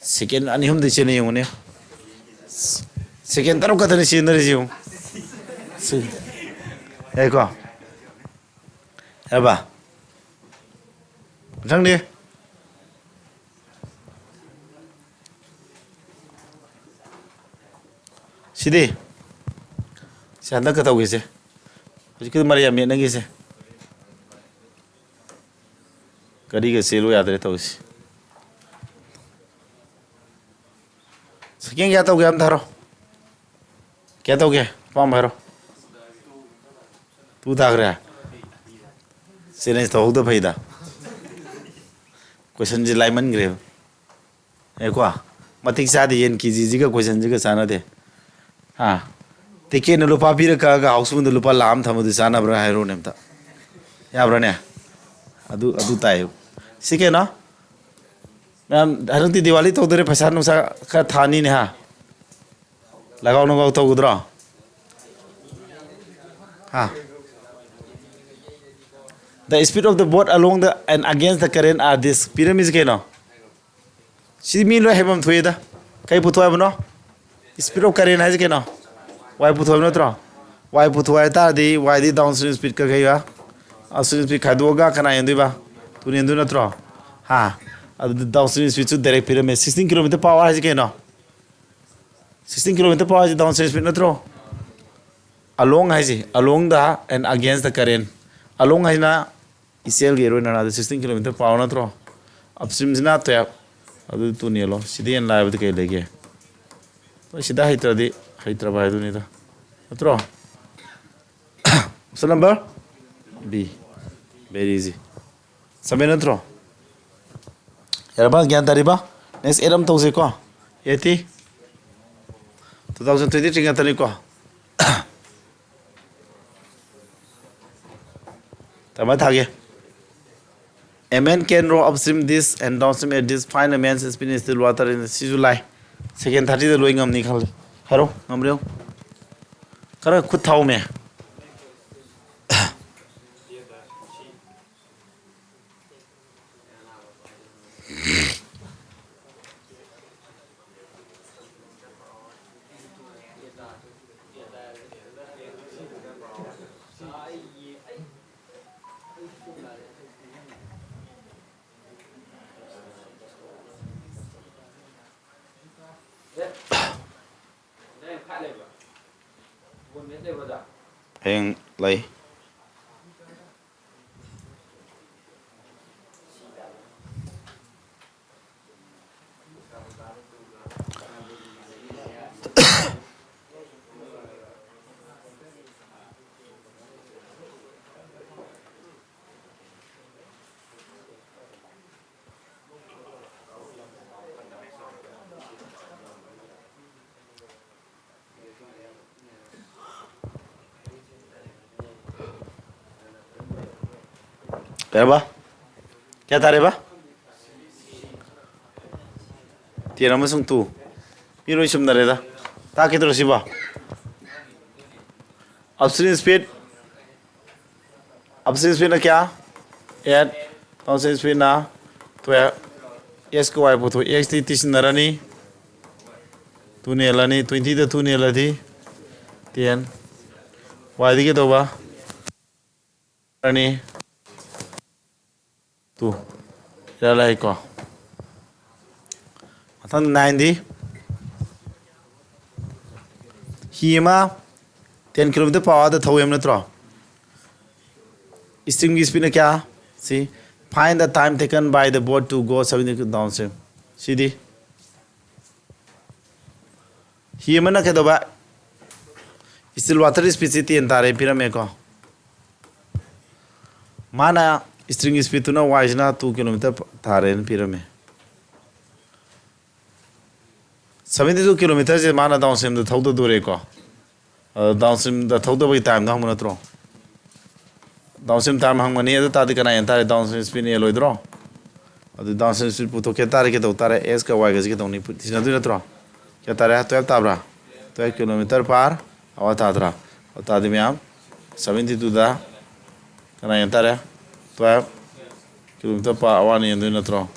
ꯁꯦꯀꯦꯟ ꯑꯅꯤ ꯑꯍꯨꯝꯗꯤ ꯆꯦꯟꯅ ꯌꯦꯡꯉꯨꯅꯦ꯫ ꯁꯦꯀꯦꯟ ꯇꯔꯨꯛ ꯈꯛꯇꯅꯤ ꯆꯦꯟꯅꯔꯤꯁꯤ ꯌꯦꯡꯉꯨ꯫ ꯁꯤ-, ꯌꯥꯏꯀꯣ? ꯌꯥꯕ? ꯃꯊꯪꯗꯤ? ꯁꯤꯗꯤ? ꯁꯤ ꯍꯟꯗꯛꯀ ꯇꯧꯒꯦꯁꯦ꯫ ꯍꯧꯖꯤꯛꯀꯤꯗꯣ ꯃꯔꯩ ꯌꯥꯝ ꯌꯦꯠꯅꯈꯤꯁꯦ꯫ ꯒꯥꯔꯤꯒ ꯆꯦꯜꯂꯨ ꯌꯥꯗ꯭ꯔꯦ ꯇꯧꯔꯤꯁꯤ꯫ ꯁꯦꯀꯦꯟ ꯀꯌꯥ ꯇꯧꯒꯦ ꯑꯝꯇ ꯍꯥꯏꯔꯣ꯫ ꯀꯌꯥ ꯇꯧꯒꯦ? ꯑꯄꯥꯝꯕ ꯍꯥꯏꯔꯣ꯫ ꯇꯨ ꯇꯥꯈ꯭ꯔꯦ꯫ ꯆꯦꯂꯦꯟꯖ ꯇꯧꯍꯧꯗ ꯐꯩꯗ꯫ ꯀꯣꯏꯁꯟꯁꯦ ꯂꯥꯏꯃꯟꯈ꯭ꯔꯦꯕ꯫ ꯑꯦꯀꯣ, ꯃꯇꯤꯛ ꯆꯥꯗꯦ, ꯌꯦꯟ ꯀꯦ ꯖꯤꯁꯤꯒ ꯀꯣꯏꯁꯟꯁꯤꯒ ꯆꯥꯟꯅꯗꯦ꯫ ꯍꯥ? ꯇꯤꯀꯦꯠꯅ ꯂꯨꯄꯥ ꯄꯤꯔ ꯀꯛꯑꯒ ꯍꯥꯎꯁꯐꯨꯜꯗ ꯂꯨꯄꯥ ꯂꯥꯈ ꯑꯃ ꯊꯝꯕꯗꯨ ꯆꯥꯟꯅꯕ꯭ꯔꯥ ꯍꯥꯏꯔꯣꯅꯦ ꯑꯝꯇ꯫ ꯌꯥꯕ꯭ꯔꯥꯅꯦ? ꯑꯗꯨ, ꯑꯗꯨ ꯇꯥꯏ꯫ ꯁꯤ ꯀꯩꯅꯣ? ꯃꯌꯥꯝ, ꯍꯟꯗꯛꯇꯤ ꯗꯤꯋꯥꯂꯤ ꯇꯧꯗꯣꯔꯦ, ꯄꯩꯁꯥ ꯅꯨꯡꯁꯥ ꯈꯔ ꯊꯥꯅꯤꯅꯦ, ꯍꯥ? ꯂꯒꯥꯎ ꯅꯨꯡꯒꯥꯎ ꯇꯧꯒꯗ꯭ꯔꯣ? ꯍꯥ? The speed of the boat along the and against the current are this. ꯄꯤꯔꯝꯃꯤꯁꯤ ꯀꯩꯅꯣ? ꯁꯤ ꯃꯤ ꯂꯣꯏ ꯍꯩꯐꯝ ꯊꯣꯛꯏꯗ꯫ ꯀꯩ ꯄꯨꯊꯣꯛ ꯍꯥꯏꯕꯅꯣ? Speed of current ꯍꯥꯏꯁꯤ ꯀꯩꯅꯣ? Y ꯄꯨꯊꯣꯛ ꯍꯥꯏꯕ ꯅꯠꯇ꯭ꯔꯣ? Y ꯄꯨꯊꯣꯛ ꯍꯥꯏ ꯇꯥꯔꯗꯤ, Y ꯗꯤ downstream speed ꯀ ꯀꯩꯒ? Upstream speed ꯈꯥꯏꯗꯣꯛꯑꯒ ꯀꯅꯥ ꯍꯦꯟꯗꯣꯏꯕ? ꯇꯨꯅ ꯍꯦꯟꯗꯣꯏ ꯅꯠꯇ꯭ꯔꯣ? ꯍꯥ? ꯑꯗꯨꯗꯤ downstream speed ꯁꯨ direct ꯄꯤꯔꯝꯃꯦ꯫ Sixteen kilometer per hour ꯍꯥꯏꯁꯤ ꯀꯩꯅꯣ? Sixteen kilometer per hour ꯍꯥꯏꯁꯤ downstream speed ꯅꯠꯇ꯭ꯔꯣ? Along ꯍꯥꯏꯁꯤ, along the and against the current. Along ꯍꯥꯏꯁꯤꯅ ꯏꯆꯦꯜꯒꯤ ꯏꯔꯣꯏꯅꯅ ꯑꯗꯨ sixteen kilometer per hour ꯅꯠꯇ꯭ꯔꯣ? Upstream ꯁꯤꯅ twelve꯫ ꯑꯗꯨ ꯇꯨ ꯅꯦꯜꯂꯣ꯫ ꯁꯤꯗꯤ ꯍꯦꯟꯅ ꯂꯥꯏꯕꯗꯤ ꯀꯩ ꯂꯩꯒꯦ? ꯍꯣꯏ, ꯁꯤꯗ ꯍꯩꯇ꯭ꯔꯗꯤ ꯍꯩꯇ꯭ꯔꯕ ꯍꯥꯏꯗꯨꯅꯤꯗ꯫ ꯅꯠꯇ꯭ꯔꯣ? Option number B. Very easy. Seven ꯅꯠꯇ꯭ꯔꯣ? ꯌꯥꯔꯕ? ꯒ꯭ꯌꯥꯟ ꯇꯥꯔꯤꯕ? Next eight ꯑꯃ ꯇꯧꯁꯤꯀꯣ꯫ Eight T two thousand twenty three ꯉꯥꯛꯇꯅꯤꯀꯣ꯫ ꯇꯃꯥꯏ ꯊꯥꯒꯦ꯫ A man can row upstream this and downstream at this. Find a man's speed in still water. ꯁꯤꯁꯨ ꯂꯥꯏ꯫ Second thirty ꯗ ꯂꯣꯏ ꯉꯝꯅꯤ ꯈꯜꯂꯤ꯫ ꯍꯥꯏꯔꯣ, ꯉꯝꯕ꯭ꯔꯥ ꯌꯦꯡꯉꯨ꯫ ꯈꯔ ꯈꯨꯠ ꯊꯥꯎꯃꯦ꯫ ꯍꯌꯦꯡ ꯂꯩ꯫ ꯀꯩ ꯍꯥꯏꯕ? ꯀꯌꯥ ꯇꯥꯔꯦꯕ? Ten ꯑꯃꯁꯨꯡ two꯫ ꯃꯤ ꯂꯣꯏ ꯆꯨꯝꯅꯔꯦꯗ꯫ ꯇꯥꯛꯀꯦ ꯇꯧꯔ ꯁꯤꯕꯣ? Upstream speed, upstream speedꯅ ꯀꯌꯥ? Eight꯫ Downstream speedꯅ twelve꯫ X ꯀ Y ꯄꯨꯊꯣꯛ, X ꯇꯤ ꯇꯤ ꯁꯤꯟꯅꯔꯅꯤ꯫ Two ꯅꯦꯜꯂꯅꯤ, twenty ꯗ two ꯅꯦꯜꯂꯗꯤ ten꯫ Y ꯗꯤ ꯀꯩꯗꯧꯕ? ꯑꯅꯤ꯫ Two꯫ ꯏꯔꯥꯏ ꯂꯥꯏꯀꯣ꯫ ꯃꯊꯪ nine ꯗꯤ꯫ ꯍꯤ ꯑꯃ ten kilometer per hour ꯗ ꯊꯧꯋꯦ ꯍꯥꯏꯕ ꯅꯠꯇ꯭ꯔꯣ? Stream ꯒꯤ speed ꯅ ꯀꯌꯥ? ꯁꯤ, find the time taken by the boat to go seventy downstream꯫ ꯁꯤꯗꯤ? ꯍꯤ ꯑꯃꯅ ꯀꯩꯗꯧꯕ? Still water speed ꯁꯤ ten ꯇꯥꯔꯦ ꯄꯤꯔꯝꯃꯦꯀꯣ꯫ ꯃꯥꯅ stream speed ꯇꯨꯅ Y ꯁꯤꯅ two kilometer ꯇꯥꯔꯦꯅ ꯄꯤꯔꯝꯃꯦ꯫ Seventy two kilometer ꯁꯦ ꯃꯥꯅ downstream ꯗ ꯊꯧꯗꯗꯣꯔꯦꯀꯣ꯫ ꯑꯗꯣ downstream ꯗ ꯊꯧꯗꯕꯒꯤ time ꯗꯣ ꯍꯪꯕ ꯅꯠꯇ꯭ꯔꯣ? Downstream time ꯍꯪꯕꯅꯤ, ꯑꯗꯨ ꯇꯥꯔꯗꯤ ꯀꯅꯥ ꯍꯦꯟ ꯇꯥꯔꯦ? Downstream speed ꯅ ꯍꯦꯜꯂꯣꯏꯗ꯭ꯔꯣ? ꯑꯗꯨ downstream speed ꯄꯨꯊꯣꯛꯀꯦ ꯇꯥꯔꯦ ꯀꯩꯗꯧ ꯇꯥꯔꯦ? X ꯀ Y ꯒꯁꯤ ꯀꯩꯗꯧꯅꯤ? ꯊꯤꯖꯤꯟꯅꯗꯣꯏ ꯅꯠꯇ꯭ꯔꯣ? ꯀꯌꯥ ꯇꯥꯔꯦ? Twelve ꯇꯥꯕ꯭ꯔꯥ? Twelve kilometer per hour ꯇꯥꯗ꯭ꯔꯥ? ꯑꯗꯨ ꯇꯥꯔꯗꯤ ꯃꯌꯥꯝ, seventy two ꯗ ꯀꯅꯥ ꯍꯦꯟ ꯇꯥꯔꯦ? Twelve kilometer per hour ꯅ ꯍꯦꯟꯗꯣꯏ ꯅꯠꯇ꯭ꯔꯣ?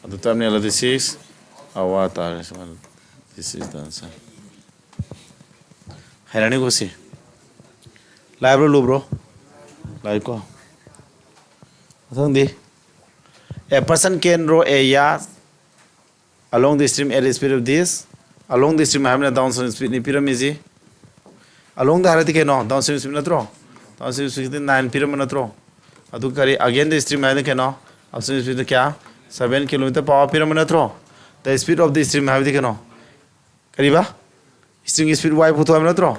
ꯑꯗꯨ twelve ꯅ ꯍꯦꯜꯂꯗꯤ six hour ꯇꯥꯔꯦ꯫ ꯁꯨꯃꯥꯏꯅ, this is the answer꯫ ꯍꯩꯔꯅꯤꯀꯣ ꯁꯤ? ꯂꯥꯏꯕ꯭ꯔꯣ ꯂꯨꯕ꯭ꯔꯣ? ꯂꯥꯏꯀꯣ꯫ ꯃꯊꯪꯗꯤ, a person can row a yacht along the stream at the speed of this, Along the stream ꯍꯥꯏꯕꯅ downstream speedꯅꯤ ꯄꯤꯔꯝꯃꯤꯁꯤ꯫ Along the ꯍꯥꯏꯔꯗꯤ ꯀꯩꯅꯣ? Downstream speed ꯅꯠꯇ꯭ꯔꯣ? Downstream speedꯇꯤ nine ꯄꯤꯔꯝꯕ ꯅꯠꯇ꯭ꯔꯣ? ꯑꯗꯨ ꯀꯔꯤ? Against the stream ꯍꯥꯏꯅ ꯀꯩꯅꯣ? Upstream speed ꯀꯌꯥ? Seven kilometer per hour ꯄꯤꯔꯝꯕ ꯅꯠꯇ꯭ꯔꯣ? The speed of the stream ꯍꯥꯏꯕꯗꯤ ꯀꯩꯅꯣ? ꯀꯔꯤꯕ? Streamꯒꯤ speed y ꯄꯨꯊꯣꯛ ꯍꯥꯏꯕ ꯅꯠꯇ꯭ꯔꯣ?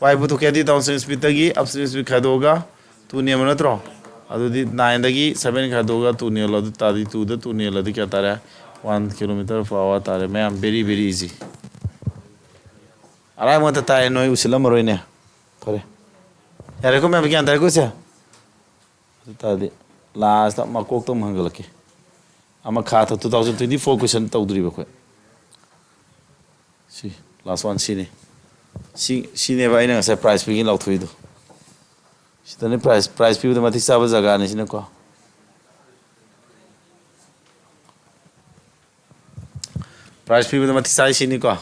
Y ꯄꯨꯊꯣꯛꯀꯦ ꯍꯥꯏꯗꯤ downstream speedꯇꯒꯤ upstream speed ꯈꯥꯏꯗꯣꯛꯑꯒ two ꯅꯦꯝꯕ ꯅꯠꯇ꯭ꯔꯣ? ꯑꯗꯨꯗꯤ nineꯗꯒꯤ seven ꯈꯥꯏꯗꯣꯛꯑꯒ two ꯅꯦꯜꯂꯣ꯫ ꯑꯗꯨ ꯇꯥꯔꯗꯤ twoꯗ two ꯅꯦꯜꯂꯗꯤ ꯀꯌꯥ ꯇꯥꯔꯦ? One kilometer per hour ꯇꯥꯔꯦ꯫ ꯃꯌꯥꯝ very very easy꯫ ꯑꯔꯥꯏꯕ ꯉꯥꯛꯇ ꯇꯥꯏ, ꯅꯣꯏ ꯎꯁꯤꯜꯂꯝꯃꯔꯣꯏꯅꯦ꯫ ꯐꯔꯦ꯫ ꯌꯥꯔꯦꯀꯣ ꯃꯌꯥꯝ, ꯒ꯭ꯌꯥꯟ ꯇꯥꯔꯦꯀꯣ ꯁꯦ? ꯑꯗꯨ ꯇꯥꯔꯗꯤ lastꯇ ꯃꯀꯣꯛꯇ ꯑꯃꯨꯛ ꯍꯪꯒꯠꯂꯛꯀꯦ꯫ ꯑꯃ ꯈꯥ ꯊꯥ two thousand twenty four question ꯇꯧꯗ꯭ꯔꯤꯕ ꯑꯩꯈꯣꯏ꯫ ꯁꯤ last one ꯁꯤꯅꯤ꯫ ꯁꯤ, ꯁꯤꯅꯦꯕ ꯑꯩꯅ ꯉꯁꯥꯏ prize ꯄꯤꯒꯦ ꯂꯥꯎꯊꯣꯛꯏꯗꯣ꯫ ꯁꯤꯗꯅꯤ prize, prize ꯄꯤꯕꯗ ꯃꯇꯤꯛ ꯆꯥꯕ ꯖꯒꯥꯅꯤ ꯁꯤꯅꯀꯣ꯫ Prize ꯄꯤꯕꯗ ꯃꯇꯤꯛ ꯆꯥꯏ ꯁꯤꯅꯤꯀꯣ꯫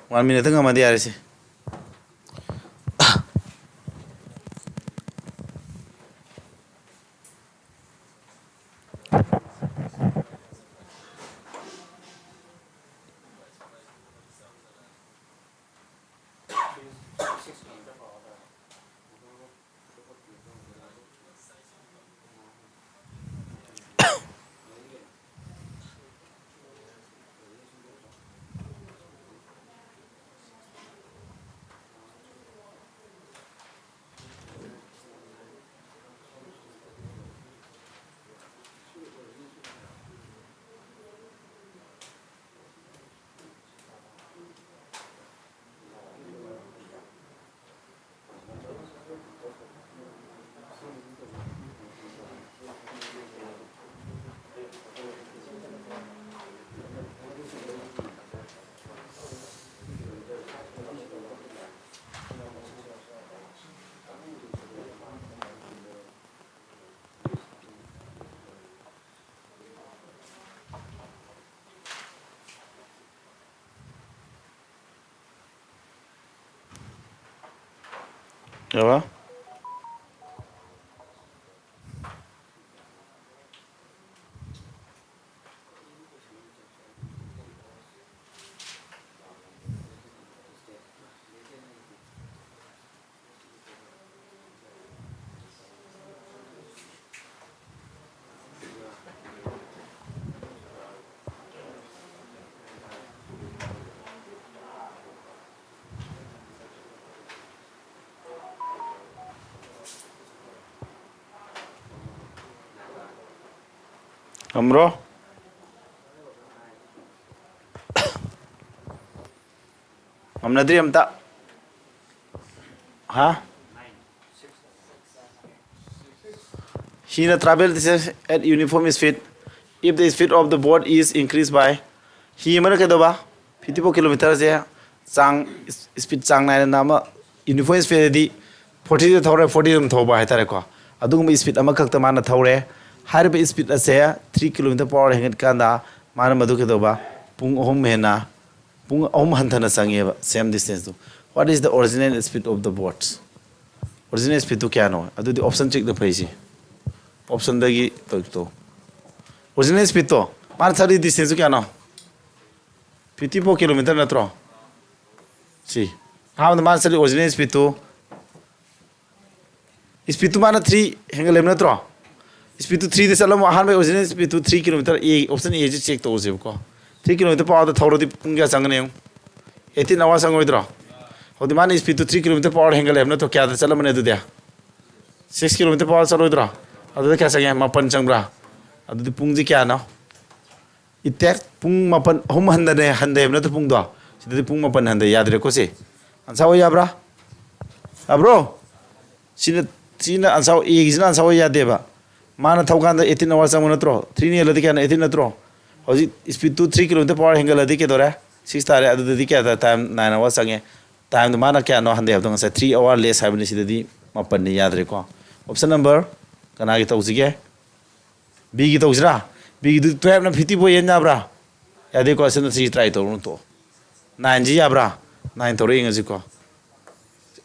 One minute ꯉꯝꯃꯗꯤ ꯌꯥꯔꯦ ꯁꯤ꯫ ꯉꯝꯕ꯭ꯔꯣ? ꯉꯝꯅꯗ꯭ꯔꯤ ꯑꯝꯇ? ꯍꯥ? ꯍꯤꯅ travel distance at uniform speed if the speed of the boat is increased by, ꯍꯤ ꯑꯃꯅ ꯀꯩꯗꯧꯕ? Fifty four kilometerꯁꯦ ꯆꯥꯡ, speed ꯆꯥꯡ ꯅꯥꯏꯅ ꯑꯃ uniform speedꯗꯤ fortyꯗ ꯊꯧꯔꯦ, forty ꯑꯗꯨꯝ ꯊꯧꯕ ꯍꯥꯏꯇꯥꯔꯦꯀꯣ꯫ ꯑꯗꯨꯒꯨꯝꯕ speed ꯑꯃꯈꯛꯇ ꯃꯥꯅ ꯊꯧꯔꯦ꯫ ꯍꯥꯏꯔꯤꯕ speed ꯑꯁꯦ three kilometer per hour ꯍꯦꯟꯒꯠꯀꯥꯟꯗ ꯃꯥꯅ ꯃꯗꯨ ꯀꯩꯗꯧꯕ? ꯄꯨꯡ ꯑꯍꯨꯝ ꯍꯦꯟꯅ, ꯄꯨꯡ ꯑꯍꯨꯝ ꯍꯟꯊꯅ ꯆꯪꯉꯦꯕ, same distanceꯇꯨ꯫ What is the original speed of the boat? Original speedꯇꯨ ꯀꯌꯥꯅꯣ? ꯑꯗꯨꯗꯤ option checkꯅ ꯐꯩꯁꯤ꯫ Optionꯗꯒꯤ ꯇꯧ, ꯇꯧ꯫ Original speedꯇꯣ, ꯃꯥꯅ ꯆꯠꯂꯤ distanceꯇꯨ ꯀꯌꯥꯅꯣ? Fifty four kilometer ꯅꯠꯇ꯭ꯔꯣ? ꯁꯤ꯫ ꯑꯍꯥꯟꯕꯗ ꯃꯥꯅ ꯆꯠꯂꯤ original speedꯇꯨ, speedꯇꯨ ꯃꯥꯅ three ꯍꯦꯟꯒꯠꯂꯦꯕ ꯅꯠꯇ꯭ꯔꯣ? Speedꯇꯨ threeꯗ ꯆꯠꯂꯝꯃꯣ, ꯑꯍꯥꯟꯕ original speedꯇꯨ three kilometer, A, option Aꯁꯤ check ꯇꯧꯁꯦꯕꯀꯣ꯫ Three kilometer per hourꯗ ꯊꯧꯔꯗꯤ ꯄꯨꯡ ꯀꯌꯥ ꯆꯪꯒꯅꯤ ꯌꯦꯡꯉꯨ? Eighteen hour ꯆꯪꯉꯣꯏꯗ꯭ꯔꯣ? ꯍꯧꯖꯤꯛ ꯃꯥꯅ speedꯇꯨ three kilometer per hour ꯍꯦꯟꯒꯠꯂꯦꯕ ꯅꯠꯇ꯭ꯔꯣ? ꯀꯌꯥꯗ ꯆꯠꯂꯝꯃꯅꯤ ꯑꯗꯨꯗꯤ? Six kilometer per hour ꯆꯠꯂꯣꯏꯗ꯭ꯔꯣ? ꯑꯗꯨꯗ ꯀꯌꯥ ꯆꯪꯉꯦ? ꯃꯥꯄꯟ ꯆꯪꯕ꯭ꯔꯥ? ꯑꯗꯨꯗꯤ ꯄꯨꯡꯁꯤ ꯀꯌꯥꯅꯣ? It takes, ꯄꯨꯡ ꯃꯥꯄꯟ, ꯑꯍꯨꯝ ꯍꯟꯊꯅ ꯍꯟꯊꯩꯕ ꯅꯠꯇ꯭ꯔꯣ ꯄꯨꯡꯗꯣ? ꯁꯤꯗꯗꯤ ꯄꯨꯡ ꯃꯥꯄꯟ ꯍꯟꯊꯩ, ꯌꯥꯗ꯭ꯔꯦꯀꯣ ꯁꯤ? Answer ꯑꯣꯏ ꯌꯥꯕ꯭ꯔꯥ? ꯌꯥꯕ꯭ꯔꯣ? ꯁꯤꯅ, ꯁꯤꯅ answer, Aꯒꯤꯁꯤꯅ answer ꯑꯣꯏ ꯌꯥꯗꯦꯕ꯫ ꯃꯥꯅ ꯊꯧꯀꯥꯟꯗ eighteen hour ꯆꯪꯕ ꯅꯠꯇ꯭ꯔꯣ? Three ꯍꯦꯜꯂꯗꯤ ꯀꯌꯥꯅꯣ? Eighteen ꯅꯠꯇ꯭ꯔꯣ? ꯍꯧꯖꯤꯛ speedꯇꯨ three kilometer per hour ꯍꯦꯟꯒꯠꯂꯗꯤ ꯀꯩꯗꯧꯔꯦ? Six ꯇꯥꯔꯦ꯫ ꯑꯗꯨꯗꯗꯤ ꯀꯌꯥ ꯇꯥ-, time, nine hour ꯆꯪꯉꯦ꯫ Timeꯗꯣ ꯃꯥꯅ ꯀꯌꯥꯅꯣ ꯍꯟꯊꯩ ꯍꯥꯏꯕꯗꯣ? ꯉꯁꯥꯏ three hour less ꯍꯥꯏꯕꯅꯤ, ꯁꯤꯗꯗꯤ ꯃꯥꯄꯟꯅꯤ, ꯌꯥꯗ꯭ꯔꯦꯀꯣ꯫ Option number ꯀꯅꯥꯒꯤ ꯇꯧꯁꯤꯒꯦ? Bꯒꯤ ꯇꯧꯁꯤꯔꯥ? Bꯒꯤꯗꯨ twelveꯅ fifty four ꯌꯦꯟ ꯌꯥꯕ꯭ꯔꯥ? ꯌꯥꯗꯦꯀꯣ, ꯑꯁꯤꯅ three try ꯇꯧꯔꯨꯅꯨ, ꯇꯣꯛꯑꯣ꯫ Nineꯁꯤ ꯌꯥꯕ꯭ꯔꯥ? Nine ꯇꯧꯔ ꯌꯦꯡꯉꯁꯤꯀꯣ꯫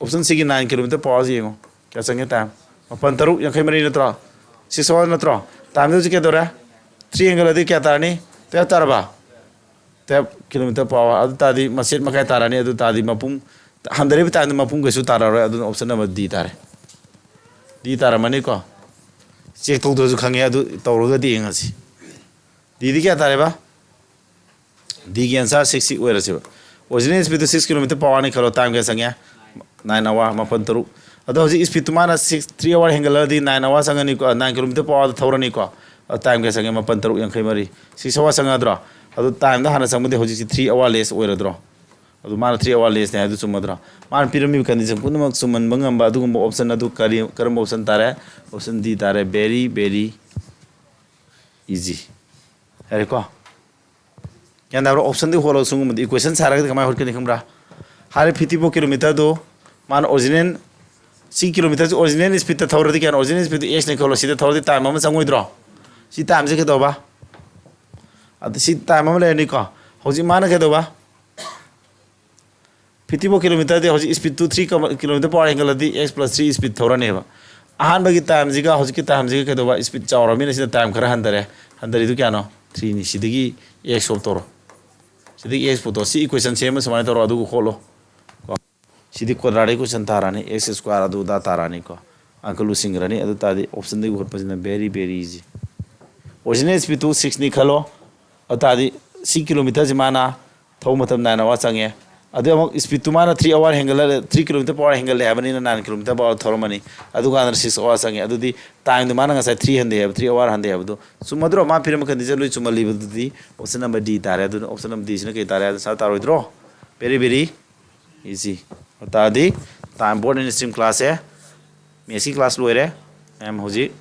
Option Cꯒꯤ nine kilometer per hourꯁꯤ ꯌꯦꯡꯉꯣ꯫ ꯀꯌꯥ ꯆꯪꯒꯦ time? ꯃꯥꯄꯟ ꯇꯔꯨꯛ ꯌꯥꯡꯈꯩ ꯃꯔꯤ ꯅꯠꯇ꯭ꯔꯣ? Six hour ꯅꯠꯇ꯭ꯔꯣ? Timeꯗ ꯍꯧꯖꯤꯛ ꯀꯩꯗꯧꯔꯦ? Three ꯍꯦꯟꯒꯠꯂꯗꯤ ꯀꯌꯥ ꯇꯥꯔꯅꯤ? Twelve ꯇꯥꯔꯕ? Twelve kilometer per hour꯫ ꯑꯗꯨ ꯇꯥꯔꯗꯤ ꯃꯆꯦꯠ ꯃꯈꯥꯏ ꯇꯥꯔꯅꯤ꯫ ꯑꯗꯨ ꯇꯥꯔꯗꯤ ꯃꯄꯨꯡ, ꯍꯟꯊꯔꯤꯕ timeꯗ ꯃꯄꯨꯡ ꯀꯩꯁꯨ ꯇꯥꯔꯔꯣꯏ꯫ ꯑꯗꯨꯅ option number D ꯇꯥꯔꯦ꯫ D ꯇꯥꯔꯝꯃꯅꯤꯀꯣ? Check ꯇꯧꯗ꯭ꯔꯁꯨ ꯈꯪꯉꯦ, ꯑꯗꯨ ꯇꯧꯔꯒꯗꯤ ꯌꯦꯡꯉꯁꯤ꯫ Dꯗꯤ ꯀꯌꯥ ꯇꯥꯔꯦꯕ? Dꯒꯤ answer six ꯑꯣꯏꯔꯁꯦꯕ꯫ Original speedꯇꯨ six kilometer per hourꯅꯤ ꯈꯜꯂꯣ, time ꯀꯌꯥ ꯆꯪꯉꯦ? Nine hour, ꯃꯥꯄꯟ ꯇꯔꯨꯛ꯫ ꯑꯗꯣ ꯍꯧꯖꯤꯛ speedꯇꯨ ꯃꯥꯅ six, three hour ꯍꯦꯟꯒꯠꯂꯒꯗꯤ nine hour ꯆꯪꯉꯅꯤꯀꯣ, nine kilometer per hourꯗ ꯊꯧꯔꯅꯤꯀꯣ꯫ ꯑꯗꯨ time ꯀꯌꯥ ꯆꯪꯉꯦ? ꯃꯥꯄꯟ ꯇꯔꯨꯛ ꯌꯥꯡꯈꯩ ꯃꯔꯤ꯫ Six hour ꯆꯪꯉꯗ꯭ꯔꯣ? ꯑꯗꯨ timeꯗ ꯍꯥꯟꯅ ꯆꯪꯕꯗꯤ ꯍꯧꯖꯤꯛꯁꯤ three hour less ꯑꯣꯏꯔꯗ꯭ꯔꯣ? ꯑꯗꯨ ꯃꯥꯅ three hour lessꯅꯦ ꯍꯥꯏꯗꯨ ꯆꯨꯝꯃꯗ꯭ꯔꯣ? ꯃꯥꯅ ꯄꯤꯔꯝꯃꯤꯕ condition ꯄꯨꯝꯅꯃꯛ ꯆꯨꯝꯍꯟꯕ ꯉꯝꯕ ꯑꯗꯨꯒꯨꯝꯕ option ꯑꯗꯨ ꯀꯔꯤ, ꯀꯔꯝꯕ option ꯇꯥꯔꯦ? Option D ꯇꯥꯔꯦ, very very easy꯫ ꯌꯥꯔꯦꯀꯣ? ꯒ꯭ꯌꯥꯟ ꯇꯥꯕ꯭ꯔꯣ? Optionꯗꯤ ꯍꯣꯠꯂꯒ ꯁꯤꯒꯨꯝꯕꯗꯤ equation ꯁꯥꯔꯒꯗꯤ ꯀꯃꯥꯏꯅ ꯍꯣꯠꯀꯅꯤ ꯈꯪꯕ꯭ꯔꯥ? ꯍꯥꯏꯔꯤꯕ fifty four kilometerꯗꯨ ꯃꯥꯅ original, ꯁꯤ kilometerꯁꯤ original speedꯇ ꯊꯧꯔꯗꯤ ꯀꯌꯥꯅꯣ? Original speedꯇꯨ xꯅꯤ ꯈꯜꯂꯣ, ꯁꯤꯗ ꯊꯧꯔꯗꯤ time ꯑꯃ ꯆꯪꯉꯣꯏꯗ꯭ꯔꯣ? ꯁꯤ timeꯁꯦ ꯀꯩꯗꯧꯕ? ꯑꯗ ꯁꯤ time ꯑꯃ ꯂꯩꯔꯅꯤꯀꯣ꯫ ꯍꯧꯖꯤꯛ ꯃꯥꯅ ꯀꯩꯗꯧꯕ? Fifty four kilometerꯗꯤ ꯍꯧꯖꯤꯛ speedꯇꯨ three kilometer per hour ꯍꯦꯟꯒꯠꯂꯗꯤ x plus three speed ꯊꯧꯔꯅꯦꯕ꯫ ꯑꯍꯥꯟꯕꯒꯤ timeꯁꯤꯒ ꯍꯧꯖꯤꯛꯀꯤ timeꯁꯤꯒ ꯀꯩꯗꯧꯕ? Speed ꯆꯥꯎꯔꯕꯅꯤꯅ ꯁꯤꯗ time ꯈꯔ ꯍꯟꯊꯔꯦ꯫ ꯍꯟꯊꯔꯤꯗꯨ ꯀꯌꯥꯅꯣ? Threeꯅꯤ꯫ ꯁꯤꯗꯒꯤ x swap ꯇꯧꯔꯣ꯫ ꯁꯤꯗꯒꯤ x ꯄꯨꯊꯣꯛ꯫ ꯁꯤ equation ꯁꯦꯝꯃ ꯁꯨꯃꯥꯏꯅ ꯇꯧꯔꯣ, ꯑꯗꯨꯒ ꯍꯣꯠꯂꯣ꯫ ꯀꯣ꯫ ꯁꯤꯗꯤ quadratic equation ꯇꯥꯔꯅꯤ, x square ꯑꯗꯨ ꯑꯗꯥ ꯇꯥꯔꯅꯤꯀꯣ꯫ ꯑꯪꯀ ꯂꯨꯁꯤꯟꯈ꯭ꯔꯅꯤ꯫ ꯑꯗꯨ ꯇꯥꯔꯗꯤ optionꯗꯒꯤ ꯍꯣꯠꯄꯁꯤꯅ very very easy꯫ Original speedꯇꯨ sixꯅꯤ ꯈꯜꯂꯣ꯫ ꯑꯗꯨ ꯇꯥꯔꯗꯤ ꯁꯤ kilometerꯁꯤ ꯃꯥꯅ ꯊꯧꯕ ꯃꯇꯝ nine hour ꯆꯪꯉꯦ꯫ ꯑꯗꯨ ꯑꯃꯨꯛ speedꯇꯨ ꯃꯥꯅ three hour ꯍꯦꯟꯒꯠꯂ, three kilometer per hour ꯍꯦꯟꯒꯠꯂꯦ ꯍꯥꯏꯕꯅꯤꯅ nine kilometer per hour ꯊꯧꯔꯝꯃꯅꯤ꯫ ꯑꯗꯨꯀꯥꯟꯗ six hour ꯆꯪꯉꯦ꯫ ꯑꯗꯨꯗꯤ timeꯗꯨ ꯃꯥꯅ ꯉꯁꯥꯏ three ꯍꯟꯊꯩ ꯍꯥꯏꯕ, three hour ꯍꯟꯊꯩ ꯍꯥꯏꯕꯗꯨ ꯆꯨꯝꯃꯗ꯭ꯔꯣ? ꯃꯥ ꯄꯤꯔꯝꯕ condition ꯂꯣꯏ ꯆꯨꯝꯃꯜꯂꯤꯕꯗꯨꯗꯤ option number D ꯇꯥꯔꯦ꯫ ꯑꯗꯨꯅ option number Dꯁꯤꯅ ꯀꯩ ꯇꯥꯔꯦ? Answer ꯇꯥꯔꯣꯏꯗ꯭ꯔꯣ? Very very easy꯫ ꯑꯗꯨ ꯇꯥꯔꯗꯤ time, board and stream classꯁꯦ, mathsꯀꯤ class ꯂꯣꯏꯔꯦ꯫ ꯃꯌꯥꯝ ꯍꯧꯖꯤꯛ